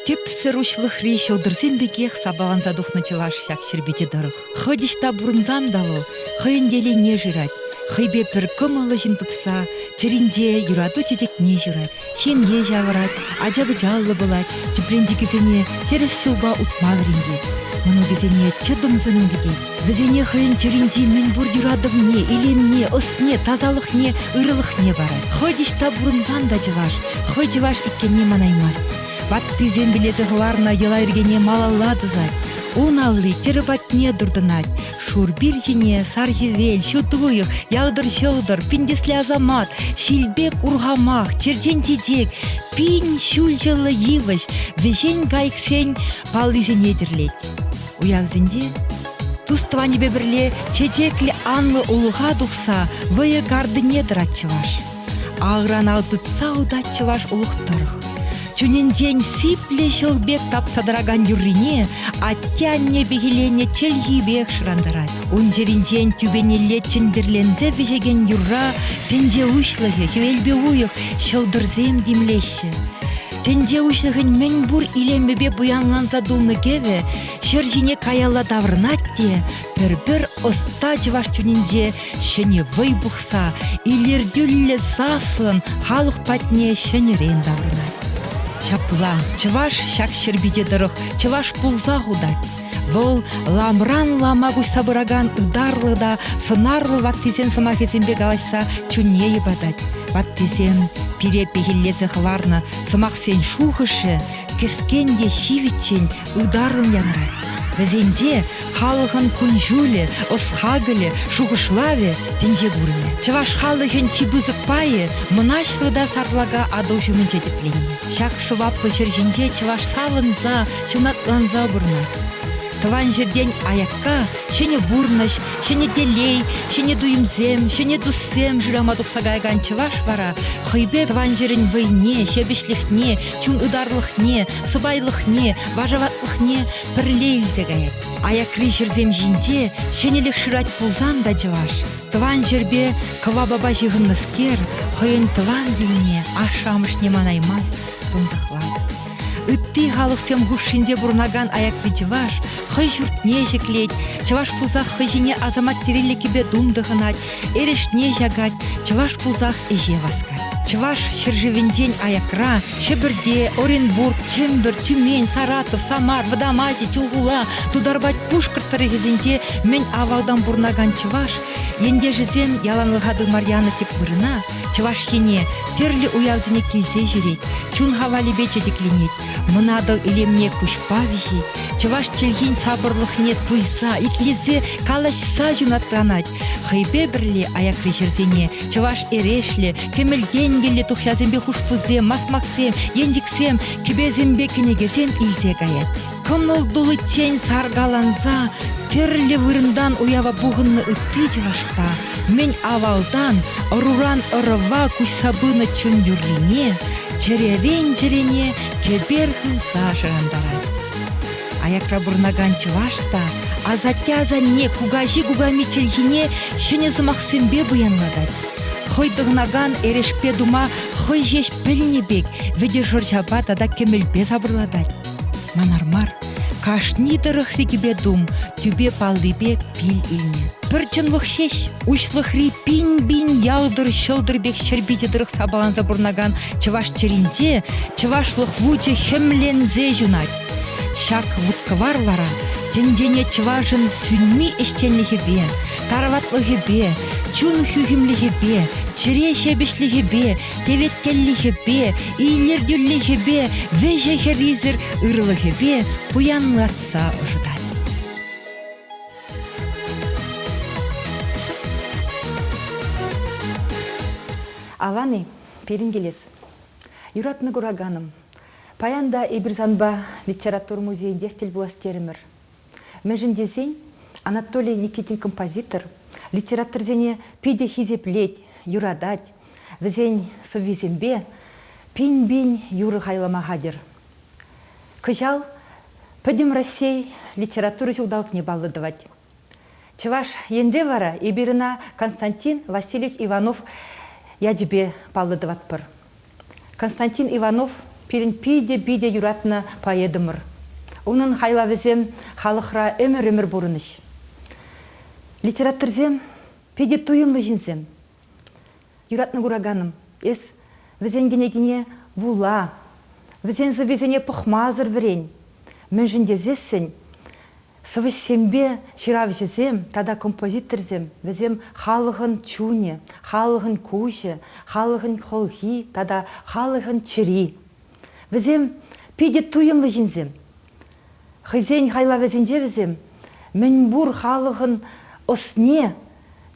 Тӗпсӗр уҫлӑхри ҫӑлтӑрсем пекех сапаланса тухнӑ чӑваш ҫак ҫӗрпӳте тӑрӑх. Хӑть ӑҫта пурӑнсан та вӑл хӑйӗн телейне шырать, хӑйпе пӗр кӑмӑллӑ ҫын тупса чӗринче юрату чечекне ҫурать, ҫемье ҫавӑрать, ача-пӑчаллӑ пулать, тӗпренчӗкӗсене тӗрӗс ҫулпа утма вӗрентет, мӑнукӗсене чӑтӑмсӑррӑн кӗтет. Вӗсене хӑйӗн чӗринчи мӗнпур юратӑвне, илемне, ӑсне, тасалӑхне, ырӑлӑхне парать. Хӑть ӑҫта пурӑнсан та чӑваш, хӑй чӑваш иккенне манаймасть. Ваттисем вилесе хӑварнӑ йӑла-йӗркене малалла тӑсать. Ун алли тӗрӗ патне туртӑнать. Шур пир ҫине сар хӗвел, ҫут уйӑх, ялтӑр ҫӑлтӑр, пинтесле асамат, ҫил пек урхамах, черчен чечек, пин ҫулҫӑллӑ йывӑҫ, вӗҫен кайӑксен паллисене тӗрлет. Уявсенче тус-тӑванӗпе пӗрле чечеклӗ анлӑ улӑха тухса вӑйӑ картине тӑрать чӑваш. Алран ал тытса утать чӑваш улӑх тӑрӑх. Чунӗнчен сиплӗ ҫӑл пек тапса тӑракан юррине атте-анне пехиленӗ чӗлхипех шӑрантарать. Ун чӗринчен тӳпенелле чӗнтӗрленсе вӗҫекен юрра тӗнче уҫлӑхӗ, хӗвелпе уйӑх, ҫӑлтӑрсем тимлеҫҫӗ. Тӗнче уҫлӑхӗн мӗнпур илемӗпе пуянланса тулнӑ кӗвӗ ҫӗр ҫине каялла таврӑнать те пӗр-пӗр ӑста чӑваш чунӗнче ҫӗнӗ вӑй пухса илӗртӳллӗ саслӑн халӑх патне ҫӗнӗрен таврӑнать. Ҫапла чӑваш ҫак ҫӗр пичӗ тӑрӑх чӑваш пулсах утать. Вӑл ламран лама куҫса пыракан ытарлӑ та сӑнарлӑ ваттисен сӑмахӗсемпе калаҫса чунне йӑпатать. Ваттисем пире пехиллесе хӑварнӑ сӑмахсен шухӑшӗ кӗскен те ҫивӗччӗн ытарлӑн янӑрать. Вӗсенче халӑхӑн кун-ҫулӗ, ӑс-хакӑлӗ, шухӑшлавӗ тӗнче курӑмӗ. Чӑваш халӑхӗн чи пысӑк пайӗ мӑнаҫлӑ та сарлака Атӑл ҫумӗнче тӗпленнӗ. Ҫак сӑваплӑ ҫӗр ҫинче чӑваш савӑнса, ҫунатланса пурӑнать. Тӑван ҫӗртен аякка ҫӗнӗ пурнӑҫ, ҫӗнӗ телей, ҫӗнӗ туйӑмсем, ҫӗнӗ туссем шырама тухса каякан чӑваш вара хӑйпе тӑван ҫӗрӗн вӑйне, ҫепӗҫлӗхне, чун ытарлӑхне, сӑпайлӑхне, вашаватлӑхне пӗрле илсе каять. Аякри ҫӗрсем ҫинче ҫӗнӗлӗх шырать пулсан та чӑваш, тӑван ҫӗрпе кӑвапапа ҫыхӑннӑскер, хӑйӗн тӑван килне, ашшӗ-амӑшне манаймасть, тунсӑхлать. Ытти халӑхсем хушшинче пурӑнакан аякри чӑваш хӑй ҫуртне ҫӗклет, чӑваш пулсах хӑй ҫине асамат тиреллӗ кӗпе тум тӑхӑнать, эрешне ҫакать, чӑваш пулсах ӗҫе васкать. Чӑваш ҫӗршывӗнчен аякра Ҫӗпӗрте, Оренбург, Чӗмпӗр, Тюмень, Саратов, Самар, Вӑтам Ази, Чулхула, Тутарпа Пушкӑрт тӑрӑхӗсенче мӗн авалтан пурӑнакан чӑваш ентешӗсем яланлӑха тымар янӑ тӗп вырӑна Чӑваш Ене тӗрлӗ уявсене килсе ҫӳрет, чун хавалӗпе чечекленет, Мӑн Атӑл илемне куҫпа виҫет, чӑваш чӗлхин сапӑрлӑхне туйса, итлесе, калаҫса ҫунатланать. Хӑйпе пӗрле аякри ҫӗрсене чӑваш эрешлӗ, кӗмӗл тенкӗллӗ тухьясемпе хушпусем, масмаксем, енчӗксем, кӗпесемпе кӗнекесем илсе каять. Кӑмӑл туличчен саркаланса тӗрлӗ вырӑнтан уява пухӑннӑ ытти чӑвашпа мӗн авалтан ӑруран ӑрӑва куҫса пынӑ чун юррине чӗререн чӗрене кӗпер хывса шӑрантарать. Аякра пурӑнакан чӑваш та асатте-асанне, кукаҫи-куками чӗлхине ҫӗнӗ сӑмахсемпе пуянлатать. Хӑй тӑхӑнакан эрешпе тума хӑй ҫеҫ пӗлнӗ пек вӗтӗ шӑрҫапа тата кӗмӗлпе сапӑрлатать. Манар мар, кашни тӑрӑхри кӗпе-тум тӳпе паллипе пил илнӗ. Пӗр чӑнлӑх ҫеҫ уҫлӑхри пин-пин ялтӑр ҫӑлтӑр пек ҫӗр пичӗ тӑрӑх сапаланса пурӑнакан чӑваш чӗринче чӑвашлӑх вучӗ хӗмленсе ҫунать. Ҫак вут-кӑвар вара тӗнчене чӑвашӑн сӳнми ӗҫченлӗхӗпе, тараватлӑхӗпе, чун хӳхӗмлӗхӗпе, чӗре ҫепӗҫлӗхӗпе, теветкеллӗхӗпе, илӗртӳлӗхӗпе, вӗҫӗ-хӗррисӗр ырлӑхӗпе пуянлатса ӑшӑтать. Аван-и, пирӗн килес. Юратнӑ кураканӑм, паян та эпир санпа литература музейӗнчех тӗл пулас терӗмӗр. Мӗншӗн тесен Анатолий Никитин композитор литераторсене питӗ хисеплет, юратать, вӗсен сӑввисемпе пин-пин юрӑ хайлама хатӗр. Кӑҫал Пӗтӗм Раҫҫей литература ҫулталӑкне паллӑ тӑвать. Чӑваш Енре вара эпир ӑна Константин Васильевич Иванов ячӗпе паллӑ тӑватпӑр. Константин Иванов. пирӗн питӗ-питӗ юратнӑ поэтӑмӑр. Унӑн хайлавӗсем халӑхра ӗмӗр-ӗмӗр пурӑнӗҫ. Литераторсем питӗ туйӑмлӑ ҫынсем. Юратнӑ кураканӑм, эс вӗсен кӗнекине вула, вӗсен сӑввисене пӑхмасӑр вӗрен. Мӗншӗн тесессӗн сӑвӑҫсемпе ҫыравҫӑсем тата композиторсем вӗсем халӑхӑн чунӗ, халӑхӑн куҫӗ, халӑхӑн хӑлхи тата халӑхӑн чӗри. Вӗсем питӗ туйӑмлӑ ҫынсем. Хӑйсен хайлавӗсенче вӗсем мӗнпур халӑхӑн ӑсне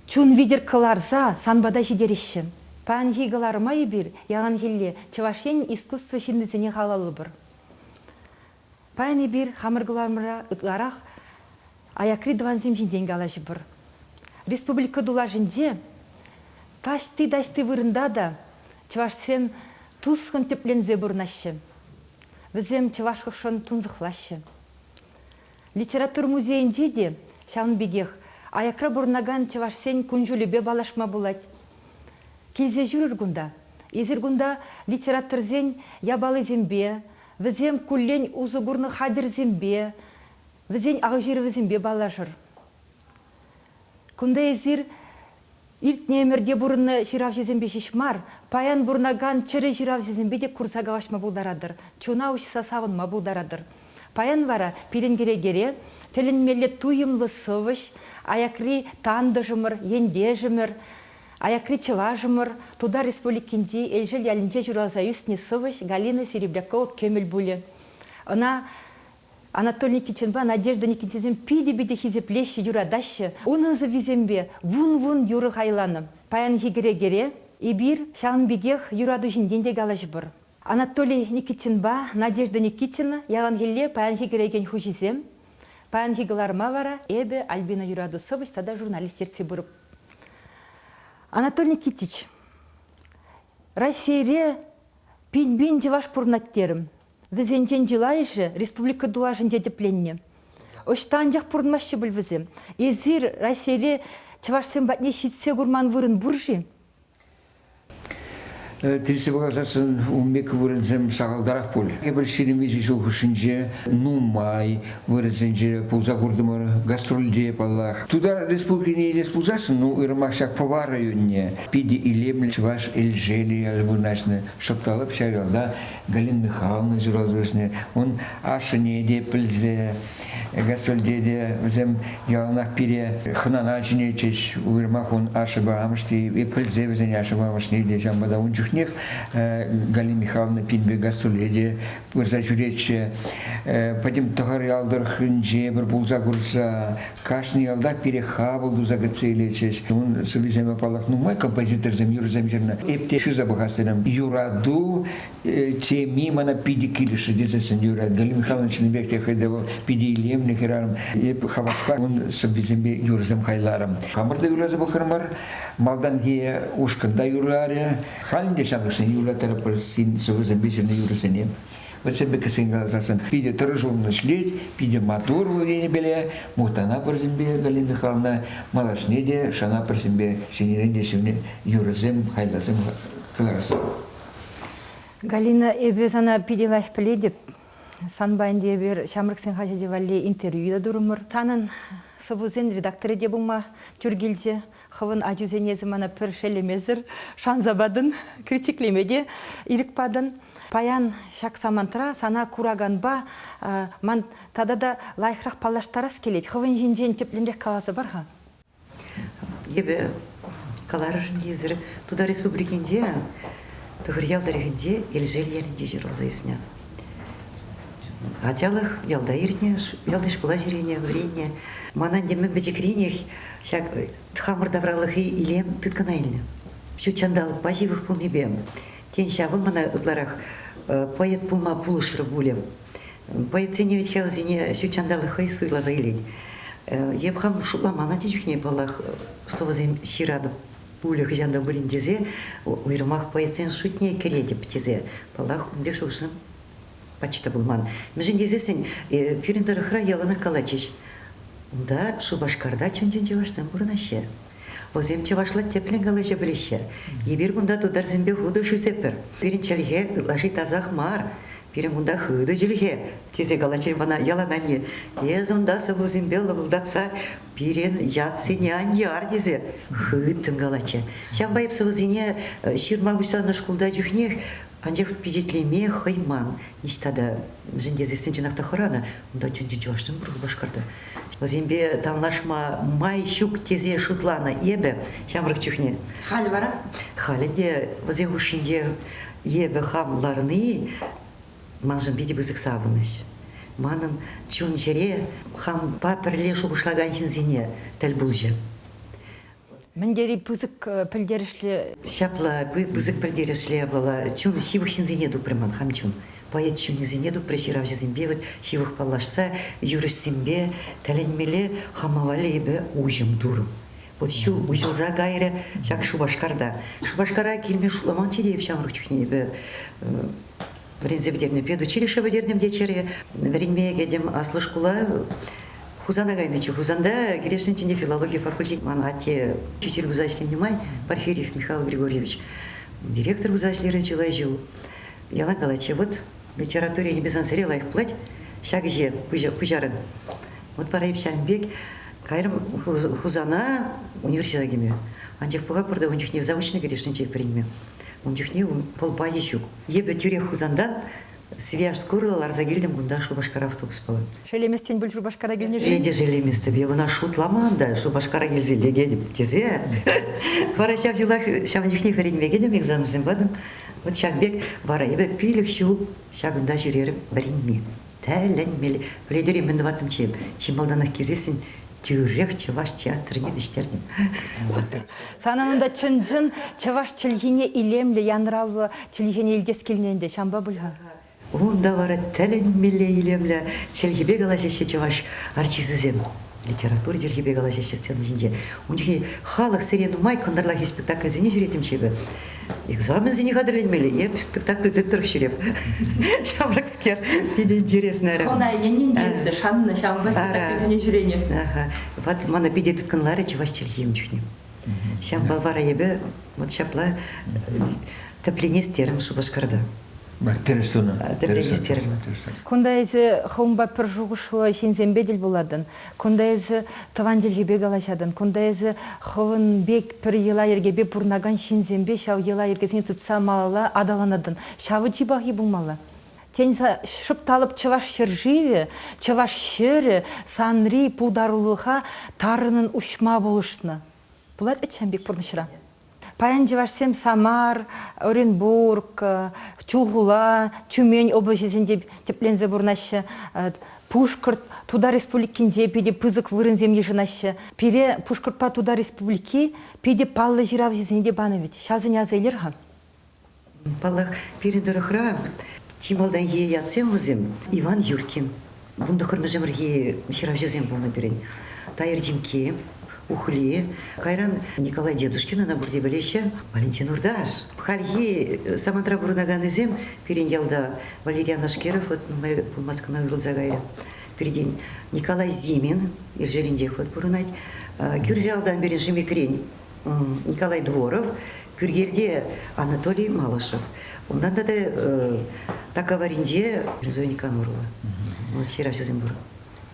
чун витӗр кӑларса сан пата ҫитереҫҫӗ. Паянхи кӑларӑма эпир яланхилле Чӑваш Ен искусство ҫыннисене халаллӑпӑр. Паян эпир хамӑр кӑларӑмра ытларах аякри тӑвансем ҫинчен калаҫӑпӑр. Республика тулашӗнче таҫти-таҫти вырӑнта та чӑвашсем туслӑн тӗпленсе пурӑнаҫҫӗ. Вӗсем чӑвашлӑхшӑн тунсӑхлаҫҫӗ. Литература музейӗнче те ҫавӑн пекех аякра пурӑнакан чӑвашсен кун-ҫулӗпе паллашма пулать. Килсе ҫӳрӗр кунта. Эсир кунта литераторсен япалисемпе, вӗсем куллен усӑ курнӑ хатӗрсемпе, вӗсен алҫырӑвӗсемпе паллашӑр. Кунта эсир иртнӗ ӗмӗрте пурӑннӑ ҫыравҫӑсемпе ҫеҫ мар, паян пурӑнакан чӗрӗ ҫыравҫӑсемпе те курса калаҫма пултаратӑр, чуна уҫса савӑнма пултаратӑр. Паян вара пирӗн кӗрекере тӗлӗнмелле туйӑмлӑ сӑвӑҫ, аякри тантӑшӑмӑр, ентешӗмӗр, аякри чӑвашӑмӑр, Тутар Республикинчи Элшел ялӗнче ҫуралса ӳснӗ сӑвӑҫ Галина Серебрякова кӗмӗл пулӗ. Ӑна Анатолий Никитинпа Надежда Никитинсем питӗ-питӗ хисеплеҫҫӗ, юратаҫҫӗ. Унӑн сӑввисемпе вун-вун юрӑ хайланӑ. Паянхи кӗрекере эпир ҫавӑн пекех юрату ҫинчен те калаҫӑпӑр. Анатолий Никитинпа Надежда Никитина яланхилле паянхи кӗрекен хуҫисем. Паянхи кӑларӑма вара эпӗ, Альбина Юрату сӑвӑҫ тата журналист ертсе пырӑп. Анатолий Никитич, Раҫҫейре пин-пин чӑваш пурӑнать терӗм. Вӗсенчен чылайӑшӗ республика тулашӗнче тӗпленнӗ. Ӑҫта анчах пурӑнмаҫҫӗ пуль вӗсем. Эсир Раҫҫейре чӑвашсем патне ҫитсе курман вырӑн пур-ши? Тирсе пӑхасассӑн ун пек вырӑнсем сахалтарах пуль. Эпир 23 ҫул хушшинче нумай вырӑнсенче пулса куртӑмӑр, гастрольте, паллах. Тутар Республикине илес пулсассӑн, ну, уйрӑмах ҫак Пӑва районне питӗ илемлӗ Чӑваш Элшелӗ ялӗ вырнаҫнӑ. Шӑп та лӑп ҫав ялта Галина Михайловна ҫуралса ӳснӗ. Ун ашшӗне те пӗлсе, гастрольте те вӗсем яланах пире хӑнана чӗнетчӗҫ. Уйрӑмах ун ашшӗпе амӑшне те, пӗлсе вӗсен ашшӗпе амӑшне те. Ҫавӑнпа та ун чухнех Галина Михайловна пирӗнпе гастроле те пырса ҫӳретчӗ. Пӗтӗм Тӑхӑрьял тӑрӑхӗнче пӗр пулса курса кашни ялтах пире хапӑл туса кӗтсе илетчӗҫ. Ун сӑввисемпе, паллах, нумай композиторсем юрӑсем ҫырнӑ. Эп те ҫырса пӑхас терӗм. Юрату теми мана питӗ килӗшрӗ тесессӗн юрать. Галина Михайловна чӑннипех те хӑй те вӑл питӗ илемлӗ хӗрарӑм. Эп хаваспа ун сӑввисемпе юрӑсем хайларӑм. Хамӑр та юрласа пӑхрӑмӑр. Малтанхи ушкӑнта юрларӗ. Халь ӗнтӗ ҫамрӑксене юрлаттарӑпӑр сӑвӑсемпе ҫырнӑ юрӑсене. Вӗсемпе кӗскен каласан, питӗ тӑрӑшуллӑ ӗҫлет, питӗ маттур вӑл енӗпеле. Мухтана пӗрсемпе Галина Михайловна малашне те шана пӗрсемпе ҫӗнӗрен те ҫӗнӗ юрӑсем, хайласем кӑларасса. Галина, эпӗ сана питӗ лайӑх пӗлетӗп. Санпа ӗнтӗ эпир Ҫамрӑксен хаҫачӗ валли интервью та турӑмӑр. Санӑн сӑввусен редакторӗ те пулма тӳр килчӗ. Хӑвӑн ачусене эсӗ мана пӗр шеллемесӗр шанса патӑн, критиклеме те ирӗк патӑн. Паян ҫак самантра сана кураканпа ман тата та лайӑхрах паллаштарас килет. Хӑвӑн ҫинчен тӗплӗнрех каласа пар-ха. Эпӗ каларӑшӑн тесӗр Тутар Республикинче Тӑхӑрьял тӑрӑхӗнче Элшел ялӗнче ҫуралса ӳснӗ. Ачалӑх ялта иртнӗ, ялти шкула ҫӳренӗ, вӗреннӗ. Мана ӗнтӗ мӗн пӗчӗкренех ҫак хамӑр тавралӑхри илем тыткӑна илнӗ. Ҫут ҫанталӑкпа ҫывӑх пулнипе, тен, ҫавӑ мана ытларах поэт пулма пулӑшрӗ пулӗ. Поэтсене вӗт-ха вӗсене ҫут ҫанталӑк хӑй суйласа илет. Эп хам шутламан ача чухне, паллах, сӑвӑсем ҫыратӑп пулӗ хӑҫан та пулин тесе, уйрӑмах поэтсен шутне кӗретӗп тесе, паллах, ун пек шухӑшсем пач та пулман. Мӗншӗн тесессӗн пирӗн тӑрӑхра яланах калатчӗҫ, унта Шупашкарта чӑн-чӑн чӑвашсем пурӑнаҫҫӗ. Вӗсем чӑвашла тӗплӗн калаҫа пӗлеҫҫӗ. Эпир кунта тутарсемпе хутӑш ӳсетпӗр. Пирӗн чӗлхе ытлашши тасах мар. Пирӗн кунта хытӑ чӗлхе, тесе калатчӗ мана ялан анне. Эс унта сӑвӑсемпе лӑпӑлтатса пирӗн ятсене ан яр тесе хыттӑн калатчӗ. Ҫавӑнпа эп сӑвӑсене ҫырма пуҫланӑ шкулта чухнех, анчах пичетлеме хӑйман ниҫта та. Мӗншӗн тесессӗн чӑнах та хӑранӑ. Унта чӑн-чӑн чӑвашсем пур Шупашкарта. Вӗсемпе танлашма май ҫук тесе шутланӑ эпӗ ҫамрӑк чухне. Халь вара? Халӗ те вӗсен хушшинче эпӗ хам ларни маншӑн питӗ пысӑк савӑнӑҫ. Манӑн чун-чӗре хампа пӗрле шухӑшлакан ҫынсене тӗл пулчӗ. Мӗн тери пысӑк пӗлтерӗшлӗ. Ҫапла пысӑк пӗлтерӗшлӗ япала. Чун ҫывӑх ҫынсене тупрӗ ман хам чун. Поэт чунӗсене тупрӗ ҫыравҫӑсемпе вот ҫывӑх паллашса юрӑҫсемпе тӗлӗнмелле хама валли эпӗ уҫӑм турӑм. Вот ҫул уҫӑлса кайрӗ ҫак Шупашкарта. Шупашкара килме шутламанччӗ те эп ҫамрӑк чухне эпӗ вӗренсе пӗтернӗ педучилище пӗтертӗм те чӗре. Вӗренме кӗтӗм аслӑ шкула. Хусана кайнӑччӗ. Хусанта кӗрешнӗччӗ филологи факультет. Ман атте учитель пулса ӗҫленӗ май Порфирьев Михаил Григорьевич директор пулса ӗҫлерӗ чылай ҫул. Ялан калатчӗ, вот литература енӗпе сан сӗре лайӑх пулать, ҫак ӗҫе пуҫарӑн. Вот вара эп ҫавӑн пек кайрӑм Хусана университета кӗме. Анчах пӑхатпӑр та ун чухне заочно кӗрешнӗччӗ вӗренме. Ун чухне вӑл пайӗ ҫук. Эпӗ тӳрех Хусантан Свияжск урлӑ ларса килтӗм кунта Шупашкар автобуспа. Шеллеместен пуль Шупашкара килнӗшӗн? Ӗнтӗ шеллеместӗп. Эп ӑна шутламан та Шупашкара килсе лекетӗп тесе. Вара ҫав ҫулах ҫавӑн чухне вӗренме кӗтӗм, экзаменсем патӑм. Вот ҫав пек вара эпӗ 5 ҫул ҫакӑнта ҫӳрерӗм вӗренме. Тӗлӗнмелле. Пӗлетӗр-и, мӗн тӑваттӑмччӗ эп? Чи малтанах килсессӗн тӳрех чӑваш театрне вӗҫтертӗм. Санӑн унта чӑн-чӑн чӑваш чӗлхине илемлӗ, янравлӑ чӗлхене илтес килнӗ ӗнтӗ, ҫавӑнпа пуль-ха. Унта вара тӗлӗнмелле илемлӗ чӗлхепе калаҫаҫҫӗ чӑваш артисчӗсем. Литература чӗлхипе калаҫаҫҫӗ сцена ҫинче. Ун чухне халӑх сире нумай кӑнтӑрлахи спектакльсене ҫӳреттӗмччӗ эпӗ. Экзаменсене хатӗрленмелле, эп спектакльсем тӑрӑх ҫӳреп. Ҫамрӑкскер, питӗ интересно. Хӑна ӗненнӗ шаннӑ, ҫавӑнпа спектакльсене ҫӳренӗ. Ага. Вот мана питӗ тыткӑнларӗ чӑваш чӗлхи ун чухне. Ҫавӑнпа вара эпӗ вот ҫапла тӗпленес терӗм Шупашкарта. Тӗрӗс тунӑ. Тӗпленес терӗм. Кунта эсӗ хӑвӑнпа пӗр шухӑшлӑ ҫынсемпе тӗл пулатӑн. Кунта эсӗ тӑван чӗлхепе калаҫатӑн. Кунта эсӗ хӑвӑн пек пӗр йӑла-йӗркепе пурӑнакан ҫынсемпе ҫав йӑла-йӗркесене тытса малалла аталанатӑн. Ҫавӑ чи пахи пулмалла. Тен, шӑп талӑп чӑваш ҫӗршывӗ, чӑваш ҫӗрӗ санри пултарулӑха тарӑнӑн уҫма пулӑшнӑ. Пулать вӗт ҫавӑн пек пурнӑҫра. Паян чӑвашсем Самар, Оренбург, Чулхула, Тюмень облаҫӗсенче тӗпленсе пурӑнаҫҫӗ. Пушкӑрт, Тутар Республикинче питӗ пысӑк вырӑнсем йышӑнаҫҫӗ. Пире Пушкӑртпа Тутар Республики питӗ паллӑ ҫыравҫӑсене те панӑ вӗт. Ҫавсене аса илер-ха. Паллах, пирӗн тӑрӑхра чи малтанхи ятсем вӗсем Иван Юркин, 19-мӗш ӗмӗрхи ҫыравҫӑсем пулнӑ пирӗн. Тайӑр Тимкки, Ухли, кайран Николай Дедушкин, ӑна пурте пӗлеҫҫӗ, Валентин Урташ. Хальхи самантра пурӑнаканнисем пирӗн ялта Валериан Ашкеров вот нумай пулмасть кӑна уйрӑлса кайрӗ. Пиртен Николай Зимин Ирҫелӗнчех вот пурӑнать. Кӳршӗ ялтан пирӗн Шемекрен Николай Дворов, Пӳркелте Анатолий Малышев. Унтан тата Такаваринче Зоя Никанорова. Вот ҫыравҫӑсем пур.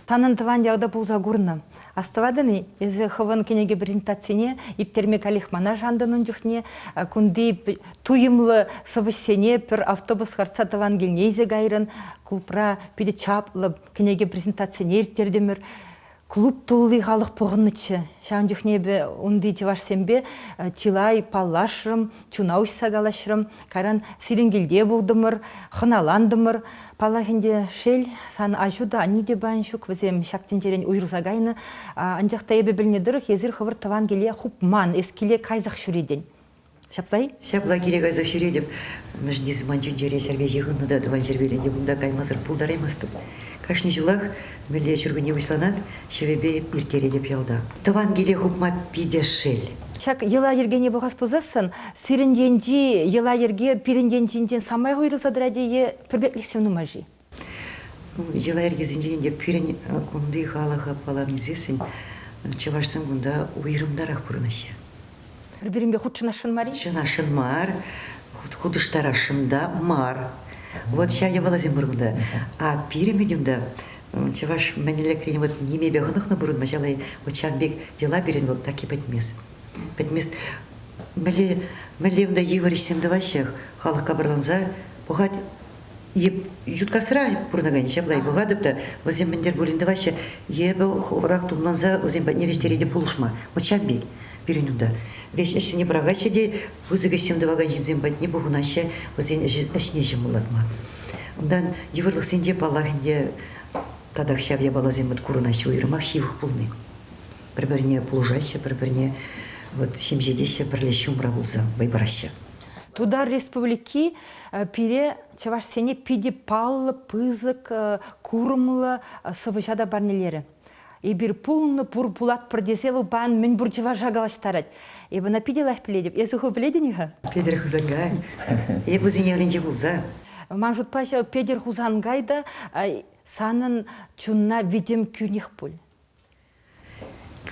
Санӑн тӑван ялта пулса курнӑ. Астӑватӑн-и, эсӗ хӑвӑн кӗнеке презентацине ирттерме каллех мана шантӑн ун чухне. Кунти туйӑмлӑ сӑвӑҫсене пӗр автобус хӑртса тӑван килне илсе кайрӑн. Клубра питӗ чаплӑ кӗнеке презентацине ирттертӗмӗр. Клуб тулли халӑх пухӑннӑччӗ. Ҫавӑн чухне эпӗ унти чӑвашсемпе чылай паллашрӑм, чуна уҫса калаҫрӑм. Кайран сирӗн килте пултӑмӑр, хӑналантӑмӑр. Паллах ӗнтӗ, шел, сан аҫу та, аннӳ те паян ҫук, вӗсем ҫак тӗнчерен уйрӑлса кайнӑ. Анчах та эпӗ пӗлнӗ тӑрӑх, эсир хӑвӑр тӑван киле хупман, эс киле кайсах ҫӳретӗн. Ҫапла-и? Ҫапла киле кайса ҫӳретӗп. Мӗншӗн тесен ман чун-чӗре ҫӗрпе ҫыхӑннӑ та тӑван ҫӗрпелен те кунта каймасӑр пултараймастӑп. Кашни ҫулах мӗнле ҫуркунне пуҫланать, ҫӑвӗпе ирттеретӗп ялта. Тӑван киле хупма питӗ шел. Ҫак йӑла-йӗркене пӑхас пулсассӑн, сирӗн енчи йӑла-йӗрке пирӗн енчинчен самаях уйрӑлса тӑрать-и е пӗрпеклӗхсем нумай-ши? Йӑла-йӗркесенчен те пирӗн кунти халӑха палланисессӗн чӑвашсем кунта уйрӑмтарах пурӑнаҫҫӗ. Пӗр-пӗринпе хутшӑнасшӑн мар-и? Хутшӑнасшӑн мар, хутӑштарасшӑн та мар. Вот ҫав япаласем пур кунта. А пирӗн вӗт унта чӑваш мӗн ӗлӗкрен вот нимепе хӑнӑхнӑ пурӑнма ҫалай вот ҫавӑн пек йӑла пирӗн вӑл таки пӗтмест. Пӗтмест. Мӗнле, мӗнле унта йывӑр ӗҫсем тӑваҫҫӗ, халӑх капӑрланса пӑхать. Юткасра пурӑнакан ҫапла пӑхатӑп та, вӗсем мӗн пулин тӑваҫҫӗ, эпӗ хӑвӑрах тумланса вӗсем патне вӗҫтеретӗп пулӑшма. Вот ҫав пек пирӗн унта. Веҫ ӗҫсене пӑрахаҫҫӗ те пысӑк ӗҫсем тӑвакан ҫынсем патне пухӑнаҫҫӗ, вӗсен ӗҫне ҫӑмӑллатма. Унтан йывӑрлӑхсенче, паллах ӗнтӗ, татах ҫав япаласем вот курӑнаҫҫӗ, уйрӑмах ҫывӑх пулни. Пӗр-пӗрне пулӑшаҫҫӗ, пӗр-пӗрне вот ҫемҫетеҫҫӗ, пӗрле ҫумра пулса вӑй параҫҫӗ. Тутар Республики пире чӑвашсене питӗ паллӑ, пысӑк, курӑмлӑ сӑвӑҫа та парнелерӗ. Эпир пулнӑ, пур пулатпӑр тесе вӑл паян мӗн пур чӑваша калаҫтарать. Эп ӑна питӗ лайӑх пӗлетӗп. Эсӗ ху пӗлетӗн-и-ха? Петӗр Хусанкай. Эп вӗсен ялӗнче пулса. Ман шутпа ҫав Петӗр Хусанкай та санӑн чунна витӗм кӳнех пуль.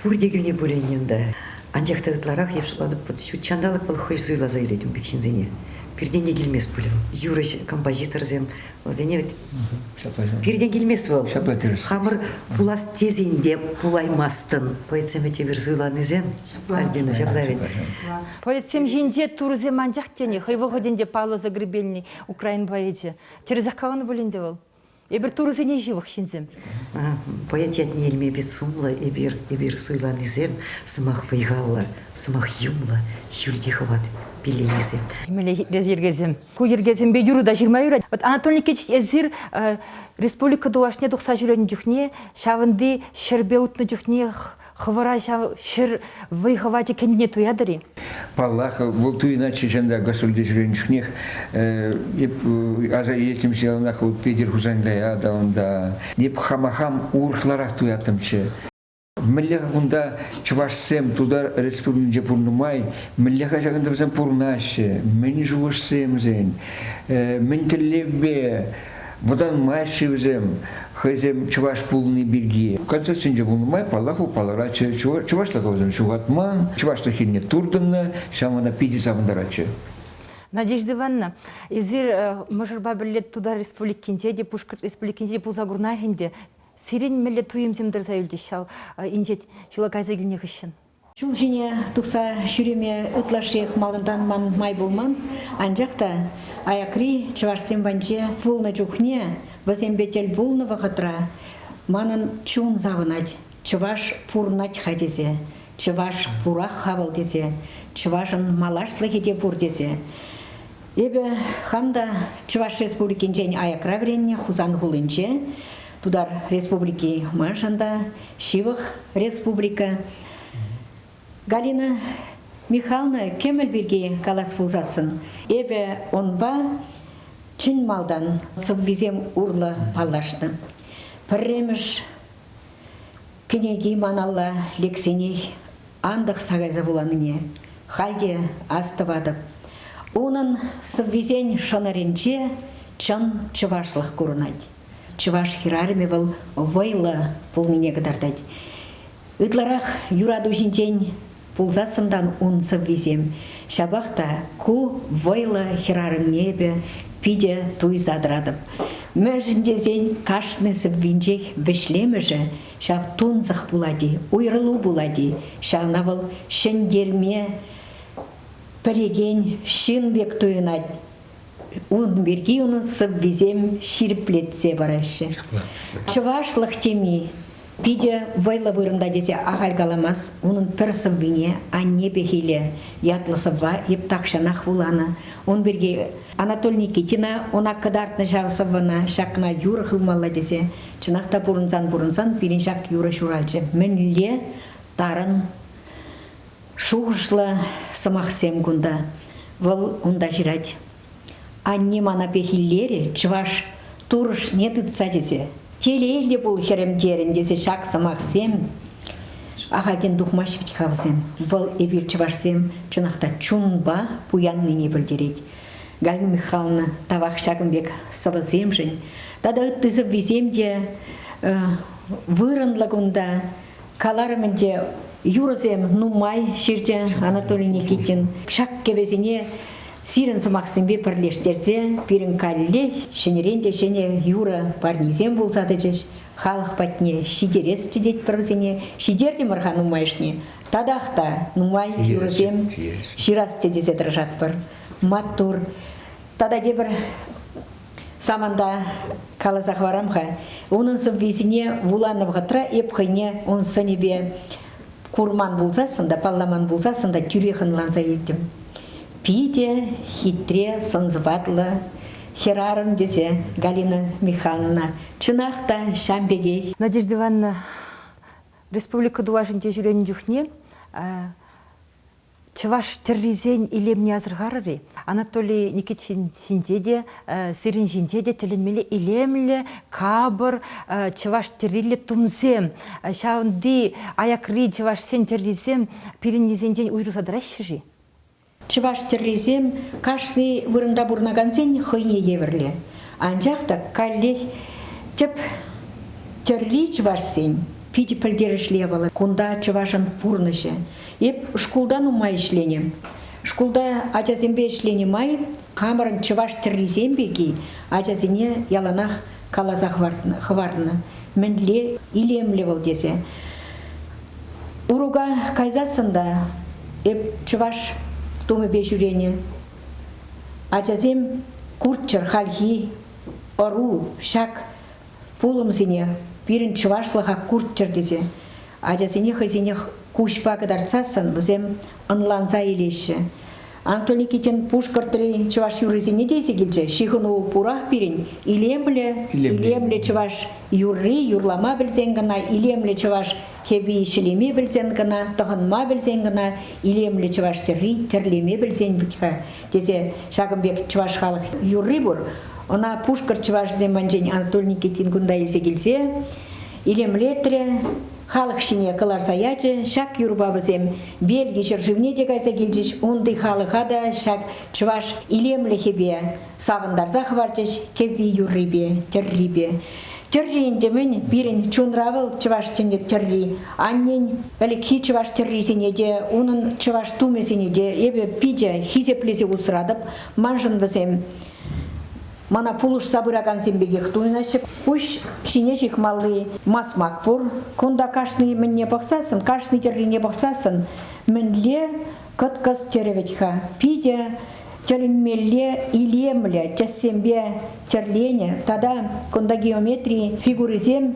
Пурте кӳнӗ пулин ӗнтӗ. Анчах та ытларах эп шутлатӑп, ҫут ҫанталӑк вӑл хӑй суйласа илет ун пек ҫынсене. Пиртен те килмест пуль. Юрӑҫ, композиторсем, вӗсене вӗт пиртен килмест вӑл. Ҫапла тӗрӗс. Хамӑр пулас тесен те пулаймастӑн. Поэтсем вӗт эпир суйланисем. Альбина, ҫапла вӗт. Поэтсем ҫинче турӑсем анчах тени хӑй вӑхӑтӗнче паллӑ Загребельный украин поэчӗ. Тӗрӗсех каланӑ пуль ӗнтӗ вӑл. Эпир турӑсене ҫывӑх ҫынсем. Поэт ятне илме пит сумлӑ эпир, эпир суйланисем, сӑмах вӑй-халлӑ, сӑмах юмлӑ, ҫӳлти хӑват пилленисем. Мӗнле хитре йӗркесем. Ку йӗркесемпе юрӑ та ҫырма юрать. Вот Анатолий Никитич, эсир республика тулашне тухса ҫӳренӗ чухне ҫавӑнти ҫӗрпе утнӑ чухне хӑвӑра ҫав ҫӗр вӑй-хӑвачӗ кӗнине туятӑр-и? Паллах, вӑл туйӑнатчӗ ҫанта гастрольте ҫӳренӗ чухнех эп аса илеттӗм яланах вӑл Петӗр Хусанкая та унта. Эп хама хам урӑхларах туяттӑмччӗ. Мӗнле-ха кунта чӑвашсем Тутар Республикинче пурӑннӑ май, мӗнле-ха ҫакӑнта вӗсем пурӑнаҫҫӗ, мӗн шухӑшсем вӗсен, мӗн тӗллевпе вӑтанмаҫҫӗ вӗсем хӑйсем чӑваш пулни пирки. Концертсенче пулнӑ май, паллах, палӑратчӗ. Чӑвашлӑха вӗсем ҫухатман, чӑвашлӑх енне туртӑннӑ, ҫавӑнпа та питӗ савӑнтаратчӗ. Надежда Ивановна, эсир мӑшӑрпа пӗрле Тутар Республикинче те, Пушкӑрт Республикинче те пулса курнах ӗнтӗ. Сирӗн мӗнле туйӑмсем тӑрса юлчӗҫ ҫав инҫет ҫула кайса килнӗ хыҫҫӑн? Ҫул ҫине тухса ҫӳреме ытлашшиех малтан ман май пулман, анчах та аякри чӑвашсем патӗнче пулнӑ чухне вӗсемпе тӗл пулнӑ вӑхӑтра манӑн чун савӑнать, чӑваш пурӑнать-ха тесе, чӑваш пурах-ха вӑл тесе, чӑвашӑн малашлӑхӗ те пур тесе. Эпӗ хам та Чӑваш Республикинчен аякра вӗреннӗ Хусан хулинче, Тутар Республики маншӑн та ҫывӑх республика. Галина Михайловна кӗмӗл пирки калас пулсассӑн, эпӗ унпа чӑн малтан сӑввисем урлӑ паллашнӑ. Пӗрремӗш кӗнеки ман алла лексенех антӑхса кайса вуланине халь те ас тӑватӑп. Унӑн сӑввисен шӑнӑрӗнче чӑн чӑвашлӑх курӑнать. Чӑваш хӗрарӑмӗ вӑл вӑйлӑ пулнине кӑтартать. Ытларах юрату ҫинчен пулсассӑн та ун сӑввисем. Ҫапах та ку вӑйлӑ хӗрарӑмне эпӗ питӗ туйса тӑратӑп. Мӗншӗн тесен кашни сӑввинчех вӗҫлемӗшӗ ҫав тунсӑх пулать-и, уйрӑлу пулать-и, ҫавна вӑл ҫӗнтерме пӗлекен ҫын пек туйӑнать. Ун пирки унӑн сӑввисем ҫирӗплетсе параҫҫӗ. Чӑвашлӑх теми питӗ вӑйлӑ вырӑнта тесе ахаль каламас. Унӑн пӗр сӑввине «Анне пехиле» ятлӑ сӑвва эп тахҫанах вуланӑ. Ун пирки Анатолий Никитина ӑна кӑтартнӑ ҫав сӑввӑна ҫакна юрӑ хывмалла тесе. Чӑнах та пурӑнсан-пурӑнсан пирӗн ҫак юрӑ ҫуралчӗ. Мӗнле тарӑн Шухӑшлӑ сӑмахсем кунта. Вӑл унта ҫырать. Анне мана пехиллерӗ чӑваш турӑшне тытса тесе. Телейлӗ пул, хӗрӗм терӗн тесе ҫак сӑмахсем ахальтен тухмаҫҫӗ вӗт-ха вӗсем. Вӑл эпир чӑвашсем чӑнах та чунпа пуяннине пӗлтерет. Галина Михайловна тавах ҫакӑн пек сӑвӑсемшӗн. Тата ытти сӑввисем те вырӑнлӑ кунта. Каларӑм ӗнтӗ, юрӑсем нумай ҫырчӗ Анатолий Никитин. Ҫак кӗвӗсене Сирӗн сӑмахсемпе пӗрлештерсе пирӗн каллех ҫӗнӗрен те ҫӗнӗ юрӑ парнисем пулса тӑчӗҫ. Халӑх патне ҫитересчӗ тетпӗр вӗсене. Ҫитертӗмӗр-ха нумайӑшне. Татах та нумай юрӑсем ҫырасчӗ тесе тӑрӑшатпӑр. Маттур. Тата тепӗр саманта каласа хӑварам-ха. Унӑн сӑввисене вуланӑ вӑхӑтра эп хӑйне ун сӑнӗпе курман пулсассӑн та, палламан пулсассӑн та тӳрех ӑнланса илтӗм. Питӗ хитре сӑн-сӑпатлӑ хӗрарӑм тесе Галина Михайловна чӑнах та ҫам пекех. Надежда Ивановна республика тулашӗнче ҫӳренӗ чухне Чӑваш тӗррисен илемне асӑрхарӑр-и? Анатолий Никитин ҫинче те, сирӗн ҫинче те тӗлӗнмелле илемлӗ, капӑр чӑваш тӗрриллӗ тумсем. Ҫавӑнти аякри чӑвашсен тӗррисем пирӗннисенчен уйрӑлса тӑраҫҫӗ-ши? Чӑваш тӗррисем кашни вырӑнта пурӑнакансен хӑйне евӗрлӗ. Анчах та каллех тӗп тӗрри чӑвашсен питӗ пӗлтерӗшлӗ япала. Кунта чӑвашӑн пурнӑҫӗ. Эп шкулта нумай ӗҫленӗ. Шкулта ачасемпе ӗҫленӗ май хамӑрӑн чӑваш тӗррисем пирки ачасене яланах каласа хӑварнӑ. Мӗнле илемлӗ вӑл тесе. Урока кайсассӑн та эп чӑваш тумӗпе ҫӳренӗ. Ачасем курччӑр хальхи ӑру ҫак пулӑмсене пирӗн чӑвашлӑха курччӑр тесе. Ачасене хӑйсене куҫпа кӑтартсассӑн вӗсем ӑнланса илеҫҫӗ. Антон Никитин Пушкӑртри чӑваш юррисене те илсе килчӗ. Ҫыхӑну пурах пирӗн. Илемлӗ, илемлӗ чӑваш юрри юрлама пӗлсен кӑна, илемлӗ чӑваш кӗвви ҫӗлеме пӗлсен кӑна, тӑхӑнма пӗлсен кӑна, илемлӗ чӑваш тӗрри тӗрлеме пӗлсен вӗт-ха тесе ҫакӑн пек чӑваш халӑх юрри пур. Ӑна пушкӑрт чӑвашӗсем патӗнчен Анатолий Никитин кунта илсе килсе илемлетрӗ, халӑх ҫине кӑларса ячӗ. Ҫак юрӑпа вӗсем Бельги ҫӗршывне те кайса килчӗҫ, унти халӑха та ҫак чӑваш илемлӗхӗпе савӑнтарса хӑварчӗҫ кӗвви-юррипе, тӗррипе. Тӗрри ӗнтӗ мӗн пирӗн чунра вӑл чӑваш чӗннӗ тӗрри. Аннен ӗлӗкхи чӑваш тӗррисене те, унӑн чӑваш тумӗсене те эпӗ питӗ хисеплесе усратӑп. Маншӑн вӗсем Мана пулӑшса пыракансем пекех туйӑнаҫҫӗ. Пуҫ ҫине ҫыхмалли масмак пур. Кунта кашни мӗнне пӑхсассӑн, кашни тӗррине пӑхсассӑн мӗнле кӑткӑс тӗрӗ вӗт-ха. Питӗ тӗлӗнмелле илемлӗ тӗссемпе тӗрленӗ тата кунта геометри фигурисем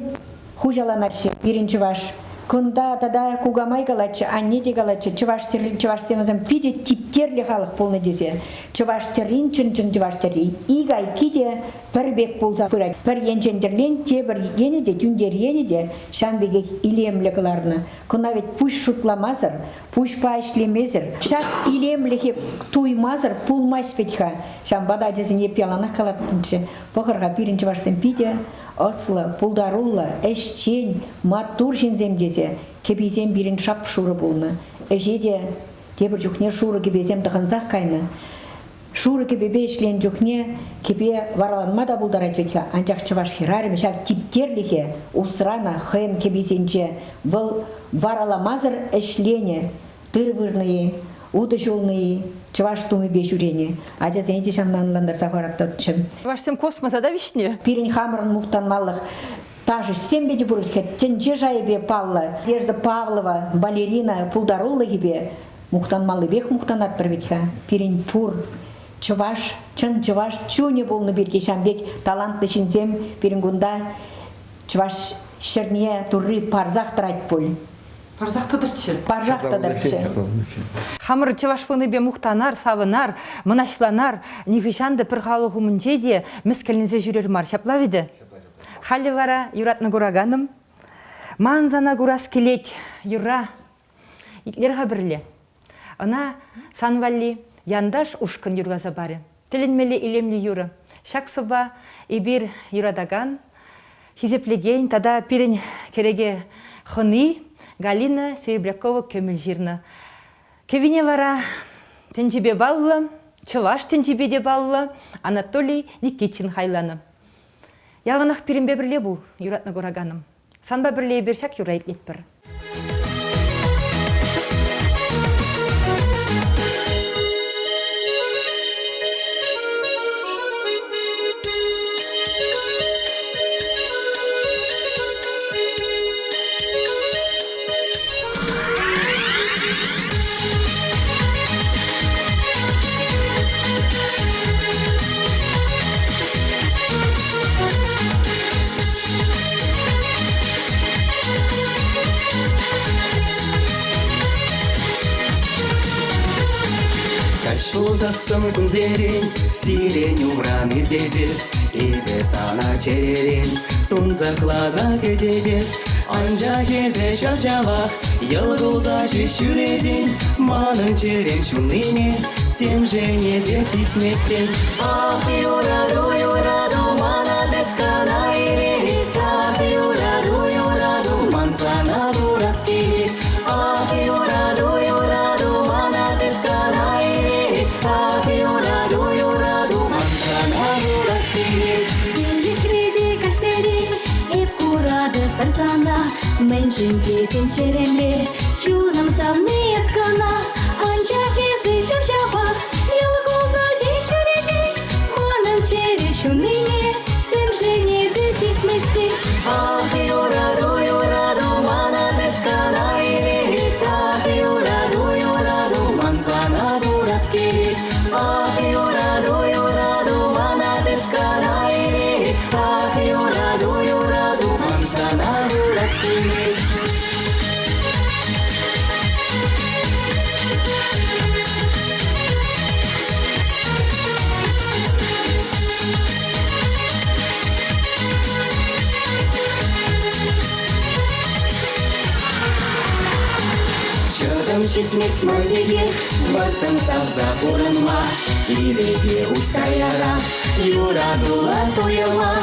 хуҫаланаҫҫӗ пирӗн чӑваш. Кунта тата кукамай калатчӗ, анне те калатчӗ, чӑваш тӗрри, чӑвашсем вӗсем питӗ типтерлӗ халӑх пулнӑ тесе. Чӑваш тӗррин чӑн-чӑн чӑваш тӗрри ик айкки те пӗр пек пулса пырать. Пӗр енчен тӗрлен, тепӗр енӗ те, тӳнтер енӗ те ҫавӑн пекех илемлӗ кӑларнӑ. Кӑна вӗт пуҫ шутламасӑр, пуҫпа ӗҫлемесӗр, ҫак илемлӗхе туймасӑр пулмасть вӗт-ха. Ҫавӑнпа та ачасене эп яланах калаттӑмччӗ, пӑхӑр-ха, пирӗн чӑвашсем питӗ ӑслӑ, пултаруллӑ, ӗҫчен, маттур ҫынсем тесе кӗписем пирӗн шап-шурӑ пулнӑ. Ӗҫе те тепӗр чухне шурӑ кӗпесем тӑхӑнсах кайнӑ. Шурӑ кӗпепе ӗҫленӗ чухне кӗпе вараланма та пултарать вӗт-ха, анчах чӑваш хӗрарӑмӗ ҫав типтерлӗхе усранӑ хӑйӗн кӗписенче. Вӑл вараламасӑр ӗҫленӗ. Тыр вырнӑ-и, утӑ ҫулнӑ-и, чӑваш тумӗпе ҫӳренӗ. Ачасене те ҫавна ӑнлантарса хӑвараттӑрччӗ. Чӑвашсем космоса та вӗҫнӗ. Пирӗн хамӑрӑн мухтанмалӑх ташӑҫсемпе те пур тӗнче шайӗпе паллӑ. Надежда Павлова балерина пултарулӑхӗпе мухтанмаллипех мухтанатпӑр вӗт-ха. Пирӗн пур чӑваш, чӑн чӑваш чунӗ пулнӑ пирки ҫавӑн пек талантлӑ ҫынсем пирӗн кунта чӑваш ҫӗрне турри парсах тӑрать пуль. Парсах тӑтӑрччӗ. Парсах тӑтӑрччӗ. Хамӑр чӑваш пулнипе мухтанар, савӑнар, мӑнаҫланар, нихӑҫан та пӗр халӑх умӗнче те мӗскӗнленсе ҫӳрер мар. Ҫапла вӗтӗ? Халӗ вара, юратнӑ кураканӑм, ман сана курас килет юрра итлер-ха пӗрле. Ӑна сан валли Янташ ушкӑн юрласа парӗ. Тӗлӗнмелле илемлӗ юрӑ. Ҫак сӑвва эпир юратакан, хисеплекен тата пирӗн кӗреке хӑни Галина Серебрякова кӗмӗл ҫырнӑ. Кӗвине вара тӗнчипе паллӑ, чӑваш тӗнчипе те паллӑ Анатолий Никитин хайланӑ. Яланах пирӗнпе пӗрле пул, юратнӑ кураканӑм. Санпа пӗрле эпир ҫак юрра итлетпӗр. Курсассӑн кунсерен сирен умран иртетӗп, эпӗ сана чӗререн тунсӑхласа кӗтетӗп. Анчах эсӗ ҫав-ҫавах йӑл кулса ҫеҫ ҫӳретӗн, манӑн чӗрем ҫуннине темшӗн эсӗ сисместӗн. Ах, юрату, юрату, мана тыткӑна илет. Ах, юрату, юрату, ман сана курас килет. Ах, юрату, юрату, мана тыткӑна илет. Ах, юрату, юрату, ман сана курас килет. Тӳлекре те каҫсерен эп куратӑп пӗр сана. Мӗншӗн тесен чӗремре чунӑм савни эс кӑна. Анчах эсӗ ҫав-ҫавах йӑл кулса ҫеҫ ҫӳретен. Манӑн чӗре ҫуннине темшӗн эсӗ сисместӗн. Ах, юрату, юрату, мана тыткӑна илет. Ах, юрату, юрату, ман сана курас килет. Ах, юрату, юрату, мана тыткӑна илет. Ах, юрату, юрату, ман сана курас килет. Чӑтӑм ҫитмест ман текех, вӑрттӑн савса пурӑнма, ирӗке уҫса яра, юратула туйӑма.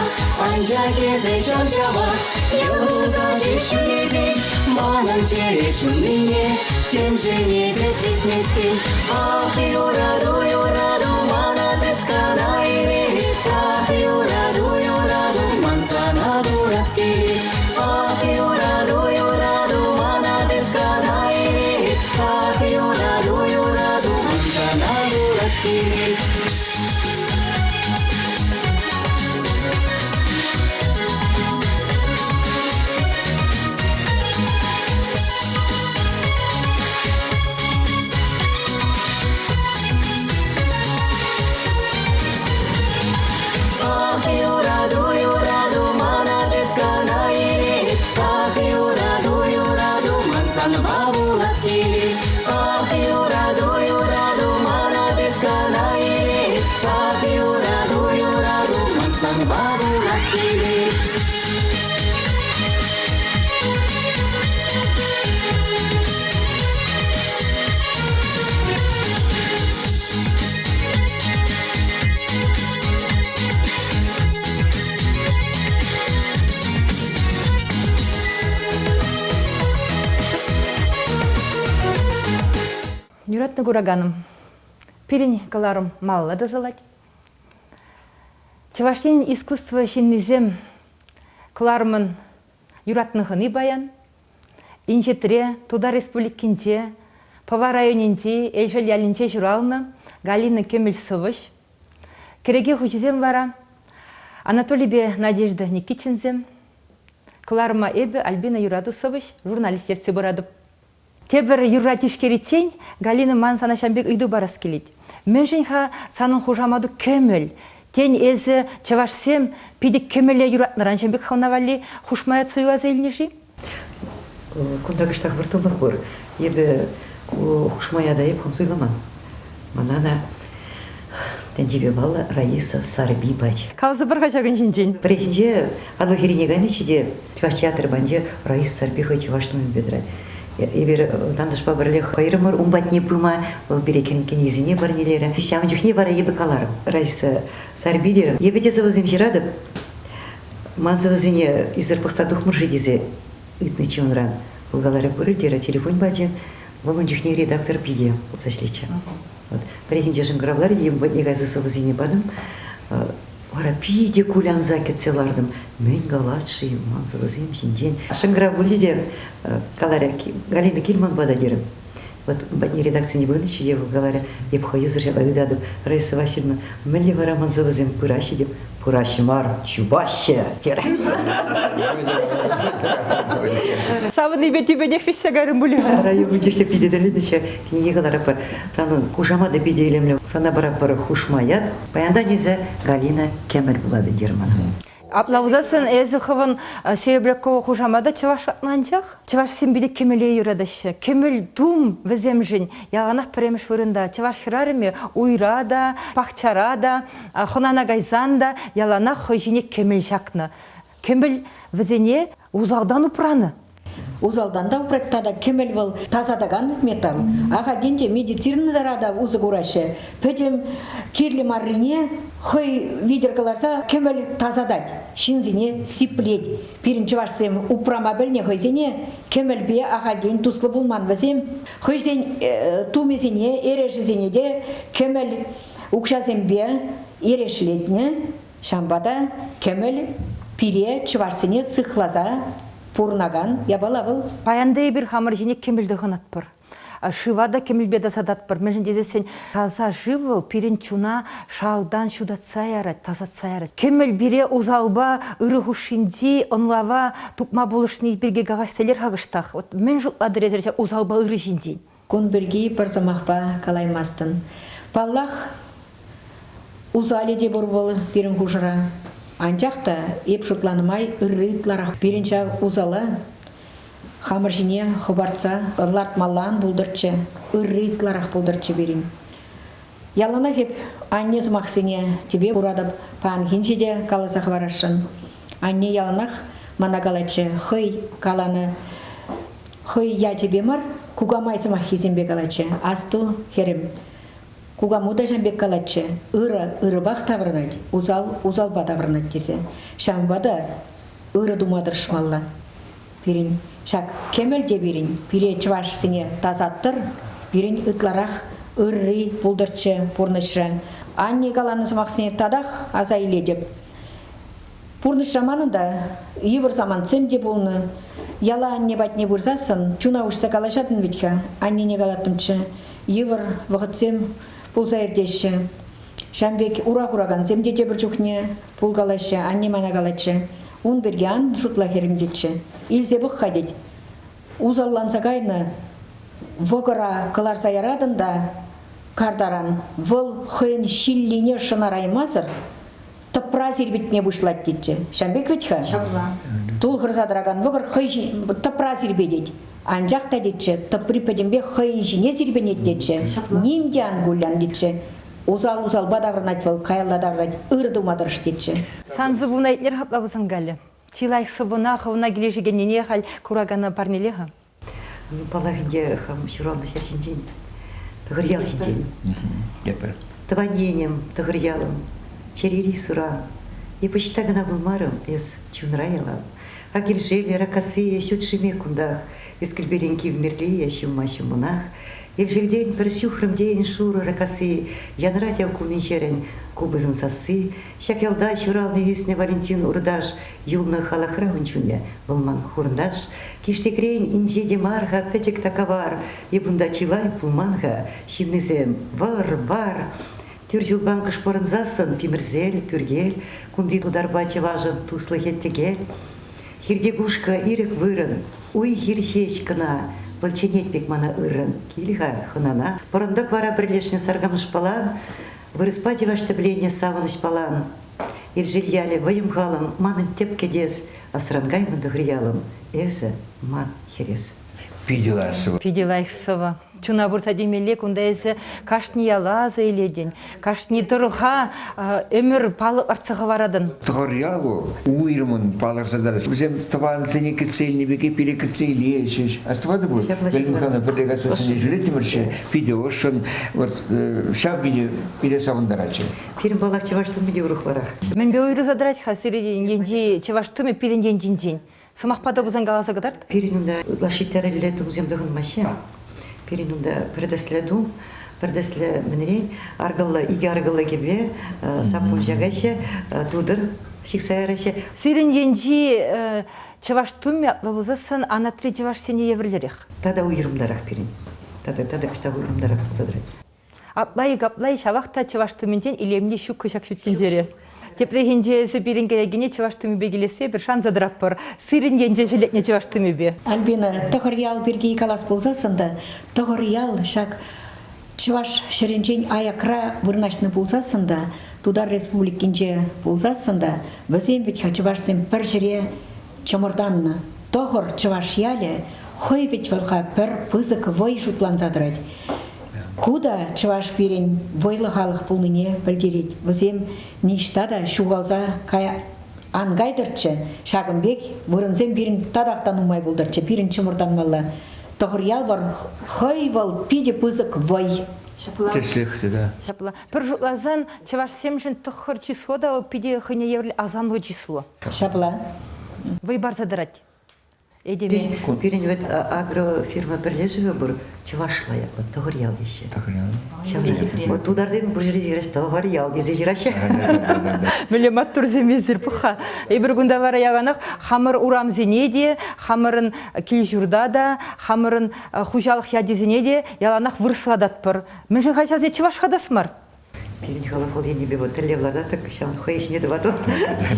Анчах эсӗ ҫав-ҫавах йӑл кулса ҫеҫ ҫӳретӗн, манӑн чӗре ҫуннине темшӗн эсӗ сисместӗн. Ах, юрату, юрату, мана тыткӑна илет. Ах, юрату, юрату, ман сана курас килет. Ах, юрату, юрату, мана тыткӑна илет. Ах, юрату, юрату, ман сана курас килет. Ах, юрату, юрату, мана тыткӑна илет. Ах, юрату, юрату, ман санпа пулас килет. Ах, юрату, юрату, мана тыткӑна илет. Ах, юрату, юрату, ман санпа пулас килет. Юратнӑ кураканӑм, пирӗн кӑларӑм малалла тӑсӑлать. Чӑваш Енӗн искусство ҫыннисем кӑларӑмӑн юратнӑ хӑни паян. Инҫетре, Тутар Республикинче, Пӑва районӗнчи Элшел ялӗнче ҫуралнӑ Галина Кӗмӗл сӑвӑҫ. Кӗреке хуҫисем вара Анатолипе Надежда Никитинсем. Кӑларӑма эпӗ, Альбина Юрату сӑвӑҫ, журналист ертсе пыратӑп. Тепӗр юрра тишкериччен, Галина, ман сана ҫавӑн пек ыйту парас килет. Мӗншӗн-ха санӑн хушамату кӗмӗл? Тен, эсӗ чӑвашсем питӗ кӗмӗле юратнӑран ҫавӑн пек хӑвна валли хушма ят суйласа илнӗ-ши? Кунта кӑштах вӑрттӑнлӑх пур. Эпӗ ку хушма ята эп хам суйламан. Мана ӑна тӗнчипе паллӑ Раиса Сарби пачӗ. Каласа пар-ха ҫакӑн ҫинчен. Пӗррехинче Атӑл хӗррине кайнӑччӗ те Чӑваш театрӗ патӗнче Раиса Сарпи хӑй чӑваш тумӗпе тӑрать. Эпир тантӑшпа пӗрле хӑйрӑмӑр ун патне пыма, вӑл пире кӗнекисене парнелерӗ. Ҫавӑн чухне вара эпӗ каларӑм, Раиса Сарпи терӗм, эпӗ те сӑвӑсем ҫыратӑп, ман сӑвӑсене ӳсӗр пӑхса тухмӑр-ши тесе ыйтнӑччӗ унран. Вӑл каларӗ, пырӗ терӗ, телефон пачӗ. Вӑл ун чухне редактор пике пулса ӗҫлетчӗ. Вот. Пӗррехинче шӑнкӑравларӗ те ун патне кайса сӑвӑсене патӑм. Вара питӗ кулянса кӗтсе лартӑм. Мӗн калать-ши ман сӑвӑсем ҫинчен? Шӑнкӑрав пулчӗ те каларӗ, Галина, кил ман пата терӗм. Вот ун патне редакцине пынӑччӗ те вӑл каларӗ, эп хӑюсӑр ҫапла ыйтатӑп, Раиса Васильевна, мӗнле вара ман сӑвӑсем пыраҫҫӗ теп. Пыраҫҫӗ мар, чупаҫҫӗ, терӗ. Савӑннипе тӳпенех вӗҫсе кайрӑм пуль. Район пучӗ питӗ тӗлӗннӗччӗ. Кӗнеке кӑларӑпӑр. Санӑн хушамату питӗ илемлӗ. Сана паратпӑр хушма ят. Паянтан илсе Галина Кӗмӗл пулатӑн терӗ мана. Апла пулсассӑн эсӗ хӑвӑн Серебрякова хушамата чӑваш анчах. Чӑвашсем питӗ кӗмӗле юратаҫҫӗ. Кӗмӗл тум вӗсемшӗн яланах пӗрремӗш вырӑнта. Чӑваш хӗрарӑмӗ уйра та, пахчара та, хӑнана кайсан та яланах хӑй ҫине кӗмӗл ҫакнӑ. Кӗмӗл вӗсене усалтан упранӑ. Усалтан та упрать тата кӗмӗл вӑл тасатакан металл. Ахальтен те медицинӑра та усӑ кураҫҫӗ. Пӗтӗм кирлӗ маррине хӑй витӗр кӑларса кӗмӗл тасатать, ҫынсене сиплет. Пирӗн чӑвашсем упрама пӗлнӗ хӑйсене кӗмӗлпе ахальтен туслӑ пулман вӗсем. Хӑйсен тумӗсене, эрешӗсене те кӗмӗл укҫасемпе эрешлетнӗ. Ҫавӑнпа та кӗмӗл пире чӑвашсене сыхласа пурӑнакан япала вӑл. Паян та эпир хамӑр ҫине кӗмӗл тӑхӑнатпӑр. Шыва та кӗмӗлпе тасататпӑр. Мӗншӗн тесессӗн таса шыв вӑл пирӗн чуна шалтан ҫутатса ярать, тасатса ярать. Кӗмӗл пире усалпа ырӑ хушшинчи ӑнлава тупма пулӑшни пирки калаҫса илер-ха кӑштах. Вот мӗн шутлатӑр эсир ҫак усалпа ырӑ ҫинчен? Кун пирки пӗр сӑмахпа калаймастӑн. Паллах, усалӗ те пур вӑл пирӗн хушӑра. Анчах та эп шутланӑ май ырри ытларах. Пирӗн ҫав усала хамӑр ҫине хӑпартса лартмалла ан пултӑрччӗ, ырри ытларах пултӑрччӗ пирӗн. Яланах эп анне сӑмахсене тӗпе хуратӑп, паянхинче те каласа хӑварасшӑн. Анне яланах мана калатчӗ, хӑй каланӑ хӑй ячӗпе мар, кукамай сӑмаххисемпе калатчӗ. Асту, хӗрӗм, кукаму та ҫавӑн пек калатчӗ. Ырӑ ырӑпах таврӑнать, усал усалпа таврӑнать тесе. Ҫавӑнпа та ырӑ тума тӑрӑшмалла. Пирӗн ҫак кӗмӗл те пирӗн, пире чӑвашсене тасаттӑр, пирӗн ытларах ырри пултӑрччӗ пурнӑҫра. Анне каланӑ сӑмахсене татах аса илетӗп. Пурнӑҫра манӑн та йывӑр самантсем те пулнӑ. Яла анне патне пырсассӑн чуна уҫса калаҫатӑн вӗт-ха. Аннене калаттӑмччӗ. Йывӑр вӑхӑтсем пулса иртеҫҫӗ. Ҫавӑн пек ура хуракансем те тепӗр чухне пулкалаҫҫӗ. Анне мана калатчӗ. Ун пирки ан шутла хӗрӗм тетчӗ. Илсе пӑх-ха тет. Усалланса кайнӑ вӑкӑра кӑларса яратӑн та картаран вӑл хӑйӗн ҫиллине шӑнараймасӑр тӑпра сирпӗтме пуҫлать тетчӗ. Ҫавӑн пек вӗт-ха? Ҫапла. Тул хӑрса тӑракан вӑкӑр хӑй тӑпра сирпетет. Анчах та тетчӗ, тӑпри пӗтӗмпех хӑйӗн ҫине сирпӗнет тетчӗ. Ним те ан кулян тетчӗ. Усал усалпа таврӑнать вӑл, каялла таврӑнать, ырӑ тума тӑрӑш тетчӗ. Сан сӑввуна итлер-ха апла пулсан, Галя. Чи лайӑх сӑввуна хӑвна килӗшекеннине халь куракана парнеле-ха. Паллах ӗнтӗ, хам ҫуралнӑ ҫӗр ҫинчен, Тӑхӑрьял ҫинчен. Тепӗр. Тӑван енӗм, Тӑхӑрьялӑм, чӗрери суран. Эп ӑҫта кӑна пулмарӑм, эс чунра ялан. Ак Элшел, Раккасси, ҫут Шимек кунтах. Ӳскӗлпелен кивмерлие ҫумма ҫуммӑнах. Элшелтен пӗр ҫухрӑм тейӗн шурӑ Раккасси, янрать ав кунӗн-ҫӗрӗн купӑсӑн сасси. Ҫак ялта ҫуралнӑ ӳснӗ Валентин Урдаш юлнӑ халӑхра ун чунӗ, вӑл ман хурӑнташ. Киштекрен инҫе те мар-ха пӗчӗк такавар, эп унта чылай пулман-ха, ҫыннисем вӑр-вар. Тӳр ҫулпан кӑшпӑрӑнсассӑн Пимӗрсел, Пӳркел, кунти тутарпа чӑвашӑн туслӑхӗ тӗкел. Хирте Кушкӑ ирӗк вырӑн, уй-хир ҫеҫ кӑна, вӑл чӗнет пек мана ыррӑн, кил-ха хӑнана. Пӑрӑнтӑк вара пӗрлешнӗ саркамӑшпалан, вырӑспа чӑваш тӗпленнӗ савӑнӑҫпалан. Иршел ялӗ вӑйӑм-халӑм, манӑн тӗп кӗтес, асран каймӑн тӑхӑрьялӑм, эсӗ ман хӗрес. Питӗ лайӑх сӑвӑ. Питӗ лайӑх сӑвӑ. Чуна пырса темелле кунта эсӗ кашни яла аса илетӗн, кашни тӑрӑха ӗмӗр палӑртса хӑваратӑн. Тӑхӑрьял уйрӑмӑн палӑрса тӑрать. Вӗсем тӑвансене кӗтсе илнӗ пекех пире кӗтсе илеҫҫӗ. Астӑватӑп пуль? Галина Михайловна пӗрле касассине ҫӳреттӗмӗрччӗ, питӗ ӑшшӑн. Вот ҫав питӗ пире савӑнтаратчӗ. Пирӗн паллах чӑваш тумӗ те урӑхларах. Мӗнпе уйрӑлса тӑрать-ха сирӗн енчи чӑваш тумӗ пирӗн енчинчен? Сӑмахпа та пулсан каласа кӑтарт. Пирӗн унта ытлашши тӗрӗллӗ тумсем тӑхӑнмаҫҫӗ. Пирӗн унта пӗр тӗслӗ тум, пӗр тӗслӗ мӗнрен аркӑллӑ, икӗ аркӑллӑ кӗпе, саппун ҫакаҫҫӗ, тутӑр ҫыхса яраҫҫӗ. Сирӗн енчи чӑваш тумӗ ятлӑ пулсассӑн анатри чӑвашсене евӗрлӗрех. Тата уйрӑмтарах пирӗн. Тата тата кӑштах уйрӑмтарах пулса тӑрать. Апла-и, капла-и, ҫавах та чӑваш тумӗнчен илемли ҫуккӑ ҫак ҫут тӗнчере. Тепрехинче эсӗ пирӗн кӗрекене чӑваш тумӗпе килессе эпир шанса тӑратпӑр. Сирӗн енче ҫӗлетнӗ чӑваш тумӗпе. Альбина, Тӑхӑрьял пирки калас пулсассӑн та Тӑхӑрьял ҫак. Чӑваш ҫӗрӗнчен аякра вырнаҫнӑ пулсассӑн та, Тутар Республикинче пулсассӑн та, вӗсем вӗт-ха чӑвашсем пӗр ҫӗре чӑмӑртаннӑ. Тӑхӑр чӑваш ялӗ хӑй вӗт вӑл-ха пӗр пысӑк вӑй шутланса тӑрать. Ку та чӑваш пирӗн вӑйлӑ халӑх пулнине пӗлтерет. Вӗсем ниҫта та ҫухалса ан кайтӑрччӗ. Ҫакӑн пек вырӑнсем пирӗн татах та нумай пултӑрччӗ. Пирӗн чӑмӑртанмалла. Тӑхӑрьял вӑл хӑй вӑл питӗ пысӑк вӑй. Ҫапла. Тӗслӗх да. Ҫапла. Пӗр шутласан чӑвашсемшӗн тӑххӑр число та вӑл питӗ хӑйне евӗрлӗ асамлӑ число. Ҫапла. Вӑй парса тӑрать. Этеме. Пирӗн вӗт агрофирма пӗрлешӗвӗ пур, чӑвашла ятлӑ, Тӑхӑрьял теҫҫӗ. Тӑхӑрьял. Ҫавна. Вот тутарсем пур ҫӗре ҫыраҫҫӗ, Тӑхӑрьял тесе ҫыраҫҫӗ. Мӗнле маттурсем эсир пӑх-ха. Эпир кунта вара яланах хамӑр урамсене те, хамӑрӑн кил-ҫурта та, хамӑрӑн хуҫалӑх ячӗсене те яланах вырӑслататпӑр. Мӗншӗн-ха ҫавсене чӑваш хатас мар? Пирӗн халӑх вӑл енӗпе вот тӗллев лартатӑк, ҫавӑн хӑй ӗҫне тӑватӑп.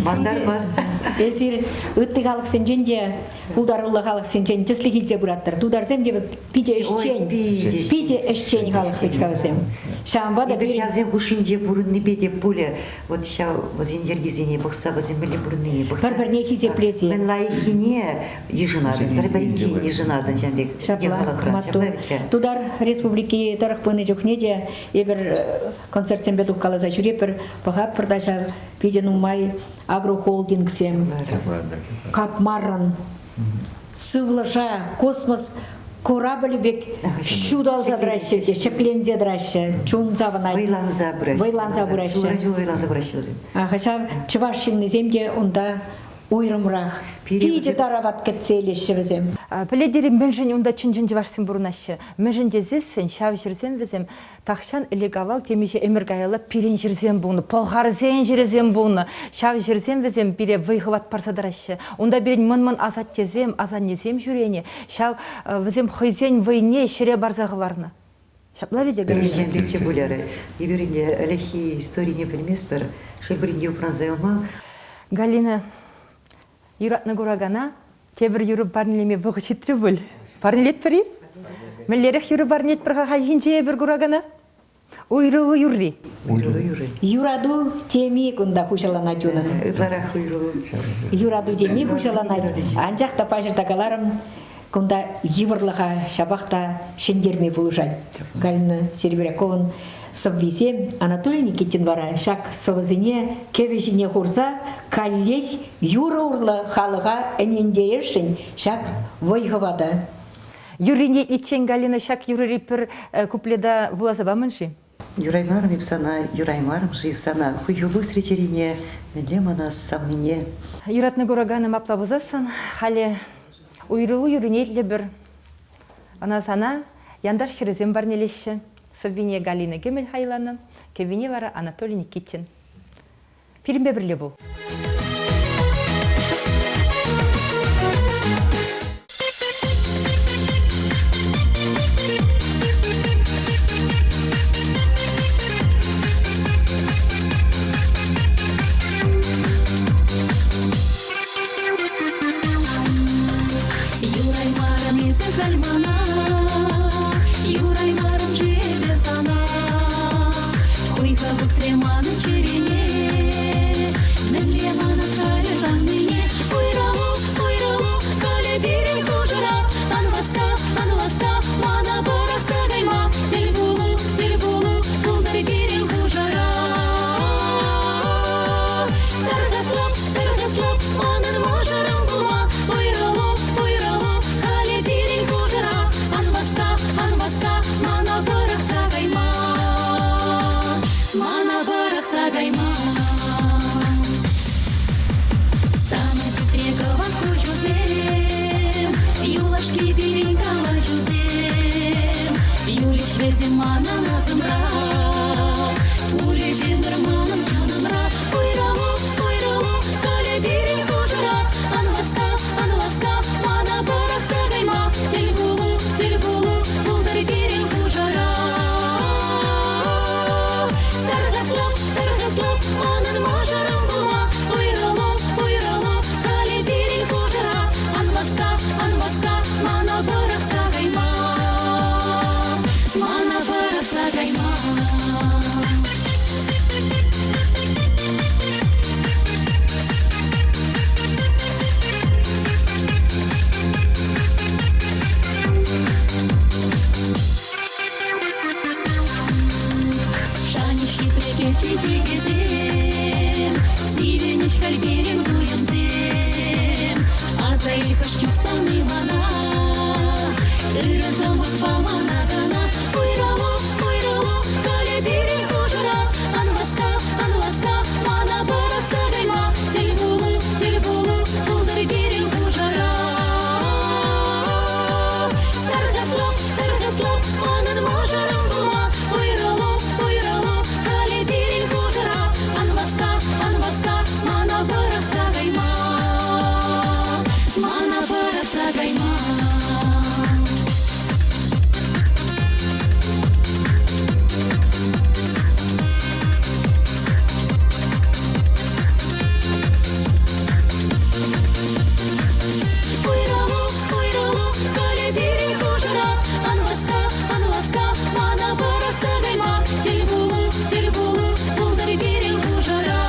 Мантармас. Эсир ытти халӑхсенчен те, пултаруллӑ халӑхсенчен тӗслӗх илсе пыратӑр. Тутарсем те питӗ ӗҫчен, питӗ ӗҫчен халӑх вӗт-ха вӗсем. Ҫавӑнпа та Эпир ҫавсен хушшинче пурӑннипе те пулӗ вот ҫав вӗсен йӗркисене пӑхса, вӗсем мӗнле пурӑннине пӑхса. Пӗр-пӗрне хисеплесе. Мӗн лайӑххине йышӑнатӑн, пӗр-пӗринчен йышӑнатӑн ҫавӑн пек. Ҫапла, маттур. Тутар Республики тӑрӑх пынӑ чухне те Эпир концертсемпе тухкаласа ҫӳретпӗр, пӑхатпӑр та ҫав питӗ нумай агрохолдингсем капмаррӑн сывлӑша космос корабль пек ҫуталса тӑраҫҫӗ те ҫӗкленсе тӑраҫҫӗ, чун савӑнать. Вӑйланса пыраҫҫӗ. Вӑйланса пыраҫҫӗ. Ҫулран ҫул вӑйланса пыраҫҫӗ вӗсем. Ҫав чӑваш ҫыннисем те унта уйрӑмрах. Питӗ тарават кӗтсе илеҫҫӗ вӗсем. Пӗлетӗр-и, мӗншӗн унта чӑн-чӑн чӑвашсем пурӑнаҫҫӗ? Мӗншӗн тесессӗн ҫав ҫӗрсем вӗсем тахҫан ӗлӗк-авал темиҫе ӗмӗр каялла пирӗн ҫӗрсем пулнӑ, пӑлхарсен ҫӗрӗсем пулнӑ. Ҫав ҫӗрсем вӗсем пире вӑй-хӑват парса тӑраҫҫӗ. Унта пирӗн мӑн-мӑн асаттесем, асаннесем ҫӳренӗ. Ҫав вӗсем хӑйсен вӑйне ҫӗре парса хӑварнӑ. Ҫапла ведь, Пӗринчен пек те пулӗ. Эпир ӗнтӗ ӗлӗкхи историне пӗлместпӗр. Шел пулин те упранса юлман. Галина, юратнӑ куракана тепӗр юрӑ парнелеме вӑхӑт ҫитрӗ пуль. Парнелетпӗр-и? Мӗнлерех юрӑ парнелетпӗр-ха хальхинче эпир куракана? Уйрӑлу юрри. Уйрӑлу юрри. Юрату теми кунта хуҫаланать унӑн. Ытларах уйрӑлу. Юрату теми хуҫаланать. Анчах та паҫӑр та каларӑм, Кунта йывӑрлӑха ҫапах та ҫӗнтерме пулӑшать. Галина Серебряковӑн сӑввисем Анатолий Никитин вара ҫак сӑвӑсене кӗвӗ ҫине хурса каллех юрӑ урлӑ халӑха ӗнентересшӗн ҫак вӑй-хӑвата. Юррине итличчен Галина ҫак юрӑри пӗр куплета вуласа памӑн-ши? Юраймарӑм эп сана, юраймарӑм-ши сана, хуйхӑлу чӗрине, мӗнле мана савнине. Юратнӑ кураканӑм апла пулсассӑн халӗ уйрӑлу юррине итлӗпӗр. Ӑна сана янташ хӗрӗсем парнелеҫҫӗ. Сӑввине Галина Кӗмӗл хайланӑ, кӗввине вара Анатолий Никитин. Пирӗнпе пӗрле пул. Юраймарӑм эсӗ халь мана, Юраймарӑм-ши эпӗ сана? Хуйхӑ пусрӗ манӑн чӗрене, Мӗнле мана. Ырӑ сӑмахпа мана кӑна уйрӑлу, уйрӑлу, халӗ пирӗн хушӑра. Ан васка, ан васка, мана пӑрахса кайма. Тӗл пулу, тӗл пулу, пултӑр пирӗн хушӑра. Тархаслап, тархаслап, манӑн мӑшӑрӑм пулма. Уйрӑлу, уйрӑлу, халӗ пирӗн хушӑра. Ан васка, ан васка, мана пӑрахса кайма. Мана пӑрахса кайма. Уйрӑлу, уйрӑлу, халӗ пирӗн хушӑра. Ан васка, ан васка, мана пӑрахса кайма. Тӗл пулу, тӗл пулу, пултӑр пирӗн хушӑра.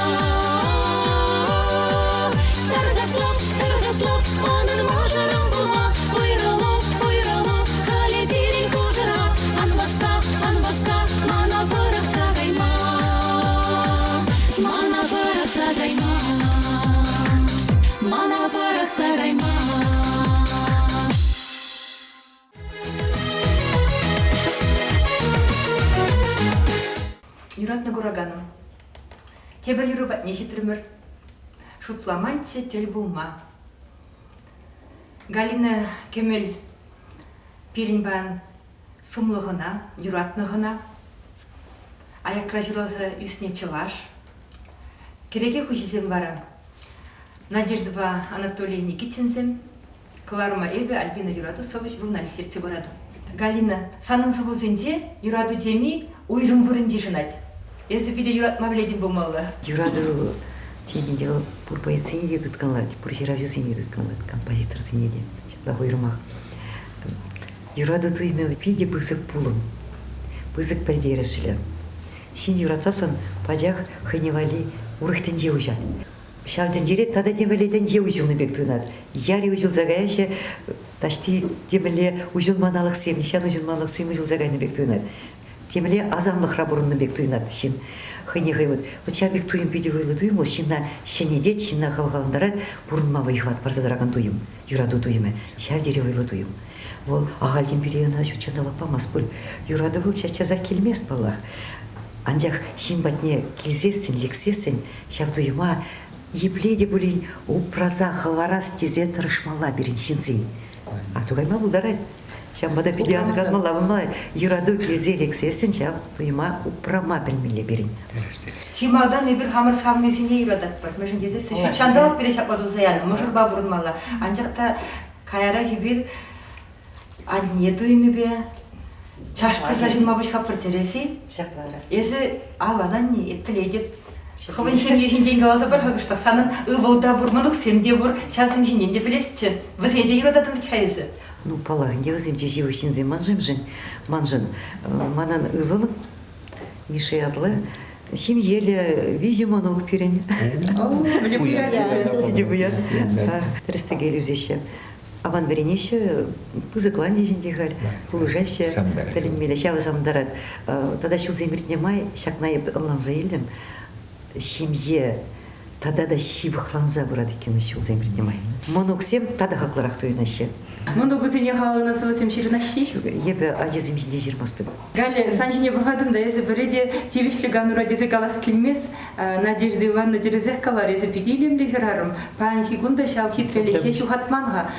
Тархаслап, тархаслап, манӑн мӑшӑрӑм пулма. Уйрӑлу, уйрӑлу, халӗ пирӗн хушӑра. Ан васка, ан васка, мана пӑрахса кайма. Мана пӑрахса кайма. Мана пӑрахса кайма. Юратнӑ кураканӑм, тепӗр юрӑ патне ҫитрӗмӗр. Шутламанччӗ тӗл пулма. Галина Кӗмӗл пирӗн пан сумлӑ хӑна, юратнӑ хӑна. Аякра ҫуралса ӳснӗ чӑваш. Кӗреке хуҫисем вара Надеждӑпа Анатолий Никитинсем, Кӑларӑма эпӗ Альбина Юрату сӑвӑҫ журналист ертсе пыратӑп. Галина, санӑн сӑвӑсенче юрату теми уйрӑм вырӑн йышӑнать. Эсӗ питӗ юратма пӗлетӗн пулмалла. Юрату теми те вӑл пур поэтсене те тыткӑнлать, пур ҫыравҫӑсене те тыткӑнлать, композиторсене те. Ҫаплах уйрӑмах. Юрату туйӑмӗ питӗ пысӑк пулӑм, пысӑк пӗлтерӗшлӗ. Ҫын юратсассӑн пачах хӑйне валли урӑх тӗнче уҫать. Ҫав тӗнчере тата темӗнле тӗнче уҫӑлнӑ пек туйӑнать. Яри уҫӑлса каяҫҫӗ, таҫти темӗнле уҫӑлманалӑхсем, нихҫан уҫӑлманлӑхсем уҫӑлса кайнӑ пек туйӑнать. Темле асамлӑхра пурӑннӑ пек туйӑнать ҫын. Хӑйне хӑй вот, вот ҫав пек туйӑм питӗ вӑйлӑ туйӑм вӑл ҫынна ҫӗнетет, ҫынна хавхалантарать, пурӑнма вӑй-хӑват парса тӑракан туйӑм, юрату туйӑмӗ. Ҫав тери вӑйлӑ туйӑм. Вӑл ахальтен пире ӑна ҫут ҫанталӑк памасть пуль. Юрату вӑл час-часах килмест паллах. Анчах ҫын патне килсессӗн, лексессӗн ҫав туйӑма епле те пулин упраса хӑварас тесе тӑрӑшмалла пирӗн ҫынсен. А то кайма пултарать. Ҫавӑнпа та питӗ асӑрханмалла пулмалла. Юрату килсе лексессӗн ҫав туйӑма упрама пӗлмелле пирӗн. Чи малтан эпир хамӑр савнисене юрататпӑр. Мӗншӗн тесессӗн ҫут ҫанталӑк пире ҫапла туса янӑ, мӑшӑрпа пурӑнмалла. Анчах та каярах эпир анне туйӑмӗпе чашкӑрса ҫунма пуҫлатпӑр тӗрӗс-и? Ҫапла. Эсӗ аван анне, эп пӗлетӗп. Хӑвӑн ҫемье ҫинчен каласа пар-ха кӑштах. Санӑн ывӑл та пур, мӑнуксем те пур. Ҫавсем ҫинчен те пӗлесчӗ. Вӗсене те юрататӑн вӗт-ха эсӗ. Ну, паллах, ӗнтӗ вӗсем чи ҫывӑх ҫынсем маншӑн. Маншӑн манӑн ывӑл Миша ятлӑ. Ҫемьеллӗ виҫӗ мӑнук пирӗн. Питӗ пуян. Тӗрӗс-тӗкел ӳсеҫҫӗ. Аван вӗренеҫҫӗ, пысӑкланчӗҫ ӗнтӗ халь, пулӑшаҫҫӗ, тӗлӗнмелле. Ҫавӑ савӑнтарать. Тата ҫулсем иртнӗ май ҫакна эп ӑнланса илтӗм. Ҫемье тата та ҫывӑхланса пырать иккен ҫулсем иртнӗ май. Мӑнуксем тата хаклӑрах туйӑнаҫҫӗ. Мӑнукусене халалланӑ сӑвӑсем ҫырӑнаҫҫӗ-и? Эпӗ ачасем ҫинче ҫырмастӑп. Галя, сан ҫине пӑхатӑн та эсӗ пӗрре те тивӗҫлӗ канура тесе калас килмест. Надежда Ивановна тӗрӗсех каларӗ, эсӗ питӗ илемлӗ хӗрарӑм. Паянхи кун та ҫав хитрелӗхе ҫухатман-ха.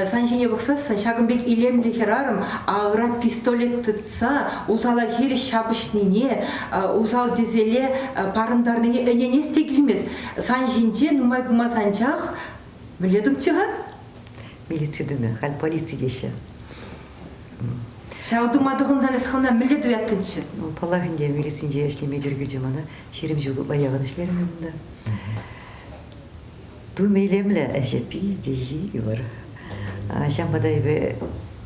Сан ҫине пӑхсассӑн ҫакӑн пек илемлӗ хӗрарӑм алра пистолет тытса усала хирӗҫ ҫапӑҫнине, усал тӗселе парӑнтарнине ӗненес те килмест. Сан ҫинче нумай пулмасть анчах мӗнле тупчӗ-ха? Милици тумӗ, халь полици теҫҫӗ. Ҫав тума тӑхӑнсан эс хӑвна мӗнле туяттӑнччӗ? Ну, паллах ӗнтӗ, милицинче ӗҫлеме тӳр килчӗ мана. 20 ҫул ытла яхӑн ӗҫлерӗм унта. Тумӗ илемлӗ, ӗҫӗ питӗ йывӑр. Ҫавӑнпа та эпӗ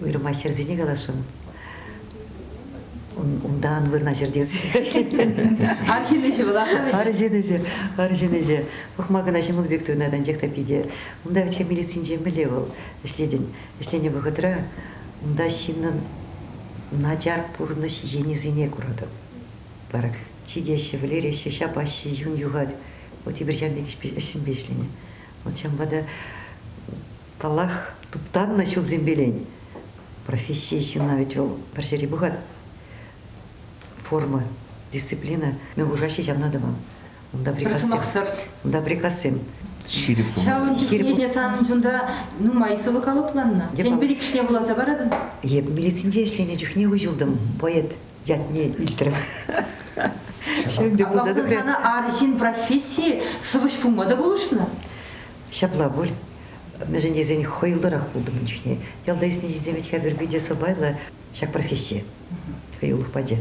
уйрӑмах хӗрсене каласшӑн. Унтан вырнаҫӑр тесе. Арҫын ӗҫӗ вӑл, Арҫын ӗҫӗ, арҫын ӗҫӗ. Пӑхма кӑна ҫӑмӑл пек туйӑнать, анчах та питӗ. Унта вӗт-ха милицинче мӗнле вӑл ӗҫлетӗн? Ӗҫленӗ вӑхӑтра унта ҫыннӑн начар пурнӑҫ енӗсене куратӑп. Вара чикеҫҫӗ, вӗлереҫҫӗ, ҫапаҫҫӗ, юн юхать. Вот эпир ҫав пек ӗҫсемпе ӗҫленӗ. Вот ҫавӑнпа та, паллах, туптаннӑ ҫулсемпелен. Професси ҫынна ведь вӑл пӗр ҫӗре пухать. Форма, дисциплина. Мӗн хушаҫҫӗ ҫавна тӑван. Унта приказсем. Унта приказсем. Ҫирӗп Ҫавӑн чухне санӑн чунра нумай сӑвӑ калӑпланнӑ. Тен, пӗр-иккӗшне вуласа паратӑн? Эп милицинче ӗҫленӗ чухне уҫӑлтӑм. Поэт ятне илтрӗм. Ҫавӑн пек пулса тухрӗ. Сана арҫын профессийӗ сӑвӑҫ пулма та пулӑшнӑ? Ҫапла пуль. Мӗншӗн тесен хӑюллӑрах пултӑм ун чухне. Ялта ӳснӗ ҫынсем вӗт-ха пӗр питӗ сӑпайлӑ ҫак професси хӑюлӑх пачӗ.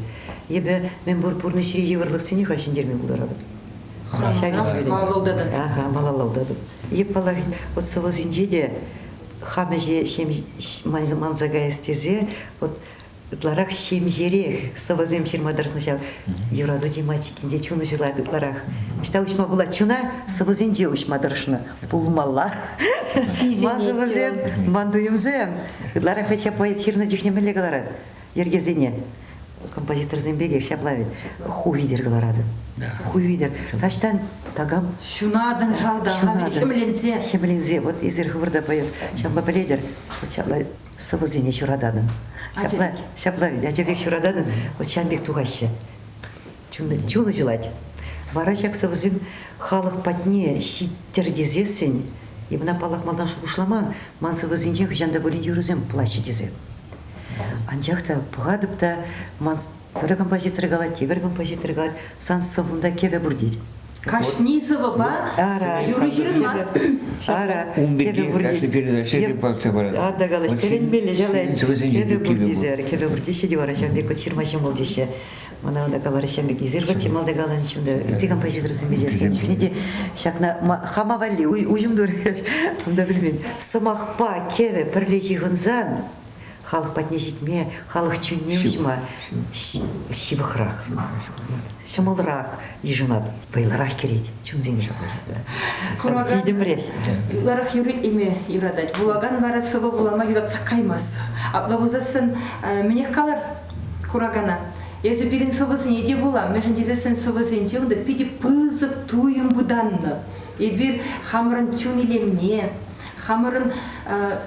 Эпӗ мӗнпур пурнӑҫри йывӑрлӑхсене халь ҫӗнтерме пултаратӑп. Малалла утатӑн. Ага, малалла утатӑп. Эп, паллах, вот сӑвӑсенче те хам ӗҫе манса каяс тесе вот ытларах ҫемҫерех сӑвӑсем ҫырма тӑрӑшнӑ ҫав юрату тематикинче чун уҫӑлать ытларах. Ӑҫта уҫма пулать чуна сӑвӑсенче уҫма тӑрӑшнӑ пулмалла. Ман сӑвӑсем, ман туйӑмсем. Ытларах вӗт-ха поэт ҫырнӑ чухне мӗнле кӑларать йӗркесене. Композиторсем пекех ҫапла вӗт. Ху витӗр кӑларатӑн. Ху витӗр. Таҫтан такам Ҫунатӑн шалта, хӗмленсе. Хӗмленсе. Вот эсир хӑвӑр та поэт. Ҫавӑнпа пӗлетӗр. Вот ҫапла сӑвӑсене ҫурататӑн. Ҫапла, ҫапла ача пек ҫурататӑн, вот ҫавӑн пек тухаҫҫӗ. Чун, чун уҫӑлать. Вара ҫак сӑвӑсем халӑх патне ҫиттӗр тесессӗн, эп ӑна паллах малтан шухӑшламан, ман сӑвӑсенчен хӑҫан та пулин юрӑсем пулаҫҫӗ тесе. Анчах та пӑхатӑп та, ман пӗр композитор калать, тепӗр композитор калать, сан сӑввунта кӗвӗ пур тет. Кашни сӑвӑпа юрӑ ҫырӑнмасть. Ара, Ун пирки кашни передача палӑртса парать. Ата калаҫ, тӗлӗнмелле ҫалай. Кӗвӗ пур тесе, кӗвӗ пур теҫҫӗ те вара ҫавӑн пек вот ҫырма ҫӑмӑл теҫҫӗ. Мана унта каларӗ ҫавӑн пек эсир вот малта каланӑ ҫунта ытти композиторсемпе чухне те ҫакна хама валли уҫӑм турӗ. Унта пӗлмен. Сӑмахпа кӗвӗ пӗрле ҫыхӑнсан халӑх патне ҫитме, халӑх чунне уҫма ҫывӑхрах, ҫӑмӑлрах йышӑнать, вӑйлӑрах кӗрет чунсене. Витӗмрех. Ытларах юррине юратать. Вулакан вара сӑвӑ вулама юратса каймасть. Апла пулсассӑн мӗнех калар куракана? Эсӗ пирӗн сӑвӑсене те вула, мӗншӗн тесессӗн сӑвӑсенче унта питӗ пысӑк туйӑм пытаннӑ. Эпир хамӑрӑн чун илемне, хамӑрӑн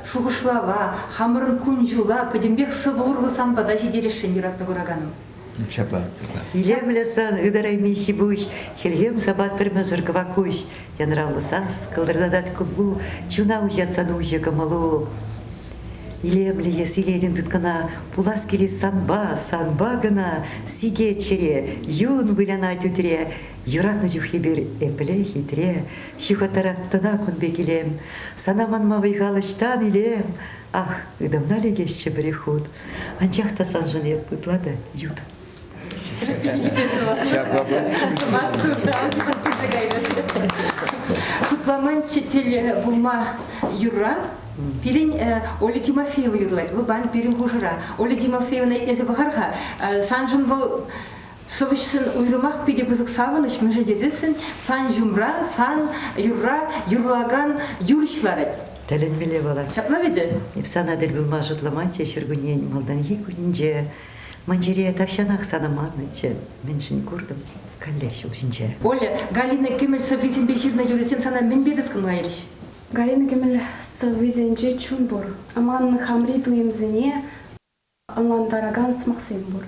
шухӑшлава, хамӑрӑн кун-ҫула пӗтӗмпех сӑвӑ урлӑ сан пата ҫитересшӗн юратнӑ кураканӑм. Ҫапла. Илемлӗ сан ытарайми ҫи-пуҫ, хӗлхем сапат пӗр мӑшӑр кӑвак куҫ, янравлӑ сас кӑлтӑртатать куллу, чуна уҫать сан уҫӑ кӑмӑлу. Илемлӗ эс илетӗн тыткӑна, пулас килет санпа, санпа кӑна, сикет чӗре, юн вылянать ӳтре, Юратнӑ чух эпир епле хитре, ҫыхӑтарать тӑна кун пек илем. Сана манма вӑй-хал ӑҫтан илем? Ах, ытамна лекесчӗ пӗрех хут. Анчах та саншӑн эп ытла та ют. Шутламан тӗл пулма юрра пирӗн Оля Тимофеева юрлать. Вӑл пан пирӗн хушӑра. Оля Тимофеевна итлесе пӑхар-ха. Саншӑн вӑл Сӑвӑҫсен уйрӑмах питӗ пысӑк савӑнӑҫ, мӗншӗн тесессӗн сан ҫумра, сан юрра юрлакан юрӑҫ ларать. Тӗлӗнмелле вӑл. Ҫапла вӗт? Эп сана тӗл пулма шутламанччӗ ҫуркуннен малтанхи кунӗнче. Ман чӗре тахҫанах сана маннӑччӗ. Мӗншӗн куртӑм каллех ҫул ҫинче. Оля, Галина Кӗмӗл сӑввисемпе ҫырнӑ юрӑсем сана мӗнпе тыткӑнлайрӗҫ? Галина Кӗмӗл сӑввисенче чун пур. Ман хамри туйӑмсене ӑнлантаракан сӑмахсем пур.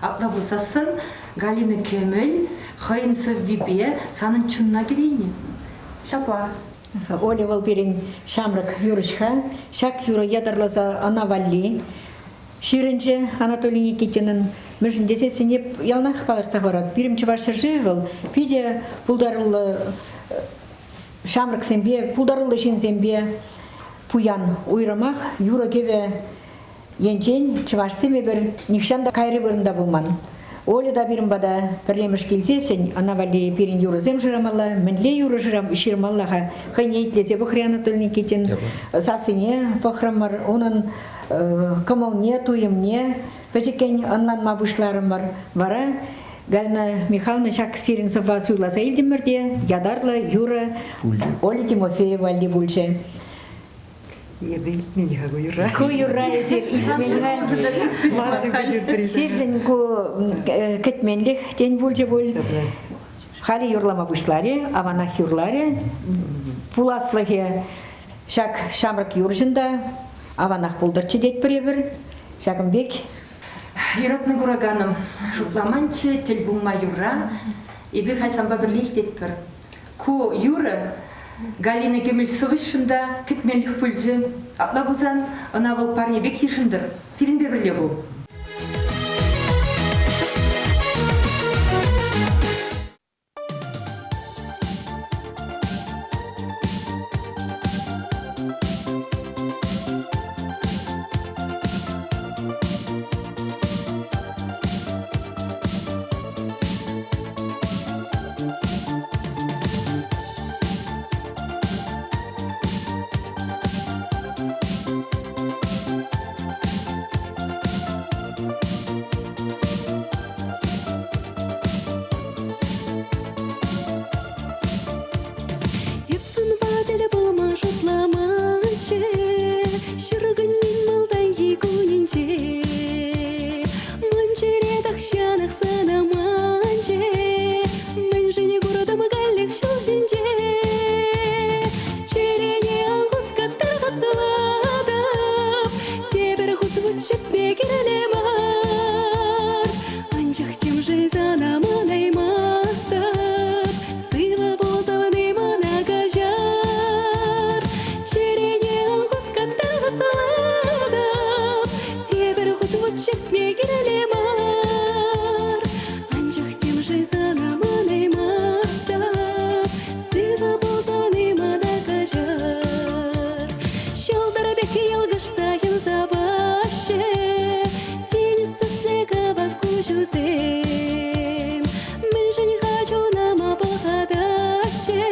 Апла пулсассӑн Галина Кӗмӗл хӑйӗн сӑввипе санӑн чунна кӗрейнӗ. Ҫапла. Оля вӑл пирӗн ҫамрӑк юрӑҫ-ха. Ҫак юрӑ ятарласа ӑна валли ҫырӑнчӗ Анатолий Никитинӑн. Мӗншӗн тесессӗн эп яланах палӑртса хӑварать. Пирӗн Чӑваш ҫӗршывӗ вӑл питӗ пултаруллӑ ҫамрӑксемпе, пултаруллӑ ҫынсемпе пуян. Уйрӑмах юрӑ-кӗвӗ енчен чӑвашсем эпир нихҫан та кайри вырӑнта пулман. Оля та пирӗн пата пӗрремӗш килсессӗн ӑна валли пирӗн юрӑсем шырамалла, мӗнле юрӑ ҫырмалла-ха? Хӑйне итлесе пӑхрӗ Анатолий Никитин, сассине пӑхрӑмӑр, унӑн кӑмӑлне, туйӑмне пӗчӗккӗн ӑнланма пуҫларӑмӑр. Вара Галина Михайловна ҫак сирӗн сӑвва суйласа илтӗмӗр те ятарлӑ юрӑ Оля Тимофеева валли пулчӗ. Эпӗ илтмен-ха ку юрра. Ку юрра эсир илтмен-ха. Сиршӗн ку кӗтменлӗх тен пулчӗ пуль. Халӗ юрлама пуҫларӗ, аванах юрларӗ. Пуласлӑхӗ ҫак ҫамрӑк юрҫӑн та. Аванах пултӑрччӗ тетпӗр эпир. Ҫакӑн пек. Юратнӑ кураканӑм, шутламанччӗ тӗл пулма юрра. Эпир халь санпа пӗрле илтетпӗр. Ку юрӑ Галина Кӗмӗл сӑвӑҫшӑн та кӗтмеллӗх пулчӗ. Апла пулсан ӑна вӑл парне пек йышӑнтӑр. Пирӗнпе пӗрле пул. Эп санпа тӗл пулма шутламанччӗ Ҫуркуннен малтанхи кунӗнче. Ман чӗре тахҫанах сана манчӗ, Мӗншӗн куртӑм каллех ҫул ҫинче? Чӗрене ан хускаттар хасалатӑп, Тепӗр хут вут чӗртме кирлӗ мар. Анчах темшӗн сана манаймастӑп, Сывӑ пулсан мана каҫар. Чӗрене ан хускаттар хасалатӑп, Тепӗр хут вут чӗртме кирлӗ мар. Анчах темшӗн сана манаймастӑп, Сывӑ пулсан мана каҫар. Ҫӑлтӑр пек йӑлкӑшса юнса паҫҫӗ, Тинӗс тӗслӗ кӑвак куҫусем. Мӗншӗн-ха чунӑма пӑлхатаҫҫӗ,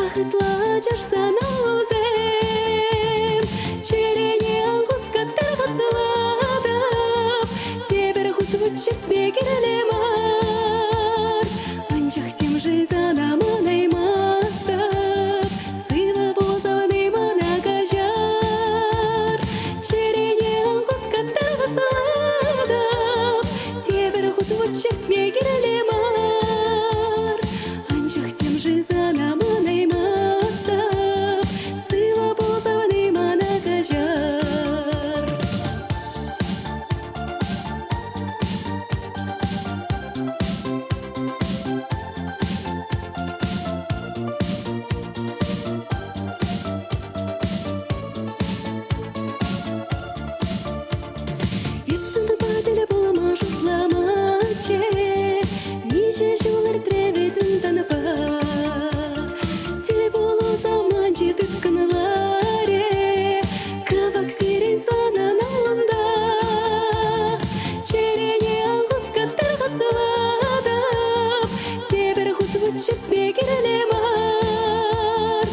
Ах, ытла ачаш сан аллусем. Чӗрене ан хускаттар хасалатӑп, Тепӗр хут вут чӗртме кирлӗ мар. Анчах темшӗн сана манаймастӑп, Сывӑ пулсан мана каҫар. Чӗрене ан хускаттар хасалатӑп, Тепӗр хут вут чӗртме кирлӗ мар. Анчах темшӗн сана манаймастӑп, Сывӑ пулсан мана каҫар. Эп санпа тӗл пулма шутламанччӗ, Миҫе ҫул иртрӗ вӗт унтанпа. Тӗл пулу саманчӗ тыткӑнларӗ, Кӑвак сирень санӑн аллунта. Чӗрене ан хускаттар хасалатӑп, Тепӗр хут вут чӗртме кирлӗ мар.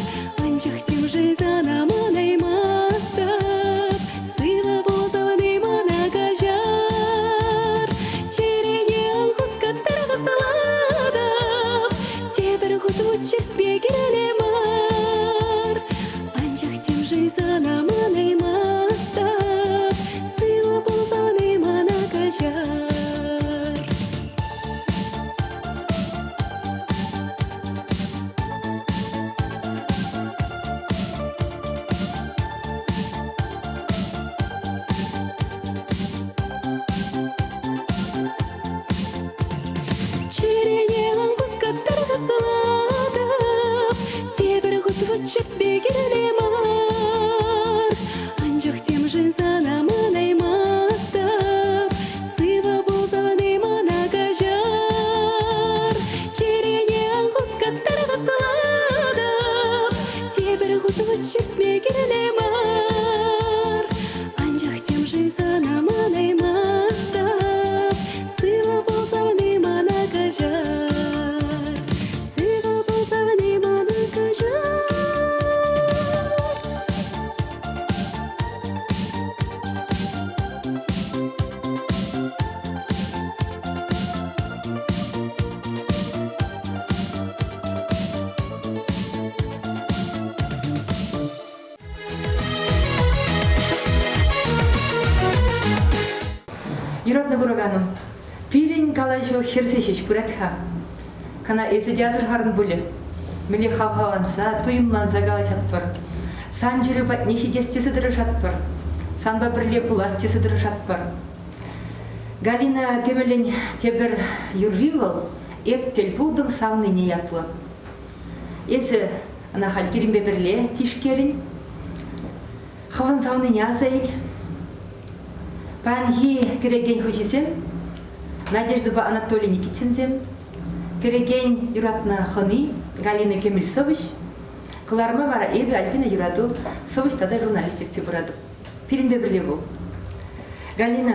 Анчах темшӗн сана манаймастӑп, Сывӑ пулсан мана каҫар. Чӗрене ан хускаттар хасалатӑп, Тепӗр хут вут чӗртме кирлӗ мар. Анчах темшӗн сана манаймастӑп, Сывӑ пулсан мана каҫар. Чӗрене ан хускаттар хасалатӑп, Тепӗр хут вут чӗртме кирлӗ мар. Анчах темшӗн сана манаймастӑп, Сывӑ пулсан мана каҫар. Чӗрене ан хускаттар хасалатӑп, Тепӗр хут вут чӗртме кирлӗ мар. Анчах темшӗн сана манаймастӑп, Сывӑ пулсан мана каҫар. Сывӑ пулсан мана каҫар. Юратнӑ кураканӑм, пирӗн калаҫу хӗрсе ҫеҫ пырать-ха. Кӑна эсӗ те асӑрхарӑн пулӗ. Мӗнле хавхаланса, туйӑмланса калаҫатпӑр. Сан чӗрӳ патне ҫитес тесе тӑрӑшатпӑр. Санпа пӗрле пулас тесе тӑрӑшатпӑр. Галина Кӗмӗлӗн тепӗр юрри вӑл «Эп тӗл пултӑм савнине» ятлӑ. Эсӗ ӑна халь пирӗнпе пӗрле тишкерӗн. Хӑвӑн савнине аса ил. Паянхи кӗрекен хуҫисем Надеждӑпа Анатолий Никитинсем, кӗрекен юратнӑ хӑни Галина Кӗмӗл сӑвӑҫ, кӑларма вара эпӗ Альбина Юрату сӑвӑҫ тата журналист ертсе пыратӑп. Пирӗнпе пӗрле пул. Галина,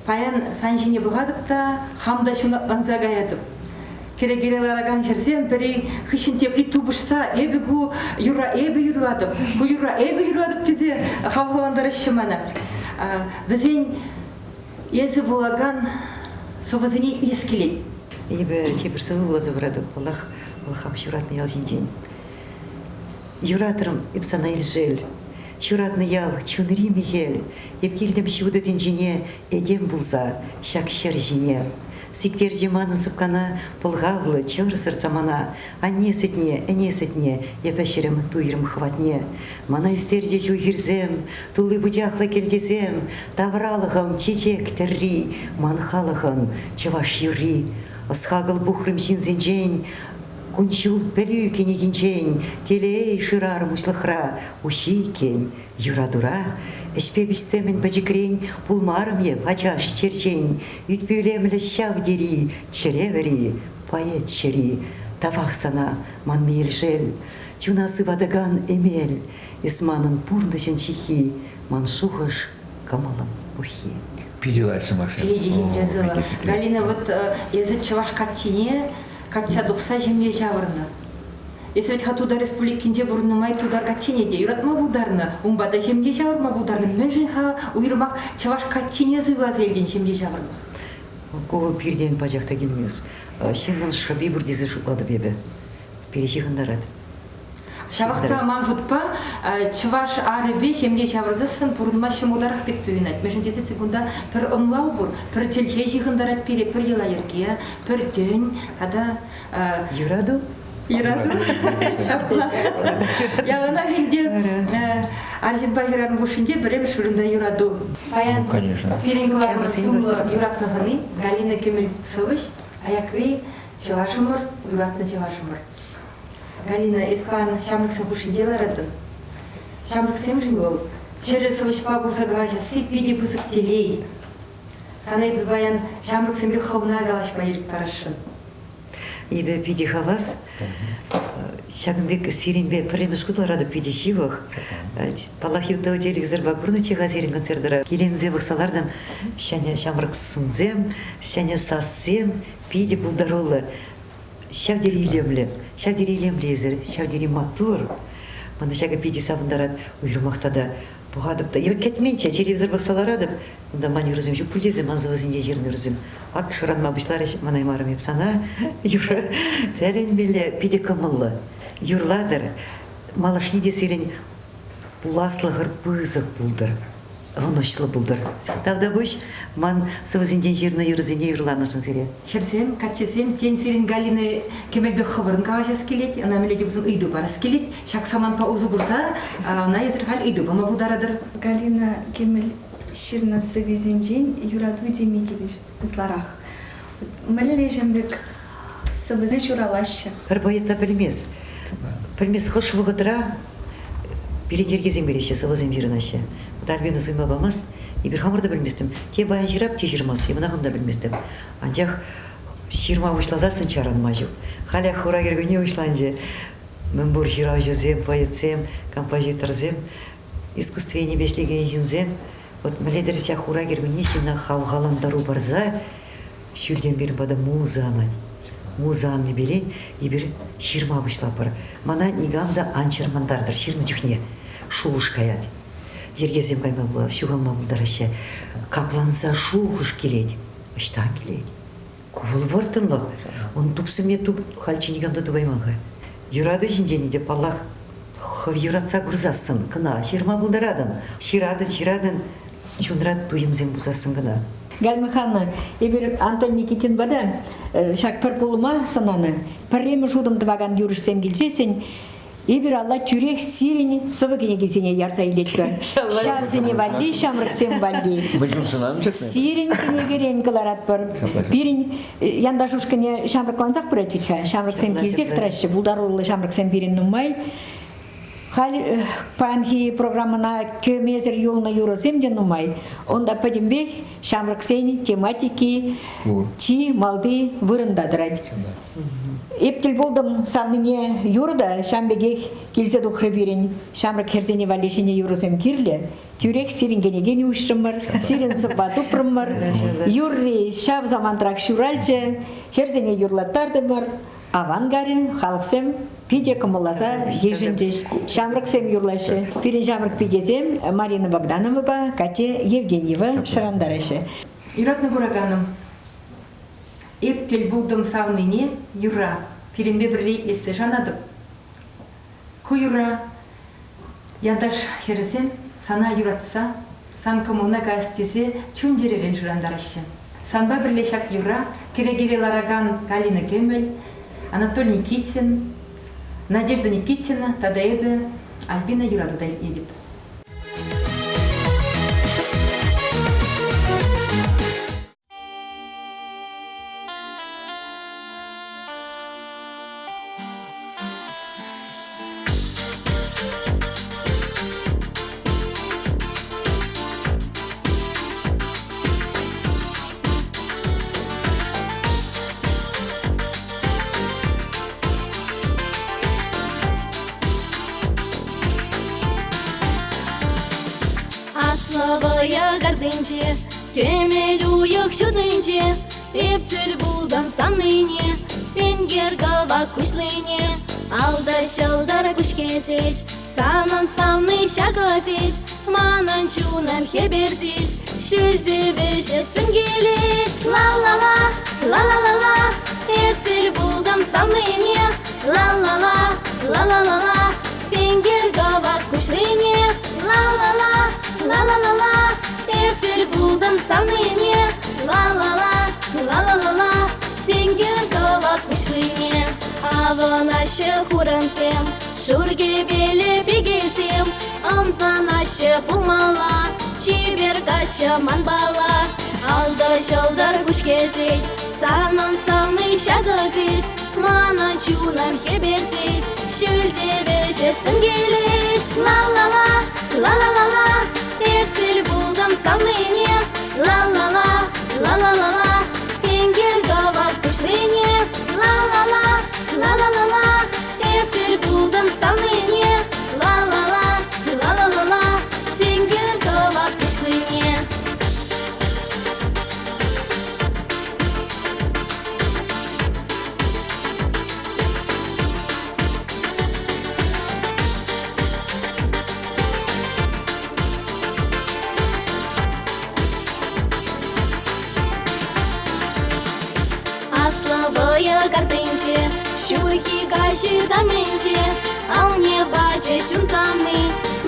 паян сан ҫине пӑхатӑп та хам та ҫунатланса каятӑп. Кӗрекере ларакан хӗрсем пӗри хыҫҫӑн тепри тупӑшса эпӗ ку юрра эпӗ юрлатӑп, ку юрра эпӗ юрлатӑп тесе хавхалантараҫҫӗ мана. Вӗсен эсӗ вулакан сӑвӑсене илес килет. Эпӗ тепӗр сӑвӑ вуласа паратӑп, паллах, вӑл хам ҫуратнӑ ял ҫинчен. Юратрӑм эп сана, Элшел, ҫуратнӑ ял, чунри мехел. Эп килтӗм ҫутӑ тӗнчене этем пулса ҫак ҫӗр ҫине. Сиктерчӗ манӑн сӑпкана пӑлхавлӑ, чӑрсӑр самана. Анне сӗтне, ӗне сӗтне, эп ӗҫрӗм, туйрӑм хӑватне. Мана ӳстерчӗҫ уй-хирсем, тулли пучахлӑ кӗлтесем, тавралӑхӑм чечек тӗрри, ман халӑхӑн чӑваш юрри. Ӑс-хакӑл пухрӑм ҫынсенчен, Кун-ҫул пӗлӳ кӗнекинчен телей шырарӑм уҫлӑхра, уҫҫи иккен юратура. Ӗҫпе пиҫсе-мӗн пӗчӗкрен пулмарӑм эп ачаш черчен, ӳт-пӳ илемлӗ ҫав тери чӗре вӗри, поэт чӗри. Тавах сана, ман мейӗлшел, чуна сыватакан эмел, эс манӑн пурнӑҫӑн ҫыххи, ман шухӑш кӑмӑлӑн пуххи. Питӗ лайӑх сӑмахсем. Питӗ хитре сӑвӑ. Галина, вот эсӗ чӑваш каччине качча тухса ҫемье ҫавӑрнӑ. Эсӗ вӗт-ха Тутар Республикинче пурӑннӑ май тутар каччине те юратма пултарнӑ, унпа та ҫемье ҫавӑрма пултарнӑ. Мӗншӗн-ха уйрӑмах чӑваш каччине суйласа илтӗн ҫемье ҫавӑрма? Ку вӑл пиртен пачах та килмест. Ҫыннӑн шӑпи пур тесе шутлатӑп эпӗ. Пире ҫыхӑнтарать. Ҫавах та ман шутпа чӑваш арӗпе ҫемье ҫавӑрсассӑн пурӑнма ҫӑмӑлтарах пек туйӑнать. Мӗншӗн тесен кунта пӗр ӑнлав пур, пӗр чӗлхе ҫыхӑнтарать пире, пӗр йӑла-йӗрке, пӗр тӗн тата Юрату? Юрату. Ҫапла. Яланах ӗнтӗ арҫынпа хӗрарӑм хушшинче пӗрремӗш вырӑнта юрату. Паян пирӗн кӑларӑмӑр сумлӑ юратнӑ хӑни Галина Кӗмӗл сӑвӑҫ, аякри чӑвашӑмӑр, юратнӑ чӑвашӑмӑр. Галина, эс паян ҫамрӑксем хушшинче ларатӑн. Ҫамрӑксемшӗн вӑл чӗрӗ сӑвӑҫпа курса калаҫасси питӗ пысӑк телей. Сана эпӗ паян ҫамрӑксемпе хӑвна калаҫма ирӗк парасшӑн. Эпӗ питӗ хавас. Ҫакӑн пек сирӗнпе пӗрремӗш хут ларатӑп питӗ ҫывӑх. Паллах, Юта телевизорпа курнӑччӗ-ха сирӗн концертра. Киленсе пӑхса лартӑм. Ҫӗнӗ ҫамрӑк сӑнсем, ҫӗнӗ сассем питӗ пултаруллӑ. Ҫав тери илемлӗ, ҫав тери илемлӗ эсир, ҫав тери маттур. Мана ҫакӑ питӗ савӑнтарать. Уйрӑмах тата пӑхатӑп та. Эпӗ кӗтменччӗ, телевизор пӑхса ларатӑп. Унта ман юрӑсем ҫук пуль тесе ман сӑвӑсенчен ҫырнӑ юрӑсем. Ак шӑранма пуҫларӗҫ, манаймарӑм эп сана. Юрӑ тӗлӗнмелле, питӗ кӑмӑллӑ. Юрлатӑр. Малашне те сирӗн пуласлӑхӑр пысӑк пултӑр. Ӑнӑҫлӑ пултӑр. Тавтапуҫ ман сӑвӑсенчен ҫырнӑ юрӑсене юрланӑшӑн сире. Хӗрсем, каччӑсем, тен, сирӗн Галина Кӗмӗлпе хӑвӑрӑн калаҫас килет, ӑна мӗнле те пулсан ыйту парас килет. Ҫак самантпа усӑ курса ӑна эсир халь ыйту пама пултаратӑр. Галина Кӗмӗл ҫырнӑ сӑввисенчен юрату теми килӗш ытларах. Мӗнле ҫын пек сӑвӑсем ҫуралаҫҫӗ? Пӗр поэт та пӗлмест. Пӗлмест хӑш вӑхӑтра пире йӗркесем килеҫҫӗ, сӑвӑсем ҫырӑнаҫҫӗ. Вот Альбина суйма памасть. Эпир хамӑр та пӗлместӗм. Те баян ҫырап, те ҫырмасть. Эп ӑна хам та пӗлместӗм. Анчах ҫырма пуҫласассӑн чарӑнма ҫук. Халӗ хура кӗркунне пуҫланчӗ. Мӗнпур ҫыравҫӑсем, поэтсем, композиторсем, искусство енӗпе ӗҫлекен ҫынсем вот мӗнле-тӗр ҫак хура кӗркунне ҫынна хавхалантару парса ҫӳлтен пирӗн пата муза анать. Муза аннипелен эпир ҫырма пуҫлатпӑр. Мана никам та ан чӑрмантартӑр ҫырнӑ чухне шухӑш каять. Йӗркесем кайма ҫухалма пултараҫҫӗ. Капланса шухӑш килет. Ӑҫтан килет? Ку вӑл вӑрттӑнлӑх. Он тупсӑмне туп хальччен никам та тупайман-ха. Юрату ҫинчен те, паллах, хӑв юратса курсассӑн кӑна ҫырма пултаратӑн. Ҫыратӑн, ҫыратӑн, чунра туйӑмсем пусассӑн кӑна. Галь Михайловна, эпир Антон Никитинпа та ҫак пӗр пулӑма сӑнанӑ. Пӗрремӗш утӑм тӑвакан юрӑҫсем килсессӗн. Эпир алла тӳрех сирӗн сӑвӑ кӗнекисене ярса илетпӗр. Ҫарсене валли, ҫамрӑксем валли. Сирӗн кӗнекерен кӑларатпӑр. Пирӗн янташ ушкӑнӗ ҫамрӑклансах пырать вӗт-ха. Ҫамрӑксем килсех тӑраҫҫӗ, пултаруллӑ ҫамрӑксем пирӗн нумай. Халь паянхи программӑна кӗмесӗр юлнӑ юрӑсем те нумай. Унта пӗтӗмпех ҫамрӑксен тематики чи малти вырӑнта тӑрать. Эп тӗл пултӑм савнине юрӑ та ҫавӑн пекех килсе тухрӗ пирӗн. Ҫамрӑк хӗрсене валли ҫӗнӗ юрӑсем кирлӗ. Тӳрех сирӗн кӗнекен уҫрӑмӑр, сирӗн сӑвва тупрӑмӑр. Юрри ҫав самантрах ҫуралчӗ, хӗрсене юрлаттартӑмӑр. Аван карӗ, халӑхсем питӗ кӑмӑлласа йышӑнчӗҫ. Ҫамрӑксем юрлаҫҫӗ. Пирӗн ҫамрӑк пикесем Марина Богдановӑпа Катя Евгеньева шӑрантараҫҫӗ. Юратнӑ кураканӑм, Эп тӗл пултӑм савнине юрра пирӗнпе пӗрле итлессе шанатӑп. Ку юрра янташ хӗрӗсем сана юратса, сан кӑмӑлна каяс тесе чун-чӗререн шырантараҫҫӗ. Санпа пӗрле ҫак юрра кӗрекере ларакан Галина Кӗмӗл, Анатолий Никитин, Надежда Никитина тата эпӗ Альбина Юрату та итлетӗп. Аслӑ вӑйӑ картинче Кӗмӗл уйӑх ҫутинче эп тӗл пултӑм саннине, сенкер кӑвак куҫлине. Алта ҫӑлтӑр куҫ кӗтет, санӑн савни ҫакӑ тет, манӑн чунӑм хӗпӗртет, ҫӳлте вӗҫессӗм килет. Ла-ла-ла, ла-ла-ла-ла, эп тӗл пултӑм савнине. Ла-ла-ла, ла-ла-ла-ла, сенкер кӑвак куҫлине. Ла-ла-ла, ла-ла-ла-ла, эп тӗл пултӑм савнине. Ла-ла-ла, ла-ла-ла-ла, сенкер кӑвак куҫлине. Авӑнаҫҫӗ хурансем, шур кӗпеллӗ пикесем, ӑмсанаҫҫӗ пулмалла, чипер каччӑ манпала. Алтӑ ҫӑлтӑр куҫ кӗсет, санӑн савни ҫакӑ тет, манӑн чунӑм хӗпӗртет, ҫӳлте вӗҫессӗм килет. Ла-ла-ла, ла-ла-ла-ла, эп тӗл пултӑм савнине. Ла-ла-ла, ла-ла-ла-ла, сенкер кӑвак куҫлине. Ла-ла-ла, ла-ла-ла-ла, эп тӗл пултӑм савнине. Ла-ла-ла, ла-ла-ла-ла, сенкер кӑвак куҫлине. Аслӑ вӑйӑ картинче, ҫурхи каҫ ытамӗнче, алне пачӗ чун савни,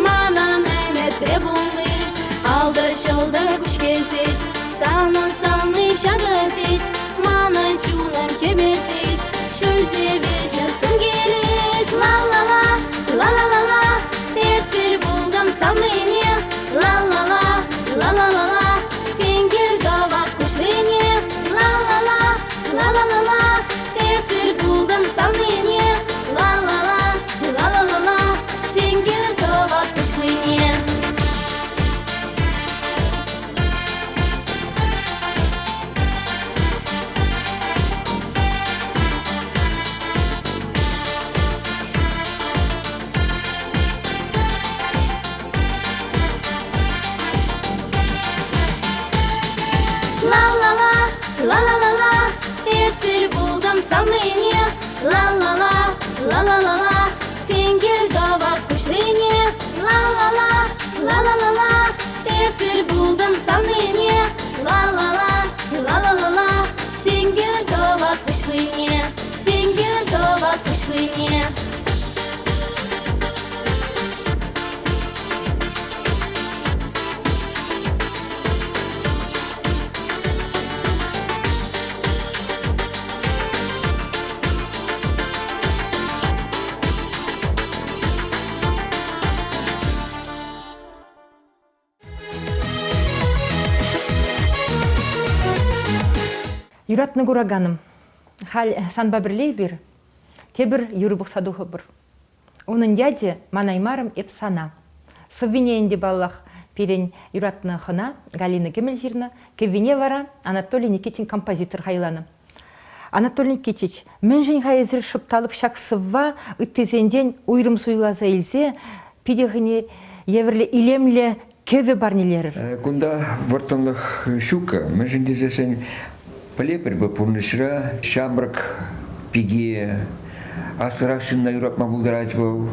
манӑн ӗмӗтре пулни. Алтӑр ҫӑлтӑр куҫ кӗсет, санӑн савни ҫакӑ тет, манӑн чунӑм хӗпӗртет, ҫӳлте вӗҫессӗм килет. Ла-ла-ла, ла-ла-ла-ла, эп тӗл пултӑм савнине. Ла-ла-ла, ла-ла-ла-ла, сенкер кӑвак куҫлине. Ла-ла-ла, ла-ла-ла-ла, эп тӗл пултӑм савнине. Ла-ла-ла, ла-ла-ла-ла, сенкер кӑвак куҫлине. Ла-ла-ла, ла-ла-ла-ла, эп тӗл пултӑм савнине. Ла-ла-ла, ла-ла-ла-ла, сенкер кӑвак куҫлине. Ла-ла-ла, ла-ла-ла-ла, эп тӗл пултӑм савнине. Ла-ла-ла, ла-ла-ла-ла, сенкер кӑвак куҫлине. Сенкер кӑвак куҫлине. Юратнӑ кураканӑм, халь санпа пӗрле эпир тепӗр юрӑ пӑхса тухӑпӑр. Унӑн ячӗ «Манаймарӑм эп сана». Сӑввине ӗнтӗ, паллах, пирӗн юратнӑ хӑна Галина Кӗмӗл ҫырнӑ, кӗввине вара Анатолий Никитин композитор хайланӑ. Анатолий Никитич, мӗншӗн-ха эсир шӑп-талӑп ҫак сӑвва ыттисенчен уйрӑм суйласа илсе питӗ хӑйне евӗрлӗ илемлӗ кӗвӗ парнелерӗр? Кунта вӑрттӑнлӑх ҫуккӑ. Мӗншӗн тесессӗн пӗлетпӗр пурнӑҫра ҫамрӑк пике аслӑрах ҫынна юратма пултарать вӑл.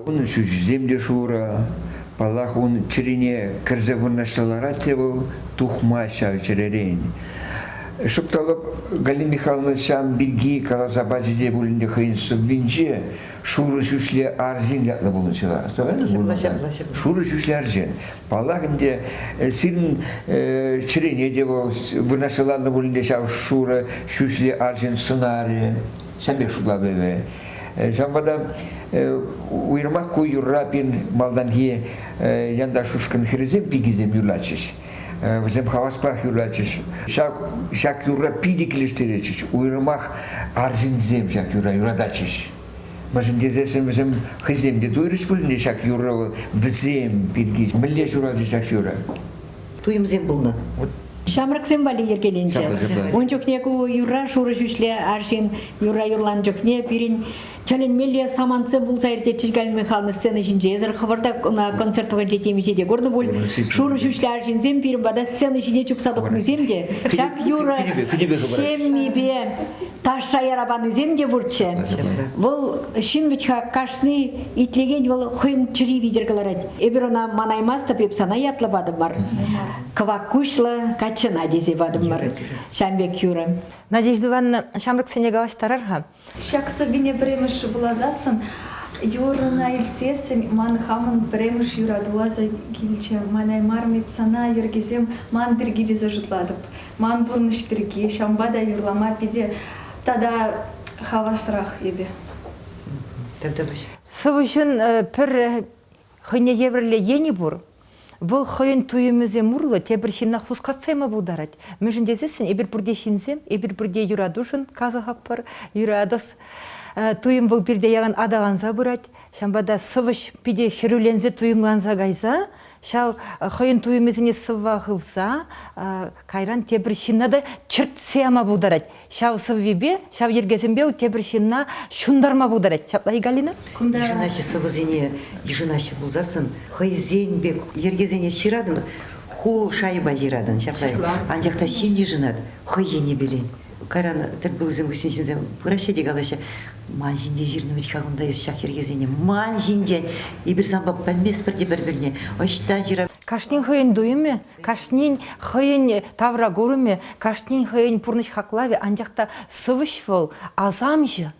Унӑн ҫӳҫӗсем те шурӑ. Паллах, ун чӗрине кӗрсе вырнаҫса ларать те вӑл, тухмасть ҫав чӗререн. Шӑп та лӑп Галина Михайловна ҫавӑн пирки каласа пачӗ те пулин те хӑйӗн сӑввинче шурӑ ҫӳҫлӗ арҫын ятлӑ пулнӑ ҫӑва. Ҫапла, ҫапла, ҫапла. Шурӑ ҫӳҫлӗ арҫын. Паллах ӗнтӗ, сирӗн чӗрене те вӑл вырнаҫса ларнӑ пулин те ҫав шурӑ ҫӳҫлӗ арҫын сӑнарӗ. Ҫавӑн пек шутлап эпӗ. Ҫавӑнпа та уйрӑмах ку юрра пин малтанхи Янташ ушкӑн хӗрӗсем пикисем юрлатчӗҫ. Вӗсем хаваспах юрлатчӗҫ. Ҫак, ҫак юрра питӗ килӗштеретчӗҫ. Уйрӑмах арҫынсем ҫак юрра юрататчӗҫ. Мӗншӗн тесессӗн вӗсем хӑйсем те туйрӗҫ пулин те ҫак юрра вӗсем пирки. Мӗнле ҫуралчӗ ҫак юрӑ? Туйӑмсем пулнӑ. Ҫамрӑксем валли йӗркеленчӗ. Ун чухне ку юрра шурӑ ҫӳҫлӗ арҫын юрра юрланӑ чухне пирӗн тӗлӗнмелле самантсем пулса иртетчӗҫ Галина Михайловна сцена ҫинче. Эсӗр хӑвӑр та ӑна концерт вӑхӑтӗнче темиҫе те курнӑ пуль. Шурӑ ҫӳҫлӗ арҫынсем пирӗн пата сцена ҫине чупса тухнисем те ҫак юрӑ ҫеммипе ташша яра панисем те пурччӗ. Вӑл ҫын вӗт-ха кашни итлекен вӑл хӑйӗн чӗри витӗр кӑларать. Эпир ӑна манаймастӑп, эп сана ятлӑ патӑм мар. Кӑвак куҫлӑ каччӑна тесе патӑм мар. Ҫавӑн пек юрӑ. Надежда Ивановна, ҫамрӑксене калаҫтарар-ха. Ҫак сӑввине пӗрремӗш вуласассӑн юрӑна илтсессӗн ман хамӑн пӗрремӗш юрату аса килчӗ. Манаймарӑм эп сана йӗркесем ман пирки тесе шутлатӑп. Ман пурнӑҫ пирки. Ҫавӑнпа та юрлама питӗ тата хавасрах эпӗ. Сӑвӑҫӑн пӗр хӑйне евӗрлӗ енӗ пур. Вӑл хӑйӗн туйӑмӗсем урлӑ тепӗр ҫынна хускатса яма пултарать. Мӗншӗн тесессӗн эпир пурте ҫынсем, эпир пурте юратушӑн касӑхаппӑр, юратас туйӑм вӑл пирте ялан аталанса пырать. Ҫавӑнпа та сӑвӑҫ питӗ хӗрӳленсе туйӑмланса кайса ҫав хӑйӗн туйӑмӗсене сӑвва хывса кайран тепӗр ҫынна та чӗртсе яма пултарать. Ҫав сӑввипе, ҫав йӗркесемпе тепӗр ҫынна ҫунтарма пултарать. Ҫапла-и, Галина? Кунта йышӑнаҫҫӗ сӑвӑсене йышӑнаҫҫӗ пулсассӑн хӑйсен пек йӗркесене ҫыратӑн, ху шайпа ҫыратӑн ҫапла. Анчах та ҫын йышӑнать хӑй енӗпелен. Кайран тӗлпулусем хыҫҫӑн ҫынсем пыраҫҫӗ те калаҫҫӗ, ман ҫинчен ҫырнӑ вӗт-ха кунта эс ҫак йӗркесене, ман ҫинчен. Эпир санпа пӗлместпӗр те пӗр-пӗрне. Ӑҫтан ҫыра? Кашнин хӑйӗн туйӑмӗ, кашнин хӑйӗн тавракурӑмӗ, кашнин хӑйӗн пурнӑҫ хаклавӗ, анчах та сӑвӑҫ вӑл асамҫӑ.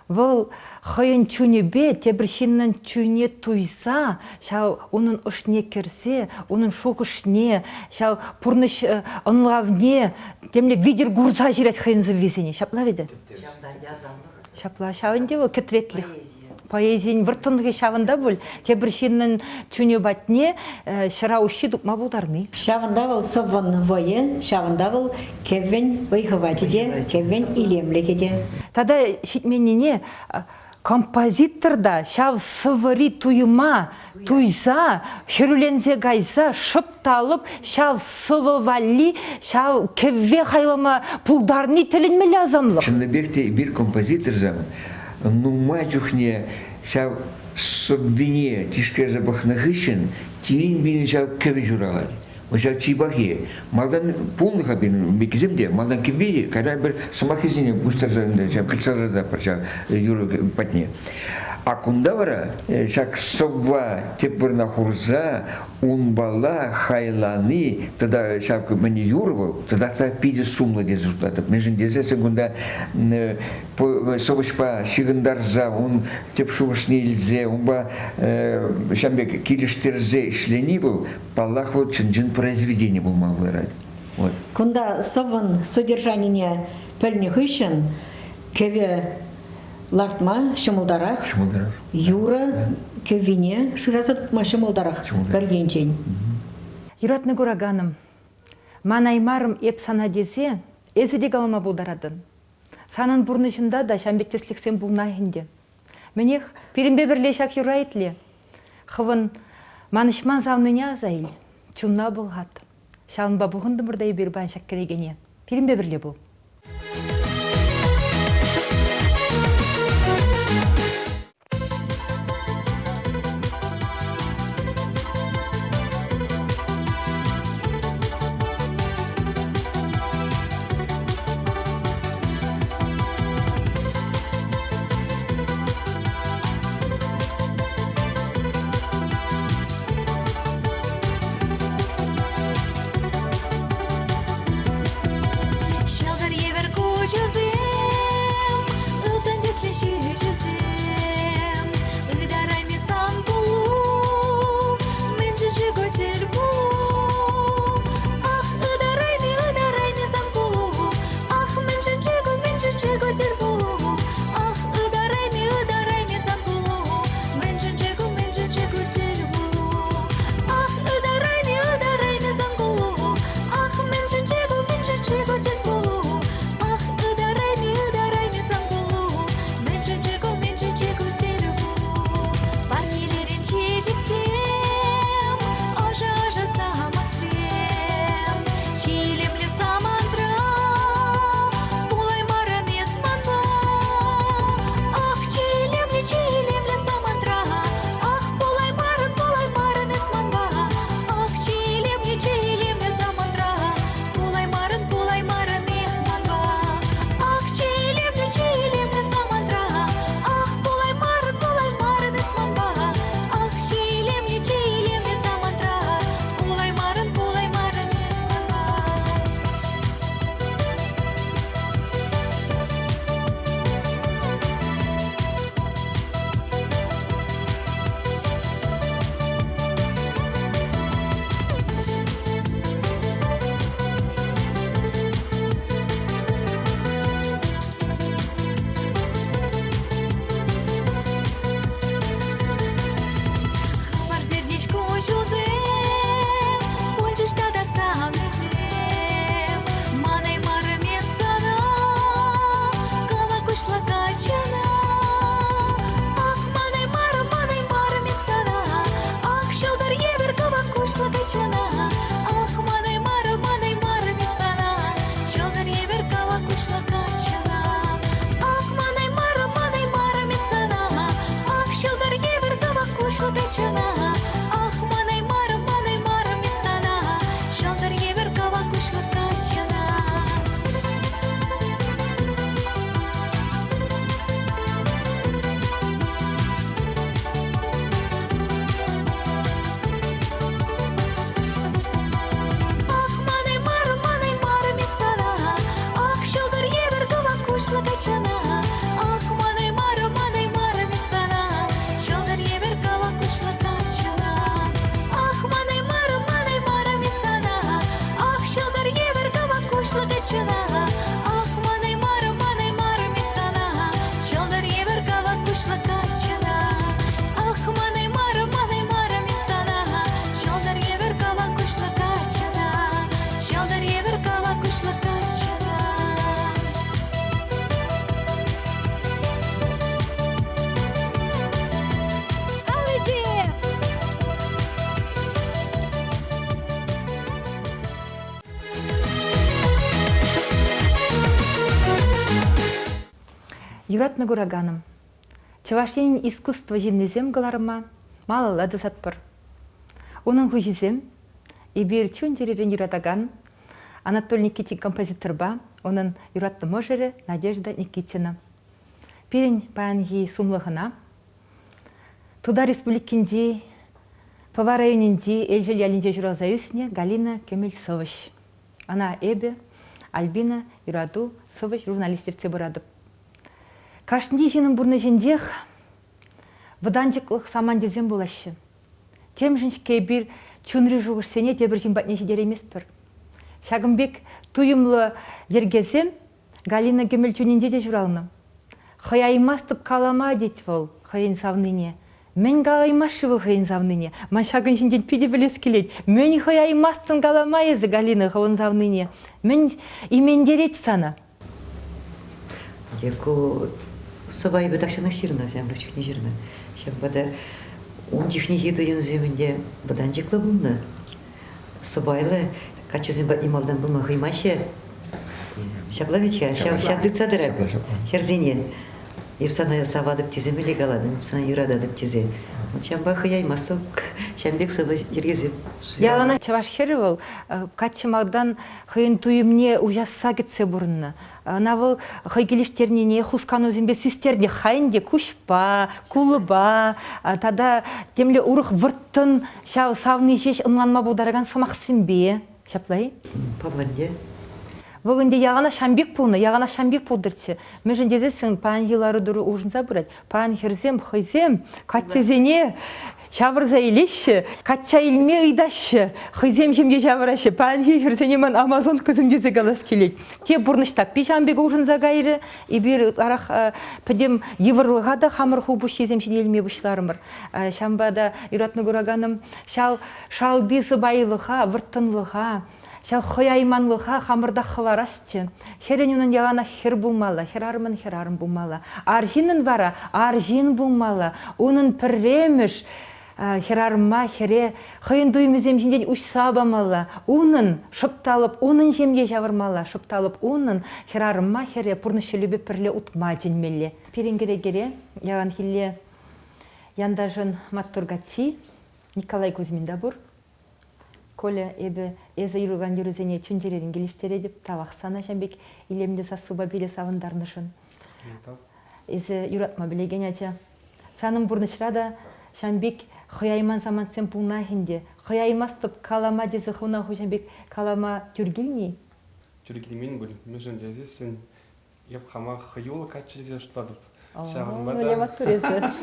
Вӑл хӑйӗн чунӗпе тепӗр ҫыннӑн чунне туйса, ҫав унӑн ӑшне кӗрсе, унӑн шухӑшне, ҫав пурнӑҫ ӑнлавне темле витӗр курса ҫырать хӑйӗн сӑввисене. Ҫапла вӗт? Ҫапла, ҫав ӗнтӗ вӑл кӗтретлӗх. Поэзийӗн вӑрттӑнлӑхӗ ҫавӑнта пуль. Тепӗр ҫыннӑн чунӗ патне ҫӑра уҫҫи тупма пултарни. Ҫавӑнта вӑл сӑввӑн вӑйӗ, ҫавӑнта вӑл кӗввӗн вӑй-хӑвачӗ те, кӗввӗн илемлӗхӗ те. Тата ҫитменнине композитор та ҫав сӑвӑри туйӑма туйса, хӗрӳленсе кайса шӑп та лӑп ҫав сӑвӑ валли ҫав кӗвве хайлама пултарни тӗлӗнмелле асамлӑх. Чӑннипех те эпир композиторсем нумай чухне ҫав сӑввине тишкерсе пӑхнӑ хыҫҫӑн тин пирӗн ҫав кӗвӗ ҫуралать. Ҫав чи пахи. Малтан пулнӑ-ха пирӗн пеккисем те, малтан кӗвви, кайран пӗр сӑмаххисене пуҫтарса ҫав кӗтсе тӑратпӑр ҫав юрӑ патне. А кунта вара ҫак сӑвва тӗп вырӑна хурса унпала хайлани тата ҫав мӗн юрӑ вӑл тата та питӗ сумлӑ тесе шутлатӑп. Мӗншӗн тесессӗн кунта сӑвӑҫпа ҫыхӑнтарса ун тӗп шухӑшне илсе унпа ҫавӑн пек килӗштерсе ӗҫлени вӑл паллах вӑл чӑн-чӑн произведени пулма пултарать. Вот. Кунта сӑввӑн содержанине пӗлнӗ хыҫҫӑн кӗвӗ лартма ҫӑмӑлтарах. Ҫӑмӑлтарах. Юрӑ кӗввине шыраса тупма ҫӑмӑлтарах пӗр енчен. Юратнӑ кураканӑм, манаймарӑм эп сана тесе. Эсӗ те калама пултаратӑн. Санӑн пурнӑҫунта та ҫавӑн пек тӗслӗхсем пулнах ӗнтӗ. Мӗнех, пирӗнпе пӗрле ҫак юрра итле. Хӑвӑн манӑҫман савнине аса ил, чунна пӑлхат. Ҫавӑнпа пухӑнтӑмӑр та эпир паян ҫак кӗрекене. Пирӗнпе пӗрле пул. Ҫӑлтӑр евӗр куҫӗсем, ылтӑн тӗслӗ ҫӳҫӗсем, ытарайми сан пулу, мӗншӗн-ши ку тӗл пулу? Ах, ытарайми, ытарайми сан кулу, ах, мӗншӗн-ши ку, мӗншӗн-ши ку тӗл пулу? Ах, ытарайми, ытарайми сан кулу, мӗншӗн-ши ку, мӗншӗн-ши ку тӗл пулу? Ах, ытарайми, ытарайми сан кулу, Ах, мӗншӗн-ши ку, мӗншӗн-ши ку тӗл пулу? Ах, ытарайми, ытарайми сан кулу, мӗншӗн-ши ку, мӗншӗн-ши ку тӗл пулу? Парнелерӗн чечексем, ӑшӑ-ӑшӑ самахсем, чи илемлӗ самантра пулаймарӑн эс манпа. Ах, чи илемлӗ, чи илемлӗ самантра, ах, пулаймарӑн, пулаймарӑн эс манпа. Ах, чи илемлӗ, чи илемлӗ самантра, пулаймарӑн, пулаймарӑн эс манпа. Ах, чи илемлӗ, чи илемлӗ самантра, ах, пулаймарӑн, пулаймарӑн эс манпа. Ах, чи илемлӗ, чи илемлӗ самантра, пулаймарӑн, пулаймарӑн эс манпа. Хӑвар пӳрнеҫ куҫусем, пулчӗҫ татах савнисем. Манаймарӑм эп сана, кӑвак куҫлӑ каччӑна. Ах, манаймарӑм, манаймарӑм эп сана, ах, ҫӑлтӑр евӗр кӑвак куҫлӑ каччӑна. Ах, манаймарӑм, манаймарӑм эп сана, ҫӑлтӑр евӗр кӑвак куҫлӑ каччӑна. Ах, манаймарӑм, манаймарӑм эп сана, ах, ҫӑлтӑр евӗр кӑвак куҫлӑ каччӑна. Ах, манаймарӑм, манаймарӑм эп сана, ҫӑлтӑр евӗр кӑвак куҫлӑ каччӑна. Ах, манаймарӑм, манаймарӑм эп сана, ах, ҫӑлтӑр евӗр кӑвак куҫлӑ каччӑна. Ах, манаймарӑм, манаймарӑм эп сана, ҫӑлтӑр евӗр кӑвак куҫлӑ каччӑна. Ах, манаймарӑм, манаймарӑм эп сана, ах, ҫӑлтӑр евӗр кӑвак куҫлӑ каччӑна. Ах, манаймарӑм, манаймарӑм эп сана, ҫӑлтӑр евӗр кӑвак куҫлӑ каччӑна. Ах, манаймарӑм, манаймарӑм эп сана, ҫӑлтӑр евӗр кӑвак куҫлӑ каччӑна. Ҫӑлтӑр евӗр кӑвак куҫлӑ каччӑна. Аллисем! Юратнӑ кураканӑм, Чӑваш Енӗн искусство ҫыннисем кӑларӑма малалла тӑсатпӑр. Унӑн хуҫисем эпир чун-чӗререн юратакан Анатолий Никитин композиторпа унӑн юратнӑ мӑшӑрӗ Надежда Никитина. Пирӗн паянхи сумлӑ хӑна Тутар Республикинчи Пӑва районӗнчи Элшел ялӗнче ҫуралса ӳснӗ Галина Кӗмӗл сӑвӑҫ. Ӑна эпӗ, Альбина Юрату сӑвӑҫ журналист ертсе пыратӑп. Кашни ҫыннӑн пурнӑҫӗнчех вӑтанчӑклӑх саманчӗсем пулаҫҫӗ. Темшӗн-ҫке эпир чунри шухӑшсене тепӗр ҫын патне ҫитерейместпӗр. Ҫакӑн пек туйӑмлӑ йӗркесем Галина Кӗмӗл чунӗнче те ҫуралнӑ. Хӑяймастӑп калама, тет вӑл хӑйӗн савнине. Мӗн калаймасть-ши вӑл хӑйӗн савнине? Ман ҫакӑн ҫинчен питӗ пӗлес килет. Мӗн хӑяймастӑн калама эсӗ, Галина, хӑвӑн савнине? Мӗн иментерет сана? Ку сӑвайпа тахҫанах ҫырнӑ, ҫамрӑк чухне ҫырнӑ. Ҫавӑнпа та ун чухнехи туйӑмсем ӗнтӗ вӑтанчӑклӑ пулнӑ. Сӑпайлӑ каччӑсем патне малтан пыма хӑймаҫҫӗ. Ҫапла вӗт-ха, ҫав, ҫав тытса тӑрать хӗрсене. Эп сана саватӑп тесе мӗнле калатӑн, эп сана юрататӑп тесе. Вот ҫавӑнпа хӑяймастӑп, ҫавӑн пек сӑвӑ йӗркесем. Яланах чӑваш хӗрӗ вӑл каччӑ малтан хӑйӗн туйӑмне уҫасса кӗтсе пурӑннӑ. Ӑна вӑл хӑй килӗштернине хусканусемпе систернӗ хайӗн те куҫпа, кулӑпа тата темле урӑх вӑрттӑн ҫав савни ҫеҫ ӑнланма пултаракан сӑмахсемпе. Ҫапла-и? Паллах ӗнтӗ. Вӑл ӗнтӗ яланах ҫам пек пулнӑ, яланах ҫам пек пултӑрччӗ. Мӗншӗн тесессӗн паянхи лару-тӑру улшӑнса пырать. Паян хӗрсем хӑйсем каччӑсене ҫавӑрса илеҫҫӗ, качча илме ыйтаҫҫӗ, хӑйсем ҫемье ҫавӑраҫҫӗ. Паянхи хӗрсене ман амазонкӑсем тесе калас килет. Те пурнӑҫ таппи ҫавӑн пек улшӑнса кайрӗ. Эпир ытларах пӗтӗм йывӑрлӑха та хамӑр хулпуҫҫисем ҫине илме пуҫларӑмӑр. Ҫавӑнпа та юратнӑ кураканӑм ҫав шалти сӑпайлӑха, вӑрттӑнлӑха, ҫав хӑяйманлӑха хамӑртах хӑварасчӗ. Хӗрӗн унӑн яланах хӗр пулмалла, хӗрарӑмӑн хӗрарӑм пулмалла. Арҫыннӑн вара арҫын пулмалла. Унӑн пӗрремӗш хӗрарӑма, хӗре хӑйӗн туйӑмӗсем ҫинчен уҫса памалла. Унӑн шӑп та лӑп унӑн ҫемье ҫавӑрмалла, шӑп та лӑп унӑн хӗрарӑма, хӗре пурнӑҫ ҫулӗпе пӗрле утма чӗнмелле. Пирӗн кӗрекере яланхилле янташӑн маттур каччи Николай Кузьмин та пур. Коля, эпӗ эсӗ юрлакан юрӑсене чун-чӗререн килӗштеретӗп. Тавах сана ҫам пек илемлӗ сассупа пире савӑнтарнӑшӑн. Эсӗ юратма пӗлекен ача. Санӑн пурнӑҫра та ҫам пек хӑяйман самантсем пулнах ӗнтӗ. Хӑяймастӑп калама тесе хӑвна хуҫам пек калама тӳр килни? Тӳр килмен пуль. Мӗншӗн тесессӗн Эп хама хӑюллӑ каччӑ тесе шутлатӑп. Ҫавӑнпа та... Маттур эсӗ.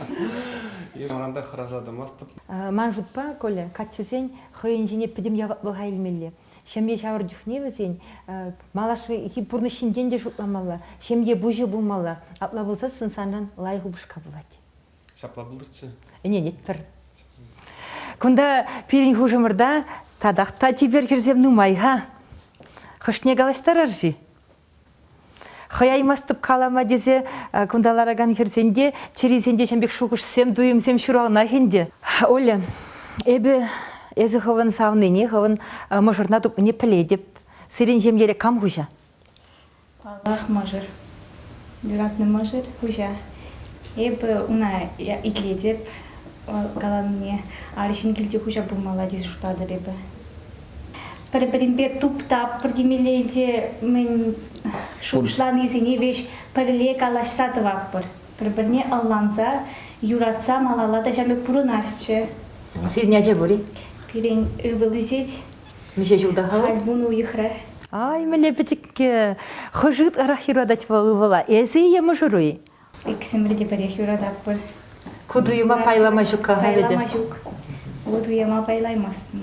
Манран та хӑраса тӑмастӑп. Ман шутпа, Коля, каччӑсен хӑйӗн ҫине пӗтӗм яваплӑха илмелле. Ҫемье ҫавӑр чухне вӗсен малашнехи пурнӑҫ ҫинчен те шутламалла, ҫемье пуҫӗ пулмалла. Апла пулсассӑн санран лайӑх упӑшка пулать. Ҫапла пултӑрччӗ. Ӗненетпӗр. Кунта пирӗн хушӑмӑрта татах та чипер хӗрсем нумай-ха. Хӑшне калаҫтарар-ши? Хӑяймастӑп калама тесе кунта ларакан хӗрсен те чӗрисенче ҫын пек шухӑшсем, туйӑмсем ҫуралнах ӗнтӗ. Оля, эпӗ эсӗ хӑвӑн савнине, хӑвӑн мӑшӑрна тупнине пӗлетӗп. Сирӗн ҫемьере кам хуҫа? Паллах, мӑшӑр. Юратнӑ мӑшӑр хуҫа. Эпӗ уна итлетӗп каланине. Арҫын килте хуҫа пулмалла тесе шутлатӑп эпӗ. Пӗр-пӗринпе туптап темелле те мӗн шухӑшланисене веҫ пӗрле калаҫса тӑватпӑр. Пӗр-пӗрне ӑнланса, юратса малалла та ҫамрӑк пурӑнасчӗ. Сирӗн ача пур-и? Пирӗн ывӑл ӳсет. Миҫе ҫулта-ха Халь вун уйӑхра. Ай, мӗнле пӗчӗккӗ. Хӑш ытларах юратать вӑл ывӑла? Эсӗ-и е мӑшӑру-и? Иксӗмӗр те пӗрех юрататпӑр. Ку туйӑма пайлама ҫук-ха Пайлама ҫук. Ку туйӑма пайлаймастӑн.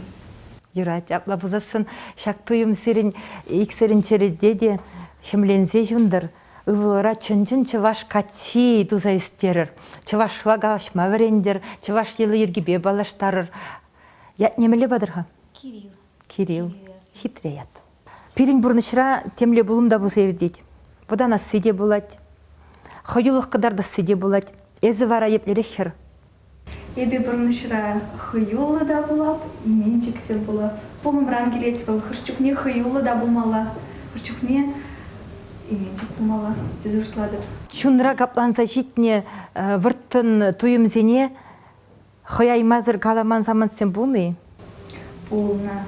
Юрать. Апла пулсассӑн ҫак туйӑм сирӗн иксӗрӗн чӗрете те хӗмленсе ҫунтӑр. Ывӑлӑра чӑн-чӑн чӑваш каччи туса ӳстерӗр. Чӑвашла калаҫма вӗрентӗр, чӑваш йӑли-йӗркипе паллаштарӑр. Ятне мӗнле патӑр-ха? Кирилл. Кирилл. Хитре ят. Пирӗн пурнӑҫра темле пулӑм та пулса иртет. Вӑтанасси те пулать, хӑюлӑх кӑтартасси те пулать. Эсӗ вара еплерех хӗр? Эпӗ пурнӑҫра хӑюллӑ та пулап, именчӗк те пулап. Пулӑмран килет вӑл. Хӑш чухне хӑюллӑ та пулмалла, хӑш чухне именчӗк пулмалла тесе шутлатӑп. Чунра капланса ҫитнӗ вӑрттӑн туйӑмсене Хӑяймасӑр каламан самантсем пулнӑ-и? Пулнӑ.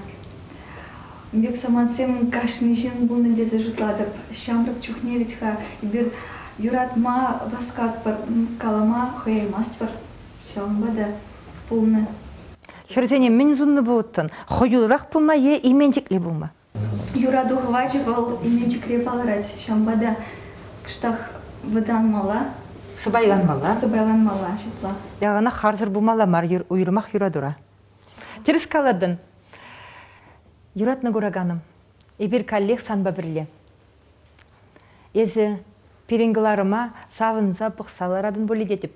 Ун пек самантсем кашни ҫын пулнӑ тесе шутлатӑп. Ҫамрӑк чухне вӗт-ха эпир юратма васкатпӑр, калама хӑяймастпӑр. Ҫавӑнпа та пулнӑ. Хӗрсене мӗн суннӑ пулӑттӑн? Хӑюлрах пулма е именчӗклӗ пулма? Юрату хӑвачӗ вӑл именчӗкре палӑрать. Ҫавӑнпа та кӑштах вӑтанмалла. Сӑпайланмалла. Сӑпайланмалла, ҫапла. Яланах харсӑр пулмалла мар, уйрӑмах юратура. Тӗрӗс калатӑн. Юратнӑ кураканӑм, эпир каллех санпа пӗрле. Эсӗ пирӗн кӑларӑма савӑнса пӑхса ларатӑн пулӗ тетӗп.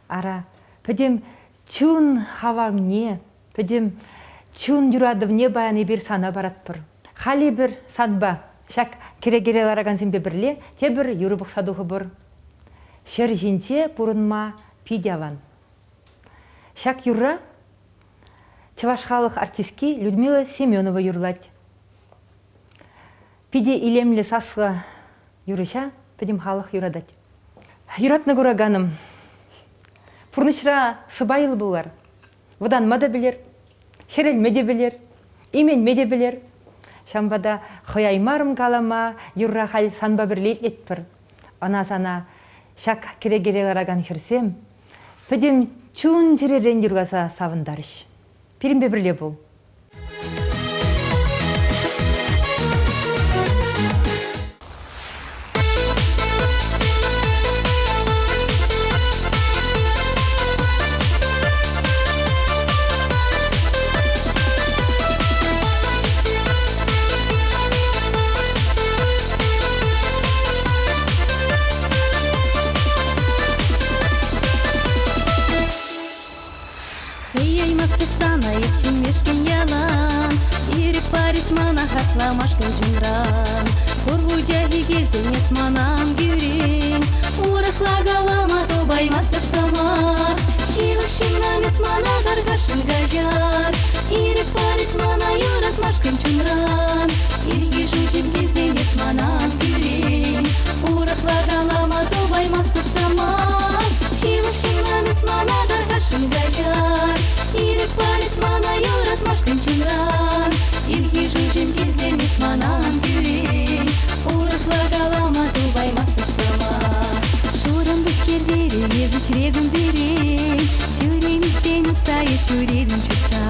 Ара, пӗтӗм чун хавалне, пӗтӗм чун юратӑвне паян эпир сана паратпӑр. Халь эпир санпа, ҫак кӗрекере ларакансемпе пӗрле тепӗр юрӑ пӑхса тухӑпӑр. Ҫӗр ҫинче пурӑнма пит аван. Ҫак юрра чӑваш халӑх артистки Людмила Семенова юрлать. Питӗ илемлӗ саслӑ юрӑҫа пӗтӗм халӑх юратать. Юратнӑ кураканӑм, пурнӑҫра сӑпайлӑ пулар, вӑтанма та пӗлер, хӗрелме те пӗлер, именме те пӗлер. Ҫавӑнпа та хӑяймарӑм калама юрра халь санпа пӗрле итлетпӗр. Ӑна сана ҫак кӗрекере ларакан хӗрсем пӗтӗм чун-чӗререн юрласа савӑнтарӗҫ. Пирӗнпе пӗрле пул. Хӑяймастӑп сана ирчченмешкӗн ялан, Ирӗк парӗҫ мана хакламашкӑн чунран. Пур вучахӗ килсен эс мана ан кӳрен, Урӑхла калама тупаймастӑп сӑмах. Ҫывӑх ҫыннам эс мана тархасшӑн каҫар, Ирӗк парӗҫ мана юратмашкӑн чунран. Ирхи шуҫӑм килсен эс мана ан кӳрен, Урӑхла калама тупаймастӑп сӑмах. Ҫывӑх ҫыннам эс мана тархасшӑн каҫар, Ирӗк парӗҫ мана юратмашкӑн чунран. Ирхи шуҫӑм килсен эс мана ан кӳрен, Урӑхла калама тупаймастӑп сӑмах. Шурӑм вӗҫкерсерен эс ӗҫре кунсерен, Ҫӳрен ӳстен утса эс ҫӳретӗн чупса.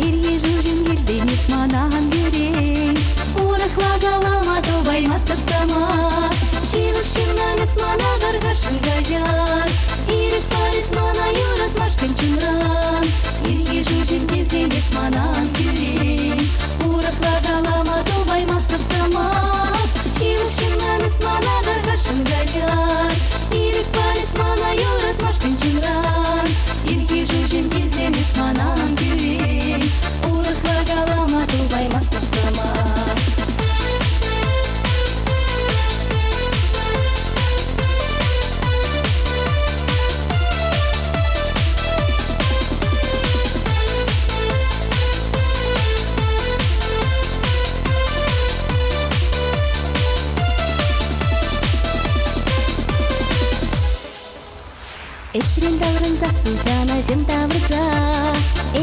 Ирхи шуҫӑм килсен эс мана ан кӳрен. Урӑхла калама тупаймастӑп сӑмах. Ҫывӑх ҫыннам эс мана тархасшӑн каҫар, Ирӗк пар эс мана юратмашкӑн чунран. Ирхи шуҫӑм килсен эс мана ан кӳрен, Урӑхла калама тупаймастӑп сӑмах. Ҫывӑх ҫыннам эс мана тархасшӑн каҫар, Ирӗк пар эс мана юратмашкӑн чунран. Ирхи шуҫӑм килсен эс мана ан кӳрен, Урӑхла калама тупаймастӑп сӑмах. Ӗҫрен таврӑнсассӑн ҫанасем тавӑрса,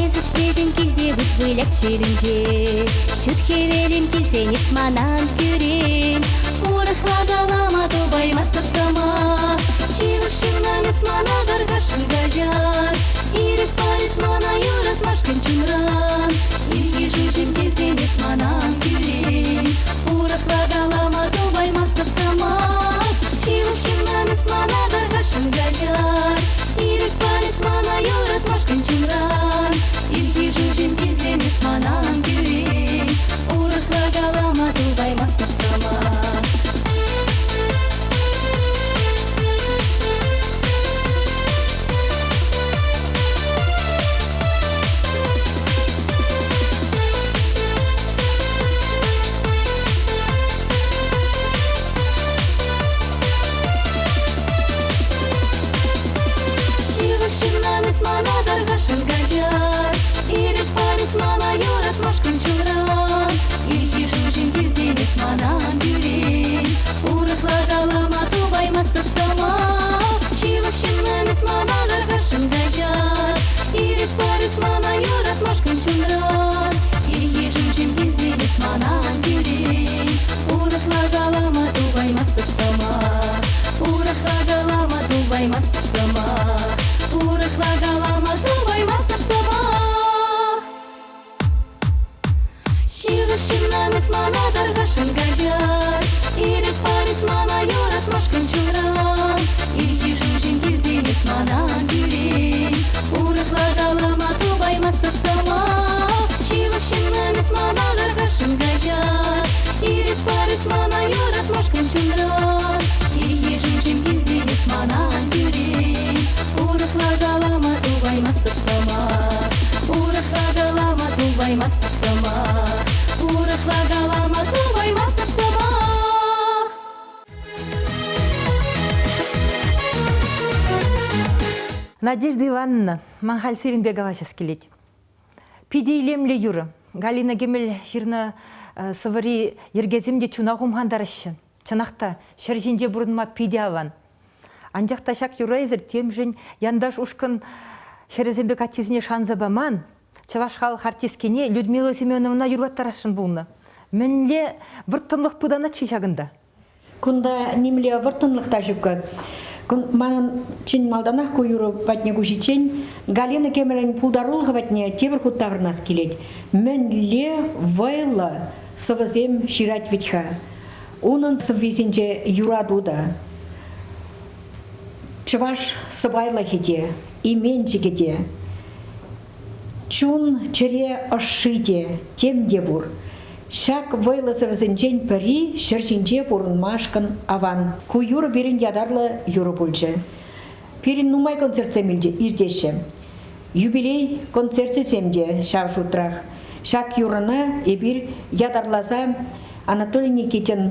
Эс ӗҫлетӗн килте вут вылять чӗрӳнте. Ҫут хӗвелӗм килсен эс мана ан кӳрен, Урӑхла калама тупаймастӑп сӑмах. Ҫывӑх ҫыннам эс мана тархасшӑн каҫар, Ирӗк пар эс мана юратмашкӑн чунран. Ирхи шуҫӑм килсен эс мана ан кӳрен, Урӑхла калама тупаймастӑп сӑмах. Ҫывӑх ҫыннам эс мана тархасшӑн каҫар, Ирӗк пар эс мана юратмашкӑн чунран. Ирхи шуҫӑм килсен эс мана ан кӳрен, Урӑхла калама тупаймастӑп сӑмах. Надежда Ивановна, ман халь сирӗнпе калаҫас килет. Питӗ илемлӗ юрӑ. Галина Кӗмӗл ҫырнӑ сӑвӑри йӗркесем те чуна хумхантараҫҫӗ. Чӑнах та, ҫӗр ҫинче пурӑнма питӗ аван. Анчах та ҫак юрра эсир темшӗн Янташ ушкӑн хӗрӗсемпе каччисене шанса паман, чӑваш халӑх артисткине Людмила Семеновна юрлаттарасшӑн пулнӑ. Мӗнле вӑрттӑнлӑх пытанать-ши ҫакӑнта? Кунта нимле вӑрттӑнлӑх та ҫуккӑ. Манӑн чӑн малтанах ку юрӑ патне куҫиччен Галина Кемӗлӗн пултарулӑхӗ патне тепӗр хут таврӑнас килет. Мӗнле вӑйлӑ сӑвӑсем ҫырать вӗт-ха. Унӑн сӑввисенче юрату та, чӑваш сӑпайлӑхӗ те, именчӗкӗ те, чун чӗре ӑшши те, тем те пур. Ҫак вӑйлӑ сӑвӑсенчен пӗри ҫӗр ҫинче пурӑнмашкӑн аван. Ку юрӑ пирӗн ятарлӑ юрӑ пулчӗ. Пирӗн нумай концертсем иртеҫҫӗ. Юбилей концерчӗсем те ҫав шутрах. Ҫак юрӑна эпир ятарласа Анатолий Никитин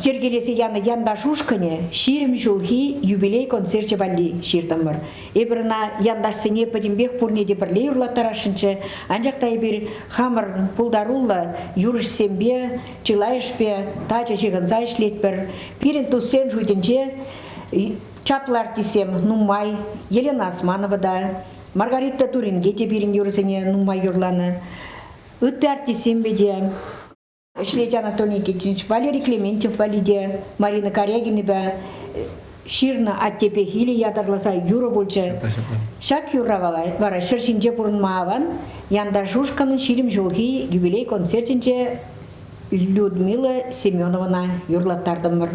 йӗркелесе янӑ Янташ ушкӑнӗ 20 ҫулхи юбилей концерчӗ валли ҫыртӑмӑр. Эпир ӑна янташсене пӗтӗмпех пурне те пӗрле юрлаттарасшӑнччӗ, анчах та эпир хамӑр пултаруллӑ юрӑҫсемпе чылайӑшпе тачӑ ҫыхӑнса ӗҫлетпӗр. Пирӗн туссен шутӗнче чаплӑ артистсем нумай. Елена Османова та, Маргарита Туринге те пирӗн юрӑсене нумай юрланӑ. Ытти артистсемпе те ӗҫлет Анатолий Никитич, Валерий Клементьев валли те, Марина Карягинӑпа ҫырнӑ «Аттепе хиле» ятарласа юрӑ пулчӗ. Ҫак юрра вара ҫӗр ҫинче пурӑнма аван Янташ ушкӑнӑн 20 ҫулхи юбилей концертӗнче Людмила Семеновӑна юрлаттартӑмӑр.